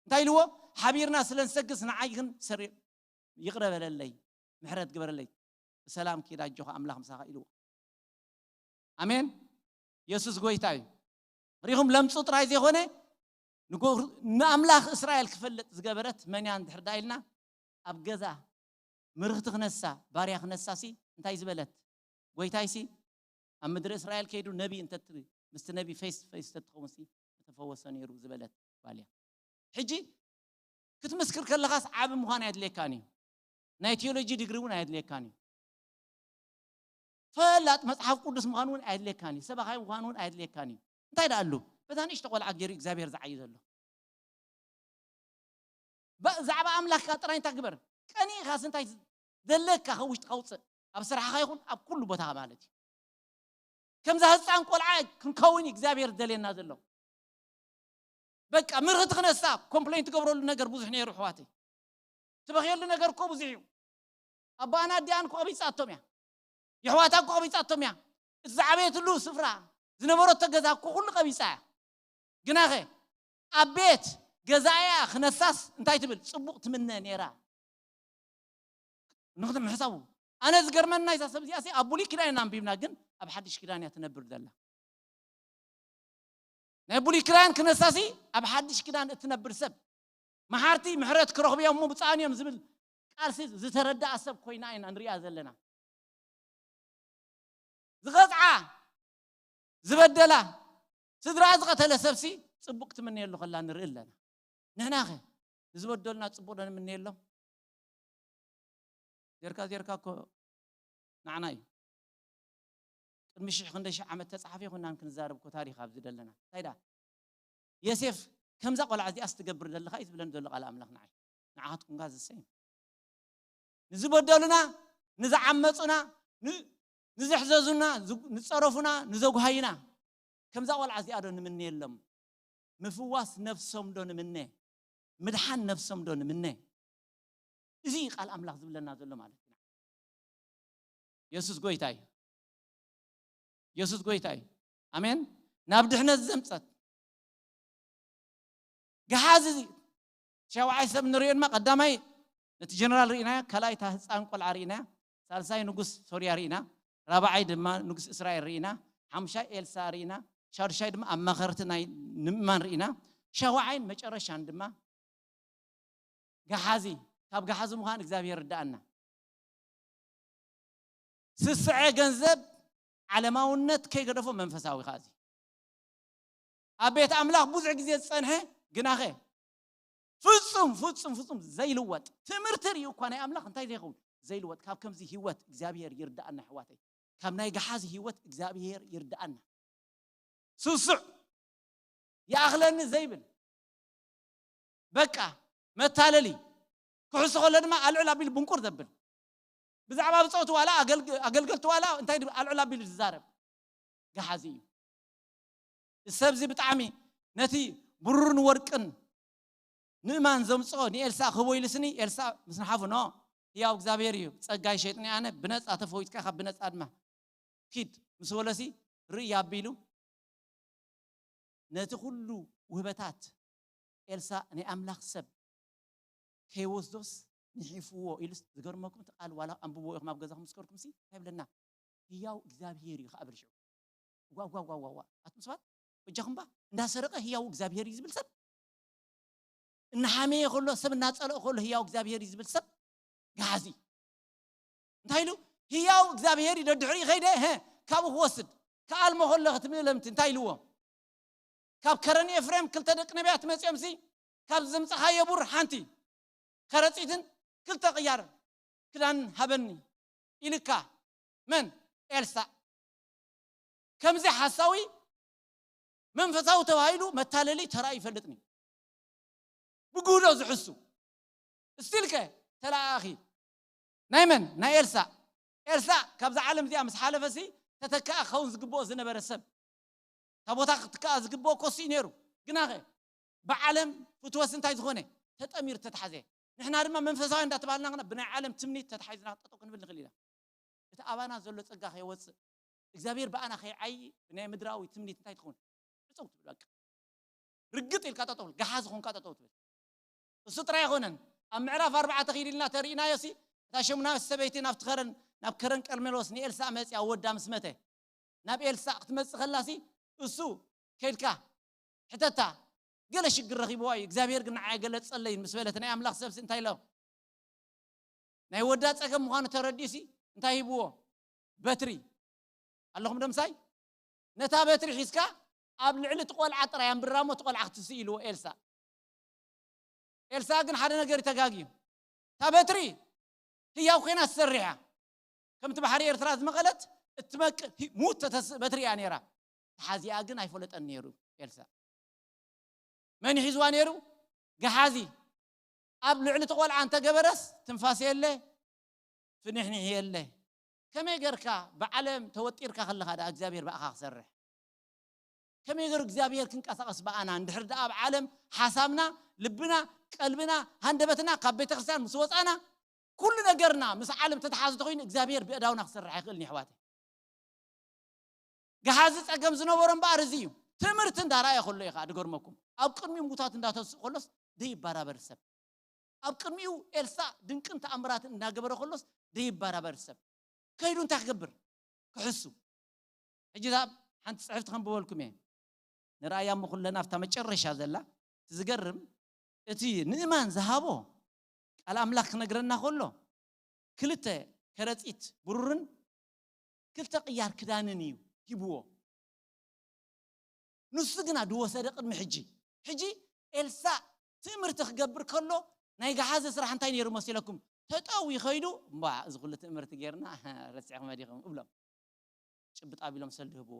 እንታይ ኢልዎ? ሓቢርና ስለ ንሰግስ ንዓይ ግን ሰር ይቕረ በለለይ፣ ምሕረት ግበረለይ፣ ብሰላም ኪድ ኣጆኻ ኣምላኽ ምሳኻ ኢልዎ። ኣሜን። የሱስ ጎይታ እዩ። ሪኹም ለምጹ ጥራይ ዘይኮነ ንጎ- ንኣምላኽ እስራኤል ክፈልጥ ዝገበረት መን እያ እንድሕር ዳ ኢልና ኣብ ገዛ ምርኽቲ ክነሳ ባርያ ክነሳሲ እንታይ ዝበለት ጎይታይሲ ኣብ ምድሪ እስራኤል ከይዱ ነቢይ እንተት ምስቲ ነቢ ፌስ ፌስ ተትኸውን ሲ ምተፈወሰ ነይሩ ዝበለት ጓል እያ። ሕጂ ክትምስክር ከለኻስ ዓቢ ምዃን ኣየድልየካን እዩ። ናይ ቴዎሎጂ ዲግሪ እውን ኣየድልየካን እዩ። ፈላጥ መጽሓፍ ቅዱስ ምዃን እውን ኣየድልየካን እዩ። ሰባኻይ ምዃን እውን ኣየድልየካን እዩ። እንታይ ደኣ ኣሉ? በታ ንእሽቶ ቆልዓ ገይሩ እግዚኣብሔር ዝዓዩ ዘሎ። ብዛዕባ ኣምላኽካ ጥራይ እንታይ ግበር? ቀኒኻስ እንታይ ዘለካ ካብ ውሽጥካ ውፅእ። ኣብ ስራሕኻ ይኹን ኣብ ኩሉ ቦታ ማለት እዩ። ከምዛ ህፃን ቆልዓ ክንከውን እዩ እግዚኣብሔር ዝደልየና ዘሎ። በቃ ምርህቲ ክነሳ ኮምፕሌን ትገብረሉ ነገር ብዙሕ ነይሩ ኣሕዋተይ። ትበኽየሉ ነገር እኮ ብዙሕ እዩ። ኣቦኣን ኣዲኣን እኮ ቀቢፃቶም እያ። የሕዋታ እኮ ቀቢፃቶም እያ። እቲ ዝዓበየትሉ ስፍራ ዝነበረቶ ገዛ እኮ ኩሉ ቀቢፃ እያ። ግናኸ ኣብ ቤት ገዛእያ ክነሳስ እንታይ ትብል? ፅቡቕ ትምነ ነይራ። ንክትም ሕሳቡ ኣነ ዝገርመና ይዛ ሰብ እዚኣ ኣብ ብሉይ ኪዳን ኢና ኣንቢብና፣ ግን ኣብ ሓድሽ ኪዳን እያ ትነብር ዘላ። ናይ ብሉይ ኪዳን ክነሳሲ ኣብ ሓድሽ ኪዳን እትነብር ሰብ መሓርቲ ምሕረት ክረኽቡ እዮም እሞ ብፃን እዮም ዝብል ቃልሲ ዝተረዳኣ ሰብ ኮይና ኢና ንሪኣ ዘለና። ዝቐፅዓ ዝበደላ ስድራ ዝቐተለ ሰብሲ ፅቡቅ ትምነየሉ ከላ ንርኢ ኣለና። ንሕና ኸ ንዝበደሉና ፅቡቅ ዶ ንምነየሎም? ዜርካ ዜርካ እኮ ንዓና እዩ። ቅድሚ ሽሕ ክንደይ ሽሕ ዓመት ተፃሓፈ ይኹናን ክንዛረብ እኮ ታሪክ ኣብዚ ደለና እንታይ ዳ የሴፍ ከምዛ ቆልዓ እዚኣ ስትገብር ዘለካ እዩ ዝብለን ዘሎ ቃል ኣምላኽ ንዓይ ንዓኻትኩም ጋር ዝሰይም ንዝበደሉና ንዝዓመፁና ንዘሕዘዙና ንፀረፉና ንዘጉሃዩና ከምዛ ቆልዓ እዚኣ ዶ ንምነየሎም? ምፍዋስ ነፍሶም ዶ ንምነ? ምድሓን ነፍሶም ዶ ንምነ? እዚ እዩ ቃል ኣምላኽ ዝብለና ዘሎ ማለት እዩ። የሱስ ጎይታ እዩ። የሱስ ጎይታ እዩ። ኣሜን። ናብ ድሕነት ዘምፀት ገሓዚ ሻውዓይ ሰብ ንሪኦ ድማ ቀዳማይ ነቲ ጀነራል ርኢናዮ፣ ካልኣይ እታ ህፃን ቆልዓ ርኢናያ፣ ሳልሳይ ንጉስ ሶርያ ርኢና፣ ራብዓይ ድማ ንጉስ እስራኤል ርኢና፣ ሓሙሻይ ኤልሳ ርኢና፣ ሻዱሻይ ድማ ኣማኸርቲ ናይ ንምእማን ርኢና፣ ሻውዓይን መጨረሻን ድማ ገሓዚ። ካብ ገሓዚ ምዃን እግዚኣብሔር ርዳኣና። ስስዐ ገንዘብ ዓለማውነት ከይገደፎ መንፈሳዊ ከኣ እዚ ኣብ ቤት ኣምላኽ ብዙሕ ግዜ ዝጸንሐ ግናኸ ፍጹም ፍጹም ፍጹም ዘይልወጥ ትምህርቲ ርእዩ እኳ ናይ ኣምላኽ እንታይ ዘይኸውን ዘይልወጥ ካብ ከምዚ ህይወት እግዚኣብሔር ይርዳኣና ኣሕዋተይ። ካብ ናይ ገሓዚ ህይወት እግዚኣብሔር ይርዳኣና። ስሱዕ ይኣኽለኒ ዘይብል በቃ መታለሊ ክሕሱ ከሎ ድማ ኣልዕል ኣቢሉ ብንቁር ዘብል ብዛዕባ ብፆቱ ዋላ ኣገልገልቲ ዋላ እንታይ ኣልዕል ኣቢሉ ዝዛረብ ገሓዚ እዩ። እዚ ሰብዚ ብጣዕሚ ነቲ ብሩርን ወርቅን ምእማን ዘምፅኦ ንኤልሳእ ክህቦ ኢሉስኒ ኤልሳእ ምስ ንሓፉ ኖ ህያው እግዚኣብሔር እዩ ጸጋይ ሸጥኒ ኣነ ብነፃ ተፈዊትካ ካብ ብነፃ ድማ ኪድ ምስ በሎሲ ርእይ ኣቢሉ ነቲ ኩሉ ውህበታት ኤልሳእ ናይ ኣምላኽ ሰብ ከይወስዶስ ንሒፍዎ ኢሉስ ዝገርመኩም እቲ ቃል ዋላ ኣንብብዎ ኢኹም ኣብ ገዛኹም ምስከርኩምሲ እንታይ ይብለና ህያው እግዚኣብሔር እዩ ከዓ በልሽዑ ዋዋዋዋዋ ኣቱም ሰባት በጃኹም ባ እንዳሰረቀ ህያው እግዚኣብሔር እዩ ዝብል ሰብ እናሓመየ ከሎ ሰብ እናፀለኦ ከሎ ህያው እግዚኣብሔር እዩ ዝብል ሰብ ገሓዚ እንታይ ኢሉ ህያው እግዚኣብሔር እዩ ደድሕሪ ከይደ ሀ ካብኡ ክወስድ ከኣልሞ ከሎ ክትምእለምቲ እንታይ ኢልዎ ካብ ከረን ኤፍሬም ክልተ ደቂ ነቢያት መፂኦም ሲ ካብ ዘምፀኻዮ ቡር ሓንቲ ከረፂትን ክልተ ቅያር ክዳን ሃበኒ ኢልካ መን ኤልሳእ ከምዚ ሓሳዊ መንፈሳዊ ተባሂሉ መታለሊ ተራእዩ ይፈልጥኒ ብግህዶ ዝሕሱ እስቲልከ ተለኣኣኺ ናይ መን ናይ ኤልሳእ ኤልሳእ ካብዛ ዓለም እዚኣ ምስ ሓለፈሲ ተተካኣ ክኸውን ዝግብኦ ዝነበረ ሰብ እታ ቦታ ክትከኣ ዝግብኦ ኮሲ እዩ ነይሩ ግናኸ ብዓለም ፍትወስ እንታይ ዝኾነ ተጠሚሩ ተተሓዘ ንሕና ድማ መንፈሳዊ እንዳተባሃልና ብናይ ዓለም ትምኒት ተተሓይዝና ጠጠው ክንብል ንኽእል ኢና እቲ ኣባና ዘሎ ጸጋ ከይወፅእ እግዚኣብሔር ብኣና ከይዓይ ብናይ ምድራዊ ትምኒት እንታይ ትኸውን ዕፀው ትብል በቃ ርግጥ ኢልካ ጠጠው ገሓ ዝኾንካ ጠጠው ትብል እሱ ጥራይ ኣይኮነን ኣብ ምዕራፍ ኣርባዕተ ኺድ ኢልና ተርኢናዮ ሲ እታ ሸሙናዊት ሰበይቲ ናብቲ ከረን ናብ ከረን ቀርሜሎስ ንኤልሳእ መፅያ ወዳ ምስ መተ ናብ ኤልሳእ ክትመፅእ ከላሲ እሱ ከይድካ ሕተታ ገለ ሽግር ረኺብዋ እዩ እግዚኣብሔር ግን ንዓይ ገለጸለይ ምስ በለት ናይ ኣምላኽ ሰብሲ እንታይ ኢሎ ናይ ወዳ ጸገም ምዃኑ ተረዲኡሲ እንታይ ሂብዎ በትሪ ኣለኹም ዶ ምሳይ ነታ በትሪ ሒዝካ ኣብ ልዕሊ እቲ ቆልዓ ጥራይ ኣንብራሞ እቲ ቆልዓ ክትስእ ኢልዎ ኤልሳ። ኤልሳ ግን ሓደ ነገር ተጋግዩ። እታ በትሪ ህያው ኮይና ትሰርሕ እያ። ከምቲ ባሕሪ ኤርትራ ዝመቐለት እትመቅ ሙት ተተስእ በትሪ እያ ነይራ። ተሓዚኣ ግን ኣይፈለጠን ነይሩ ኤልሳ። መን ሒዝዋ ነይሩ? ገሓዚ። ኣብ ልዕሊ እቲ ቆልዓ እንተገበረስ ትንፋስ የለ፣ ፍንሕንሕ የለ። ከመይ ገርካ ብዓለም ተወጢርካ ከለኻ ደኣ እግዚኣብሔር ብኣኻ ክሰርሕ? ከመይ ገሩ እግዚኣብሔር ክንቀሳቐስ ብኣና? እንድሕር ደኣ ኣብ ዓለም ሓሳብና፣ ልብና፣ ቀልብና፣ ሃንደበትና ካብ ቤተ ክርስቲያን ምስ ወጻና፣ ኩሉ ነገርና ምስ ዓለም ተተሓዙ ተኾይኑ እግዚኣብሔር ብእዳውና ክሰርሕ ኣይኽእልን እዩ ኣሕዋተይ። ገሓዚ ጸገም ዝነበሮ እምበኣር እዚ እዩ። ትምህርቲ እንዳረኣየ ከሎ እዩ ከዓ ድገርመኩም። ኣብ ቅድሚኡ ምጉታት እንዳተስእ ከሎስ ደይበራበር ሰብ። ኣብ ቅድሚኡ ኤልሳ ድንቅን ተኣምራትን እንዳገበረ ከሎስ ደይበራበር ሰብ። ከይዱ እንታይ ክገብር? ክሕሱ። ሕጂ እዛ ሓንቲ ጽሕፍቲ ከንብበልኩም እየ። ንረኣያ እሞ ኩለና ኣብታ መጨረሻ ዘላ። እቲ ዝገርም፣ እቲ ንእማን ዝሃቦ ቃል ኣምላኽ ክነግረና ከሎ፣ ክልተ ከረጺት ብሩርን ክልተ ቅያር ክዳንን እዩ ሂብዎ። ንሱ ግና ድወሰደ ቅድሚ ሕጂ። ሕጂ ኤልሳዕ ትእምርቲ ክገብር ከሎ፣ ናይ ገሓዚ ስራሕ እንታይ ነይሩ መሲለኩም? ተጠዊ ኸይዱ፣ እምባ፣ እዚ ኩሉ ትእምርቲ ጌርና፣ ረሲዕኹም ዲኹም? እብሎም። ጭብጥ ኣቢሎም ሰልዲ ህብዎ።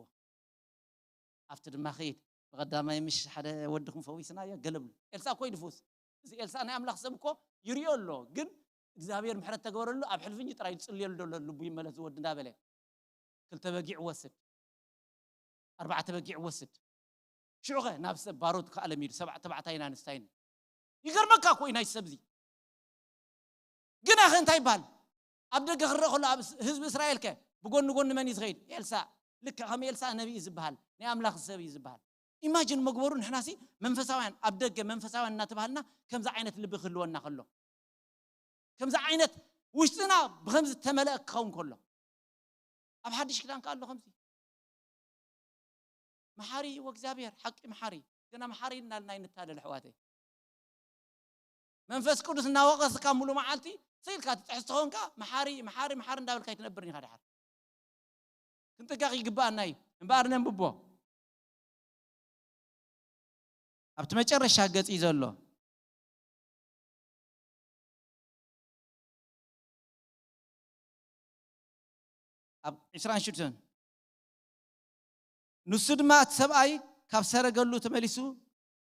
ኣብቲ ድማ ኸይድ፣ ብቐዳማይ ምሽ ሓደ ወድኹም ፈዊስናዮ፣ ገለ ብሉ። ኤልሳዕ እኮ እዩ ድፉስ። እዚ ኤልሳዕ ናይ ኣምላኽ ሰብ እኮ ይሪኦ ኣሎ፣ ግን እግዚኣብሔር ምሕረት ተገበረሉ፣ ኣብ ሕልፍኝ ጥራይ ዝጽልየሉ ዘሎ ልቡ ይመለስ ዝወዲ እንዳበለ። ክልተ በጊዕ ወስድ፣ ኣርባዕተ በጊዕ ወስድ። ሽዑኸ ናብ ሰብ ባሮት ከኣለም ኢሉ፣ ሰብዓ-፣ ተባዕታይን ኣንስታይን። ይገርመካ እኮ እዩ ናይ ሰብዚ። ግን ኣኸ እንታይ ይበሃል? ኣብ ደገ ክረአ ከሎ ኣብ ስ-፣ ህዝቢ እስራኤል ከ ብጎኒ ጎኒ መን እዩ ዝኸይድ? ኤልሳዕ። ልክዕ ከም ኤልሳዕ ነቢ እዩ ዝበሃል፣ ናይ ኣምላኽ ሰብ እዩ ዝበሃል። ኢማጅን መግበሩ ንሕናሲ መንፈሳውያን ኣብ ደገ መንፈሳውያን እናተባሃልና ከምዚ ዓይነት ልቢ ክህልወና ከሎ፣ ከምዚ ዓይነት ውሽጥና ብኸምዚ ተመልአ ክኸውን ከሎ፣ ኣብ ሓድሽ ኪዳን ከ ኣሎ ከምዚ? መሓሪ እዩ እግዚኣብሔር፣ ሓቂ መሓሪ። ግና መሓሪ እናልና ኣይንታለል ኣሕዋተይ። መንፈስ ቅዱስ እናወቐስካ ሙሉ መዓልቲ ስኢልካ ትጥሕስ ተኾንካ፣ መሓሪ፣ መሓሪ፣ መሓሪ እንዳበልካ ኣይትነብርን ኢኻ ድሓር። ክንጥንቀቕ ይግብኣና እዩ። እምበኣር ነንብቦ። ኣብቲ መጨረሻ ገጽ እዩ ዘሎ። ኣብ ዕስራን ሽዱሽተን፣ ንሱ ድማ እቲ ሰብኣይ ካብ ሰረገሉ ተመሊሱ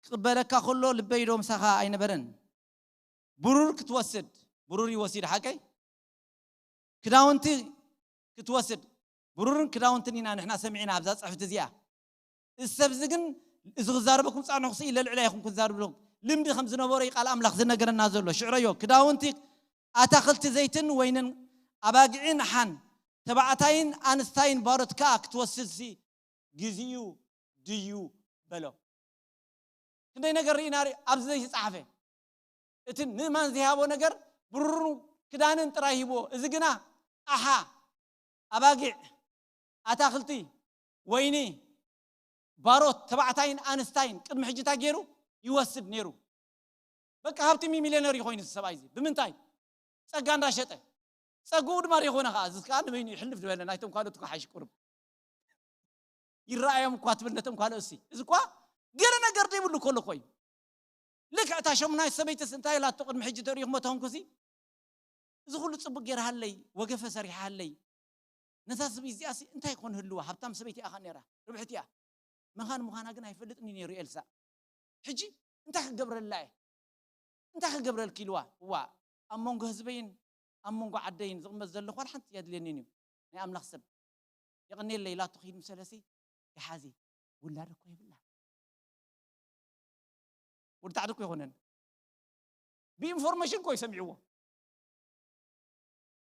ክቕበለካ ከሎ ልበይ ዶ ምሳኻ ኣይነበረን? ብሩር ክትወስድ፣ ብሩር ይወሲድ ሓቀይ? ክዳውንቲ ክትወስድ፣ ብሩርን ክዳውንትን ኢና ንሕና ሰሚዕና ኣብዛ ጽሕፍቲ እዚኣ። እዚ ሰብዚ ግን እዚ ክዛረበኩም ጻንሑ ክስኢ ለልዕላ ይኹም ክዛረብ ኣለኹም። ልምዲ ከም ዝነበሮ እዩ ቃል ኣምላኽ ዝነገረና ዘሎ። ሽዕረዮ፣ ክዳውንቲ፣ ኣታኽልቲ ዘይትን ወይንን ኣባጊዕን ሓን፣ ተባዕታይን ኣንስታይን ባሮት ከኣ ክትወስድሲ ግዜኡ ድዩ በሎ። ክንደይ ነገር ርኢና ርኢ-፣ ኣብዚ ዘይተጻሕፈ። እቲ ንእማን ዝሃቦ ነገር ብሩርን ክዳንን ጥራይ ሂብዎ። እዚ ግና ኣሓ፣ ኣባጊዕ፣ ኣታኽልቲ፣ ወይኒ፣ ባሮት፣ ተባዕታይን ኣንስታይን ቅድሚ ሕጂ እንታይ ገይሩ ይወስድ ነይሩ። በቃ ሃብቲ ሚሊዮነር እዩ ኮይኑ እዚ ሰብኣይ እዚ። ብምንታይ? ጸጋ እንዳሸጠ። ጸግኡ ድማ ይኾነ ከኣ፣ እዚ ከኣ ንበይኑ ይሕልፍ ዝበለ፣ ናይቶም ካልኦት እኮ ሓይሽ ቁርብ። ይረኣዮም እኳ ትብል ነቶም ካልኦት ሲ። እዚ እኳ ገለ ነገር ዘይብሉ ከሎ እኮ እዩ። ልክዕ እታ ሸሙናይ ሰበይትስ እንታይ ኢላቶ ቅድሚ ሕጂ ተሪእኹሞ ተኾንኩሲ? እዚ ኩሉ ጽቡቅ ጌርሃለይ፣ ወገፈ ሰሪሓለይ። ነዛ ሰበይቲ እዚኣሲ እንታይ ኮን ህልዋ? ሃብታም ሰበይቲ እያ ኸኣ ነይራ፣ ርብሕቲ እያ። መኻን ምዃና ግን ኣይፈልጥን እዩ ነይሩ ኤልሳዕ። ሕጂ እንታይ ክገብረላ እየ? እንታይ ክገብረልኪ ኢልዋ? እዋ፣ ኣብ መንጎ ህዝበይን ኣብ መንጎ ዓደይን ዝቕመጥ ዘለኹ ዋላ ሓንቲ የድልየኒን እዩ። ናይ ኣምላኽ ሰብ። የቐንየለይ ኢላቶ ክይድ ምስ በለሲ፣ ገሓዚ ውላድ እኮ የብላን። ወዲ ታዕዲ እኮ ይኾነን። ብኢንፎርሜሽን እኮ እዩ ሰሚዕዎ።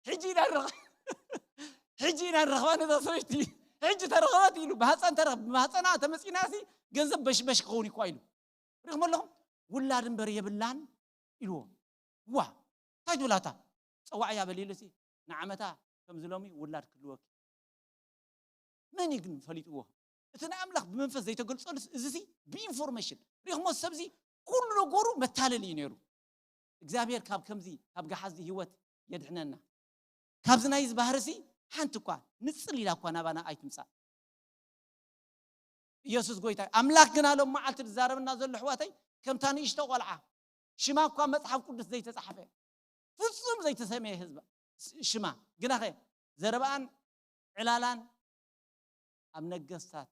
ሕጂ ኢና ንረኽ-፣ ሕጂ ኢና ንረኽባ ነዛ ሰበይቲ። ሕጂ ተረኸበት ኢሉ፣ ማህፀን ተረኽ-፣ ማህፀና ተመፂናሲ ገንዘብ በሽበሽ ክኸውን እዩ እኳ ኢሉ። ርኢኹም ኣለኹም? ውላድ እምበር የብላን ኢልዎ። ዋ፣ እንታይ ትብላታ? ጸዋዕያ በሊሉሲ ንዓመታ ከምዚ ሎሚ ውላድ ክህልወኪ። መን እዩ ግን ፈሊጥዎ? እቲ ንኣምላኽ ብመንፈስ ዘይተገልጸሉስ፣ እዚሲ ብኢንፎርሜሽን ርኢኹሞ፣ ሰብዚ ኩሉ ነገሩ መታለሊ እዩ ነይሩ። እግዚኣብሔር ካብ ከምዚ፣ ካብ ገሓዚ ህይወት የድሕነና። ካብዚ ናይ እዚ ባህርሲ ሓንቲ እኳ ንጽል ኢላ እኳ ናባና ኣይትምጻእ። ኢየሱስ ጎይታ እዩ። ኣምላኽ ግና ሎም መዓልቲ ዝዛረብና ዘሎ ኣሕዋተይ ከምታ ንእሽቶ ቆልዓ ሽማ እኳ መጽሓፍ ቅዱስ ዘይተጻሕፈ ፍጹም ዘይተሰመየ ህዝቢ ሽማ ግናኸ ዘረባኣን ዕላላን ኣብ ነገስታት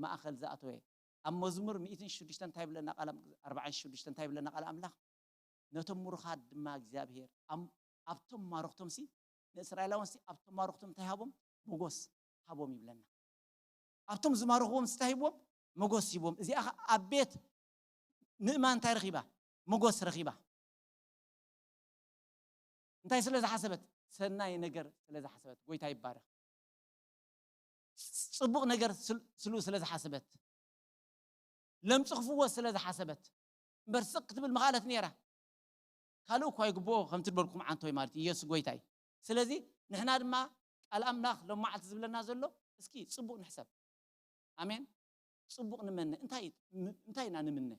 ማእኸል ዝኣተወ ኣብ መዝሙር ሚእትን ሽዱሽተን እንታይ ይብለና ቃል ኣም- ኣርባዓን ሽዱሽተን እንታይ ይብለና ቃል ኣምላኽ ነቶም ምሩኻት ድማ እግዚኣብሔር ኣም- ኣብቶም ማረኽቶም ሲ ንእስራኤላውያን ሲ ኣብቶም ማረኽቶም እንታይ ሃቦም ሞጎስ ሃቦም ይብለና ኣብቶም ዝማረኽዎም እንታይ ሂብዎም ሞጎስ ሂብዎም እዚኣ ኸ ኣብ ቤት ንእማን እንታይ ረኺባ ሞጎስ ረኺባ እንታይ ስለ ዝሓሰበት ሰናይ ነገር ስለ ዝሓሰበት ጎይታ ይባረኽ ጽቡቕ ነገር ስል- ስሉ ስለ ዝሓሰበት ለምጽ ክፍወስ ስለ ዝሓሰበት እምበር ስቕ ክትብል ምኻለት ነይራ ካልእ እኳ ይግብኦ ከምቲ ዝበልኩም ዓንቶ እዩ ማለት እዩ ኢየሱስ ጎይታ እዩ ስለዚ ንሕና ድማ ቃል ኣምላኽ ሎም መዓልቲ ዝብለና ዘሎ እስኪ ጽቡቕ ንሕሰብ ኣሜን ጽቡቕ ንመነ እንታይ እንታይ ኢና ንምነ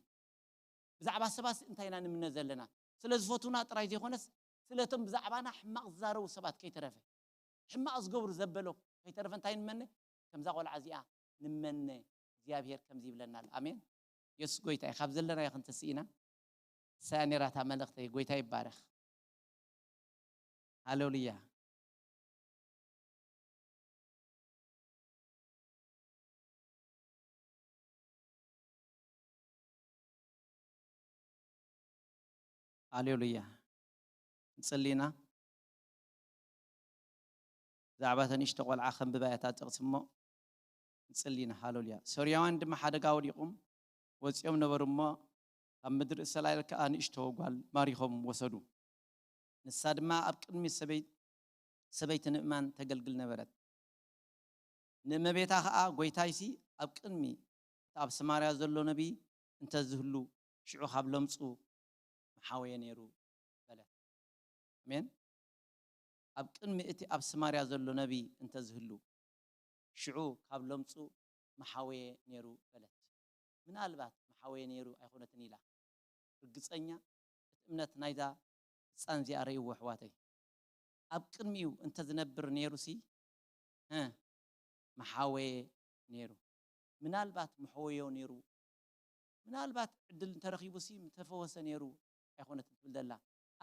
ብዛዕባ ሰባት እንታይ ኢና ንምነ ዘለና ስለ ዝፈቱና ጥራይ ዘይኮነስ ስለቶም ብዛዕባና ሕማቕ ዝዛረቡ ሰባት ከይተረፈ ሕማቕ ዝገብሩ ዘበሎ ከይተረፈ እንታይ ንመነ ከምዛ ቆልዓ እዚኣ ንመነ እግዚኣብሔር ከምዚ ይብለና ኣሎ ኣሜን የሱስ ጎይታ እዩ ካብ ዘለናዮ ክንተስእ ኢና ሳያ ነራታ መልእኽተይ ጎይታ ይባረኽ ሃሌሉያ ሃሌሉያ ንጽሊና ብዛዕባ ተንእሽቶ ቆልዓ ከንብባ እያ እታ ጥቕሲ እሞ ንጽሊና ሃሌሉያ ሶርያውያን ድማ ሓደጋ ወዲቑም ወፂኦም ነበሩ እሞ ካብ ምድሪ እስራኤል ከኣ ንእሽቶ ጓል ማሪኾም ወሰዱ ንሳ ድማ ኣብ ቅድሚ ሰበይቲ ንእማን ተገልግል ነበረት ንእመቤታ ከኣ ጎይታይሲ ኣብ ቅድሚ እቲ ኣብ ሰማርያ ዘሎ ነቢይ እንተዝህሉ ሽዑ ካብ ለምጹ ምሓወየ ነይሩ በለት ኣሜን ኣብ ቅድሚ እቲ ኣብ ሰማርያ ዘሎ ነቢይ እንተዝህሉ ሽዑ ካብ ለምጹ ምሓወየ ነይሩ በለት ምናልባት ምሓወየ ነይሩ ኣይኮነትን ኢላ ርግጸኛ እቲ እምነት ናይዛ ህፃን እዚኣ ረእይዎ ኣሕዋተይ ኣብ ቅድሚኡ እንተዝነብር ነይሩሲ ምሓወየ ነይሩ ምናልባት ምሐወዮ ነይሩ ምናልባት ዕድል እንተረኺቡሲ ምተፈወሰ ነይሩ ኣይኮነትን ትብል ዘላ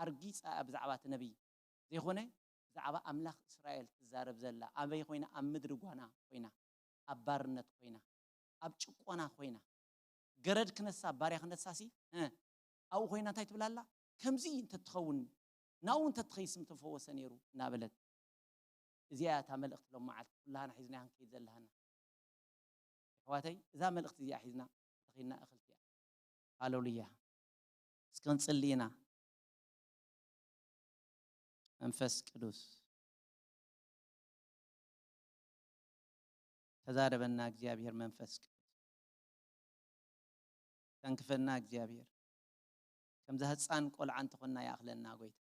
ኣርጊፃ እያ ብዛዕባ እቲ ነቢይ ዘይኮነ ብዛዕባ ኣምላኽ እስራኤል ትዛረብ ዘላ ኣበይ ኮይና ኣብ ምድሪ ጓና ኮይና ኣብ ባርነት ኮይና ኣብ ጭቆና ኮይና ገረድ ክነሳ ባርያ ክነሳሲ ኣብኡ ኮይና እንታይ ትብላላ ከምዚ እንተትኸውን ናብኡ እንተትኸይስ ምተፈወሰ ነይሩ እናበለት እዚኣ እታ መልእኽቲ ሎም መዓልቲ ኩላህና ሒዝና ክንከይድ ዘለሃና ኣሕዋተይ እዛ መልእኽቲ እዚኣ ሒዝና እንተኸይድና እኽልቲ እያ ሃሌሉያ እስከ ንጽሊ ኢና መንፈስ ቅዱስ ተዛረበና እግዚኣብሔር መንፈስ ቅዱስ ተንክፈና እግዚኣብሔር ከምዚ ህፃን ቆልዓ እንተኾንና ይኣኽለና ጎይታ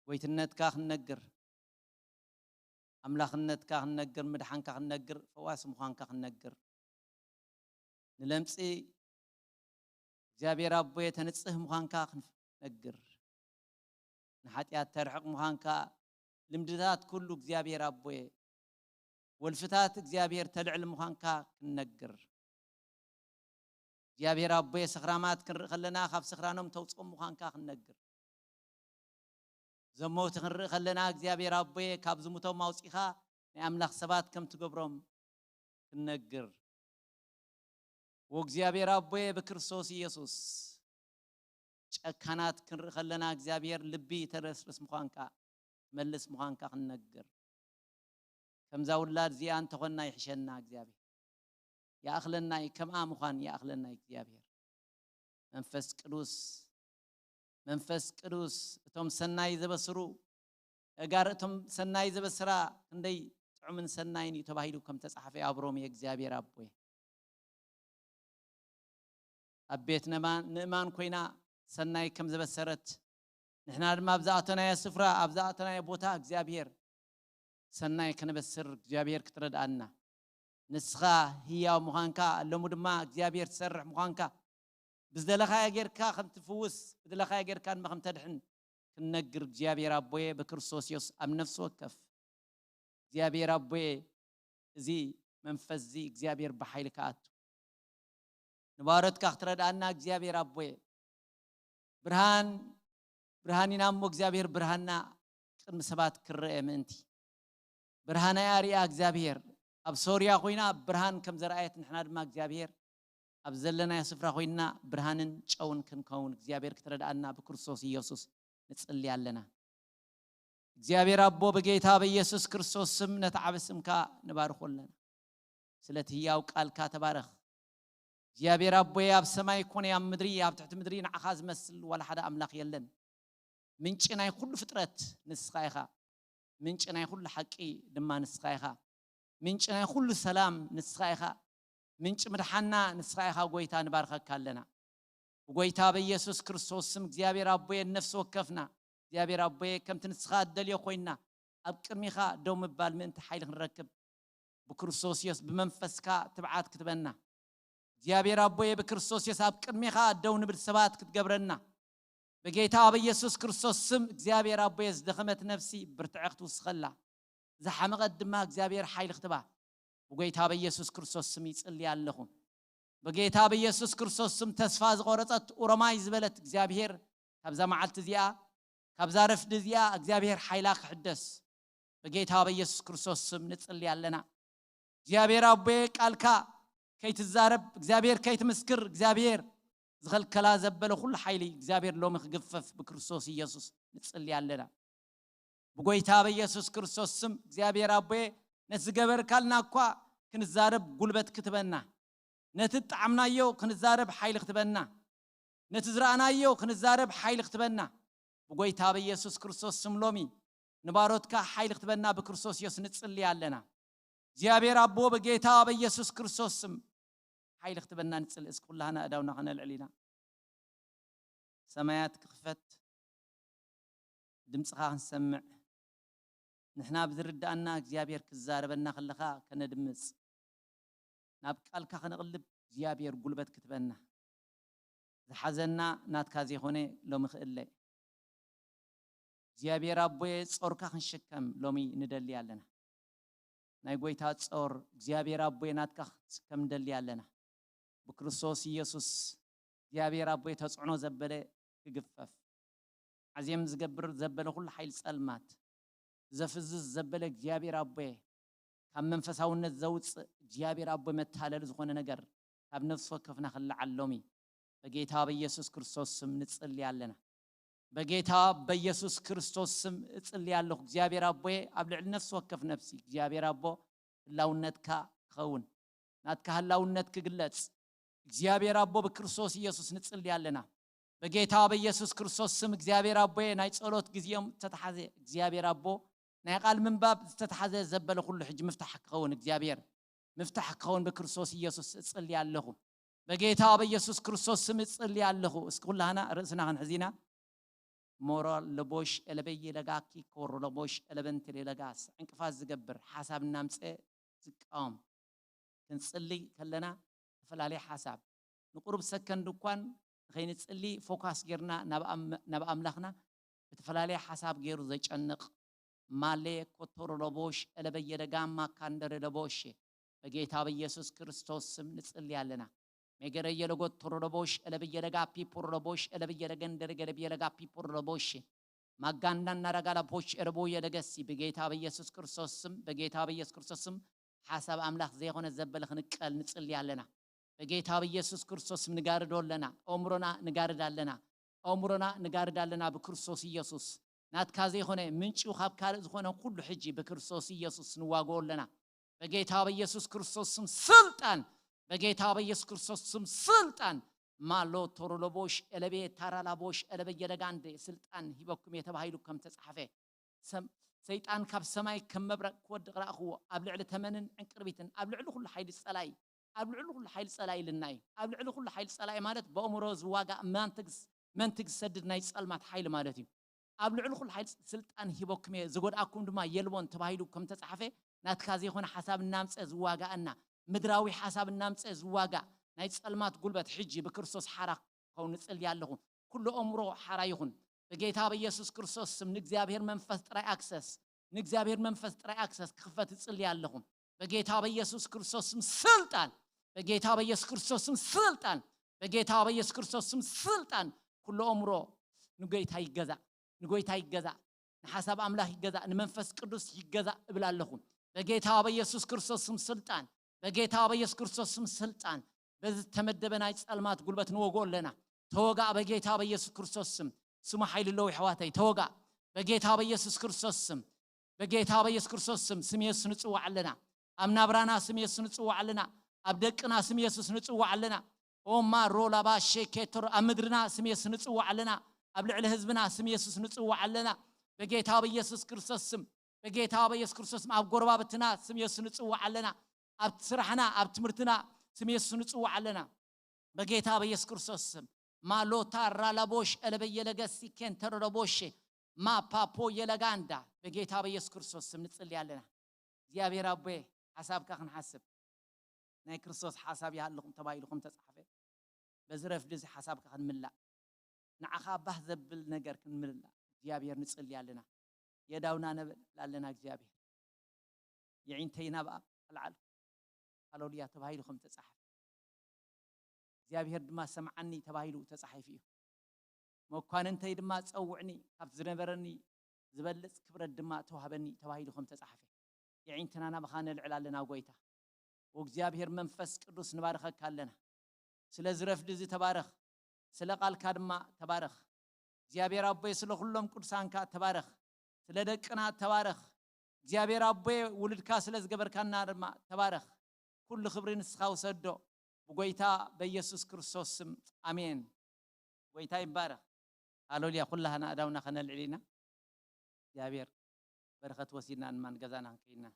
ጎይትነትካ ክንነግር ኣምላኽነትካ ክንነግር ምድሓንካ ክንነግር ፈዋሲ ምዃንካ ክንነግር ንለምፂ እግዚኣብሔር ኣቦየ ተንፅህ ምዃንካ ክንነግር ንሓጢኣት ተርሕቕ ምዃንካ ልምድታት ኩሉ እግዚኣብሔር ኣቦየ ወልፍታት እግዚኣብሔር ተልዕል ምዃንካ ክንነግር እግዚኣብሔር ኣቦየ ሰኽራማት ክንርኢ ከለና ካብ ሰኽራኖም ተውፅኦም ምዃንካ ክንነግር ዘመውቲ ክንርኢ ከለና እግዚኣብሔር ኣቦየ ካብ ዝሙቶም ኣውፂኻ ናይ ኣምላኽ ሰባት ከም ትገብሮም ክንነግር ወእግዚኣብሔር ኣቦየ ብክርስቶስ ኢየሱስ ጨካናት ክንርኢ ከለና እግዚኣብሔር ልቢ ተረስርስ ምዃንካ መልስ ምዃንካ ክንነግር ከምዛ ውላድ እዚኣ እንተኾንና ይሕሸና እግዚኣብሔር ይኣኽለና እዩ ከምኣ ምዃን ይኣኽለና እዩ እግዚኣብሔር መንፈስ ቅዱስ መንፈስ ቅዱስ እቶም ሰናይ ዘበስሩ እጋር እቶም ሰናይ ዘበስራ ክንደይ ጥዑምን ሰናይን እዩ ተባሂሉ ከም ተጻሕፈ ኣብ ሮሜ እግዚኣብሔር ኣቦይ ኣብ ቤት ነማን ንእማን ኮይና ሰናይ ከም ዘበሰረት ንሕና ድማ ኣብ ዝኣተናዮ ስፍራ ኣብ ዝኣተናዮ ቦታ እግዚኣብሔር ሰናይ ከነበስር እግዚኣብሔር ክትረድኣና ንስኻ ህያው ምዃንካ ኣለሙ ድማ እግዚኣብሔር ትሰርሕ ምዃንካ ብዝደለኻዮ ጌርካ ከም ትፍውስ ብዝደለኻዮ ጌርካ ድማ ከም ተድሕን ክንነግር እግዚኣብሔር ኣቦየ ብክርስቶስ የሱስ ኣብ ነፍሲ ወከፍ እግዚኣብሔር ኣቦየ እዚ መንፈስ እዚ እግዚኣብሔር ብሓይሊ ክኣቱ ንባሮትካ ክትረድኣና እግዚኣብሔር ኣቦየ። ብርሃን ብርሃን ኢና እሞ እግዚኣብሔር ብርሃንና ቅድሚ ሰባት ክረአ ምእንቲ ብርሃና ኣርያ እግዚኣብሔር ኣብ ሶርያ ኮይና ብርሃን ከም ዘርኣየት ንሕና ድማ እግዚኣብሔር ኣብ ዘለናዮ ስፍራ ኮይና ብርሃንን ጨውን ክንከውን እግዚኣብሔር ክትረድኣና ብክርስቶስ ኢየሱስ ንጽሊ ኣለና። እግዚኣብሔር ኣቦ ብጌታ በኢየሱስ ክርስቶስ ስም ነቲ ዓቢ ስምካ ንባርኾ ኣለና። ስለቲ ህያው ቃልካ ተባረኽ። እግዚኣብሔር ኣቦይ ኣብ ሰማይ ኮነ ኣብ ምድሪ ኣብ ትሕቲ ምድሪ ንዓኻ ዝመስል ዋላ ሓደ ኣምላኽ የለን። ምንጪ ናይ ኩሉ ፍጥረት ንስኻ ኢኻ። ምንጪ ናይ ኩሉ ሓቂ ድማ ንስኻ ኢኻ። ምንጪ ናይ ኩሉ ሰላም ንስኻ ኢኻ። ምንጪ ምድሓና ንስኻ ኢኻ ጎይታ ንባርኸካ ኣለና። ብጎይታ በኢየሱስ ክርስቶስ ስም እግዚኣብሔር ኣቦየ ነፍሲ ወከፍና እግዚኣብሔር ኣቦየ ከምቲ ንስኻ እደልዮ ኮይንና ኣብ ቅድሚኻ ደው ምባል ምእንቲ ሓይሊ ክንረክብ ብክርስቶስ የሱስ ብመንፈስካ ትብዓት ክትበና እግዚኣብሔር ኣቦየ ብክርስቶስ የሱስ ኣብ ቅድሚኻ ደው ንብል ሰባት ክትገብረና በጌታ በኢየሱስ ክርስቶስ ስም እግዚኣብሔር ኣቦየ ዝደኸመት ነፍሲ ብርትዐ ክትውስኸላ ዝሓመቐት ድማ እግዚኣብሔር ሓይሊ ክትባ ብጎይታ በኢየሱስ ክርስቶስ ስም ይጽልያ ኣለኹ። በጌታ በኢየሱስ ክርስቶስ ስም ተስፋ ዝቆረጸት ኡሮማይ ዝበለት እግዚኣብሔር ካብዛ መዓልቲ እዚኣ ካብዛ ረፍዲ እዚኣ እግዚኣብሔር ሓይላ ክሕደስ በጌታ በኢየሱስ ክርስቶስ ስም ንጽሊ ኣለና። እግዚኣብሔር ኣቦየ ቃልካ ከይትዛረብ እግዚኣብሔር ከይትምስክር እግዚኣብሔር ዝኸልከላ ዘበለ ኩሉ ሓይሊ እግዚኣብሔር ሎሚ ክግፈፍ ብክርስቶስ ኢየሱስ ንጽሊ ኣለና። ብጎይታ በኢየሱስ ክርስቶስ ስም እግዚኣብሔር ኣቦየ ነቲ ዝገበርካልና እኳ ክንዛረብ ጉልበት ክትበና ነቲ ጣዕምናዮ ክንዛረብ ሓይሊ ክትበና ነቲ ዝረኣናዮ ክንዛረብ ሓይሊ ክትበና ብጎይታ በኢየሱስ ክርስቶስ ስም ሎሚ ንባሮትካ ሓይሊ ክትበና ብክርስቶስ ኢየሱስ ንጽሊ ኣለና። እግዚኣብሔር ኣቦ በጌታ በኢየሱስ ክርስቶስ ስም ሓይሊ ክትበና ንጽሊ። እስኪ ኩላህና እዳውና ከነልዕል ኢና። ሰማያት ክኽፈት ድምፅኻ ክንሰምዕ ንሕና ብዝርዳእና እግዚኣብሔር ክዛረበና ከለኻ ከነድምፅ ናብ ቃልካ ከነቕልብ እግዚኣብሔር ጉልበት ክትበና ዝሓዘና ናትካ ዘይኮነ ሎሚ ክእለ እግዚኣብሔር ኣቦየ ጾርካ ክንሽከም ሎሚ ንደሊ ኣለና። ናይ ጎይታ ጾር እግዚኣብሔር ኣቦየ ናትካ ክንሽከም ንደሊ ኣለና። ብክርስቶስ ኢየሱስ እግዚኣብሔር ኣቦየ ተጽዕኖ ዘበለ ክግፈፍ ዓዜም ዝገብር ዘበለ ኩሉ ሓይሊ ጸልማት ዘፍዝዝ ዘበለ እግዚኣብሔር ኣቦየ ካብ መንፈሳውነት ዘውፅእ እግዚኣብሔር ኣቦ መታለሊ ዝኾነ ነገር ካብ ነፍሲ ወከፍና ክለዓል ሎሚ በጌታ በኢየሱስ ክርስቶስ ስም ንጽሊ ኣለና። በጌታ በኢየሱስ ክርስቶስ ስም እጽሊ ኣለኹ። እግዚኣብሔር ኣቦየ ኣብ ልዕሊ ነፍሲ ወከፍ ነፍሲ እግዚኣብሔር ኣቦ ህላውነትካ ክኸውን ናትካ ህላውነት ክግለጽ እግዚኣብሔር ኣቦ ብክርስቶስ ኢየሱስ ንጽሊ ኣለና። በጌታ በኢየሱስ ክርስቶስ ስም እግዚኣብሔር ኣቦየ ናይ ጸሎት ግዜኦም ዝተተሓዘ እግዚኣብሔር ኣቦ ናይ ቃል ምንባብ ዝተተሓዘ ዘበለ ኩሉ ሕጂ ምፍታሕ ክኸውን እግዚኣብሔር ምፍታሕ ክኸውን ብክርስቶስ ኢየሱስ እጽሊ ኣለኹ። በጌታ በኢየሱስ ክርስቶስ ስም እጽሊ ኣለኹ። እስኪ ኩላህና ርእስና ክንሕዚና ሞሮ ለቦሽ ኤለበይ ለጋኪ ኮሮ ለቦሽ ኤለበንት ለጋስ ዕንቅፋት ዝገብር ሓሳብ እናምፀ ዝቃወም ክንጽሊ ከለና ዝተፈላለየ ሓሳብ ንቁሩብ ሰከንድ እኳን ንኸይንጽሊ ፎካስ ጌርና ናብ ኣም- ናብ ኣምላኽና ብተፈላለየ ሓሳብ ገይሩ ዘጨንቕ ማሌ ኮቶሮ ለቦሽ ኤለበየ ደጋማ ካንደረ ለቦሽ በጌታ በኢየሱስ ክርስቶስ ስም ንጽሊ ኣለና። ሜገረየ ለጎት ቶሮሎቦሽ ኤለብየ ለጋ ፒፖሮሎቦሽ ኤለብየ ለገንደረ ገለብየ ለጋ ፒፖሮሎቦሽ ማጋንዳና ረጋላ ቦሽ ኤረቦየ ለገሲ በጌታ በኢየሱስ ክርስቶስ ስም በጌታ በኢየሱስ ክርስቶስ ስም ሓሳብ ኣምላኽ ዘይኮነ ዘበለ ክንቀል ንጽሊ ኣለና። በጌታ በኢየሱስ ክርስቶስ ስም ንጋርዶ ኣለና። ኣእምሮና ንጋርድ ኣለና። ኣእምሮና ንጋርድ ኣለና ብክርስቶስ ኢየሱስ ናትካ ዘይኮነ ምንጭኡ ካብ ካልእ ዝኾነ ኩሉ ሕጂ ብክርስቶስ ኢየሱስ ንዋግኦ ኣለና። በጌታ በኢየሱስ ክርስቶስ ስም ስልጣን በጌታ በኢየሱስ ክርስቶስ ስም ስልጣን ማሎ ቶሮሎቦሽ ኤለቤ ታራላቦሽ ኤለበ የደጋንዴ ስልጣን ሂበኩም እየ ተባሂሉ ከም ተጻሕፈ ሰም- ሰይጣን ካብ ሰማይ ከም መብረቕ ክወድቕ ረእኽዎ። ኣብ ልዕሊ ተመንን ዕንቅርቢትን ኣብ ልዕሊ ኩሉ ሓይሊ ጸላይ ኣብ ልዕሊ ኩሉ ሓይሊ ጸላይ ኢልና እዩ። ኣብ ልዕሊ ኩሉ ሓይሊ ጸላይ ማለት ብኣእምሮ ዝዋጋእ መንትግ መንትግ ዝሰድድ ናይ ጸልማት ሓይሊ ማለት እዩ። ኣብ ልዕሊ ኩሉ ሓይሊ ስልጣን ሂበኩም እየ ዝጎድኣኩም ድማ የልቦን ተባሂሉ ከም ተጻሕፈ ናትካ ዘይኮነ ሓሳብ እናምፀ ዝዋጋኣና ምድራዊ ሓሳብ እናምፀ ዝዋጋእ ናይ ጸልማት ጉልበት ሕጂ ብክርስቶስ ሓራ ክኸውን እጽሊ ኣለኹ። ኩሉ ኣእምሮ ሓራ ይኹን በጌታ በኢየሱስ ክርስቶስ ስም ንእግዚኣብሔር መንፈስ ጥራይ ኣክሰስ ንእግዚኣብሔር መንፈስ ጥራይ ኣክሰስ ክኽፈት እጽሊ ኣለኹ። በጌታ በኢየሱስ ክርስቶስ ስም ስልጣን፣ በጌታ በኢየሱስ ክርስቶስ ስም ስልጣን፣ በጌታ በኢየሱስ ክርስቶስ ስም ስልጣን። ኩሉ ኣእምሮ ንጎይታ ይገዛእ፣ ንጎይታ ይገዛእ፣ ንሓሳብ ኣምላኽ ይገዛእ፣ ንመንፈስ ቅዱስ ይገዛእ እብል ኣለኹ። በጌታ በኢየሱስ ክርስቶስ ስም ስልጣን፣ በጌታ በኢየሱስ ክርስቶስ ስም ስልጣን። በዚ ዝተመደበ ናይ ጸልማት ጉልበት ንወግኦ ኣለና። ተወጋእ በጌታ በኢየሱስ ክርስቶስ ስም። ስሙ ሓይሊ ኣለዎ የሕዋተይ፣ ተወጋእ በጌታ በኢየሱስ ክርስቶስ ስም። በጌታ በኢየሱስ ክርስቶስ ስም ስም የሱስ ንጽዋዕ ኣለና። ኣብ ናብራና ስም የሱስ ንጽዋዕ ኣለና። ኣብ ደቅና ስም የሱስ ንጽዋዕ ኣለና። ኦማ ሮላባ ሼኬቶር ኣብ ምድርና ስም የሱስ ንጽዋዕ ኣለና። ኣብ ልዕሊ ህዝብና ስም የሱስ ንጽዋዕ ኣለና። በጌታ በኢየሱስ ክርስቶስ ስም፣ በጌታ በኢየሱስ ክርስቶስ ስም ኣብ ጎረባብትና ስም የሱስ ንጽዋዕ ኣለና። ኣብ ስራሕና፣ ኣብ ትምህርትና ስም የሱስ ንጽዋዕ ኣለና። በጌታ በኢየሱስ ክርስቶስ ስም። ማሎታ ራላቦሽ ኤለበየለገሲ ኬንተረረቦሼ ማፓፖ የለጋንዳ በጌታ በኢየሱስ ክርስቶስ ስም ንጽልይ ኣለና። እግዚኣብሔር ኣቦየ፣ ሓሳብካ ክንሓስብ፣ ናይ ክርስቶስ ሓሳብ ይሃልኹም ተባሂሉ ከም ተጻሕፈ፣ በዚ ረፍዲ እዚ ሓሳብካ ክንምላእ፣ ንዓኻ ባህ ዘብል ነገር ክንምላእ እግዚኣብሔር ንጽልይ ኣለና። የዳውና ነበል ኣለና እግዚኣብሔር። የዒንተይ ናብ ኣብ ኣልዓልኩ፣ ሃሌሉያ፣ ተባሂሉ ከም ተጻሕፈ፣ እግዚኣብሔር ድማ ሰምዓኒ ተባሂሉ ተጻሒፉ እዩ። መኳንንተይ ድማ ጸውዕኒ፣ ካብቲ ዝነበረኒ ዝበልጽ ክብረት ድማ ተዋህበኒ ተባሂሉ ከም ተጻሕፈ፣ የዒንትና ናባኻ ነልዕል ኣለና ጎይታ። ወእግዚኣብሔር መንፈስ ቅዱስ ንባርኸካ ኣለና። ስለ ዝረፍዲ እዚ ተባረኽ፣ ስለ ቃልካ ድማ ተባረኽ። እግዚኣብሔር ኣቦይ ስለ ኩሎም ቅዱሳንካ ተባረኽ፣ ስለ ደቅና ተባረኽ። እግዚኣብሔር ኣቦይ ውሉድካ ስለ ዝገበርካና ድማ ተባረኽ። ኩሉ ክብሪ ንስኻ ውሰዶ ብጎይታ በኢየሱስ ክርስቶስ ስም ኣሜን። ጎይታ ይባረኽ። ሃሌሉያ። ኩላህና ኣእዳውና ከነልዕል ኢና። እግዚኣብሔር በረኸት ወሲድና ንማን ገዛና ክንከይድና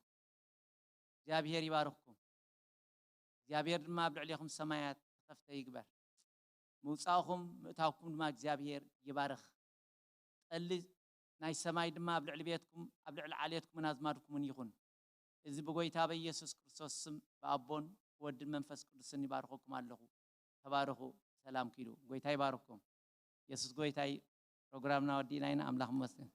እግዚኣብሔር ይባርኽኩም። እግዚኣብሔር ድማ ኣብ ልዕሌኹም ሰማያት ተኸፍተ ይግበር። ምውፃእኹም ምእታውኩም ድማ እግዚኣብሔር ይባርኽ። ጠሊ ናይ ሰማይ ድማ ኣብ ልዕሊ ቤትኩም ኣብ ልዕሊ ዓሌትኩምን ኣዝማድኩምን ይኹን። እዚ ብጎይታ በኢየሱስ ክርስቶስ ስም ብኣቦን ብወድን መንፈስ ቅዱስን ይባርኸኩም ኣለኹ። ተባረኹ። ሰላም ኪዱ። ጎይታ ይባርኽኩም። የሱስ ጎይታ እዩ። ፕሮግራምና ወዲእና ኢና። ኣምላኽ ይመስገን።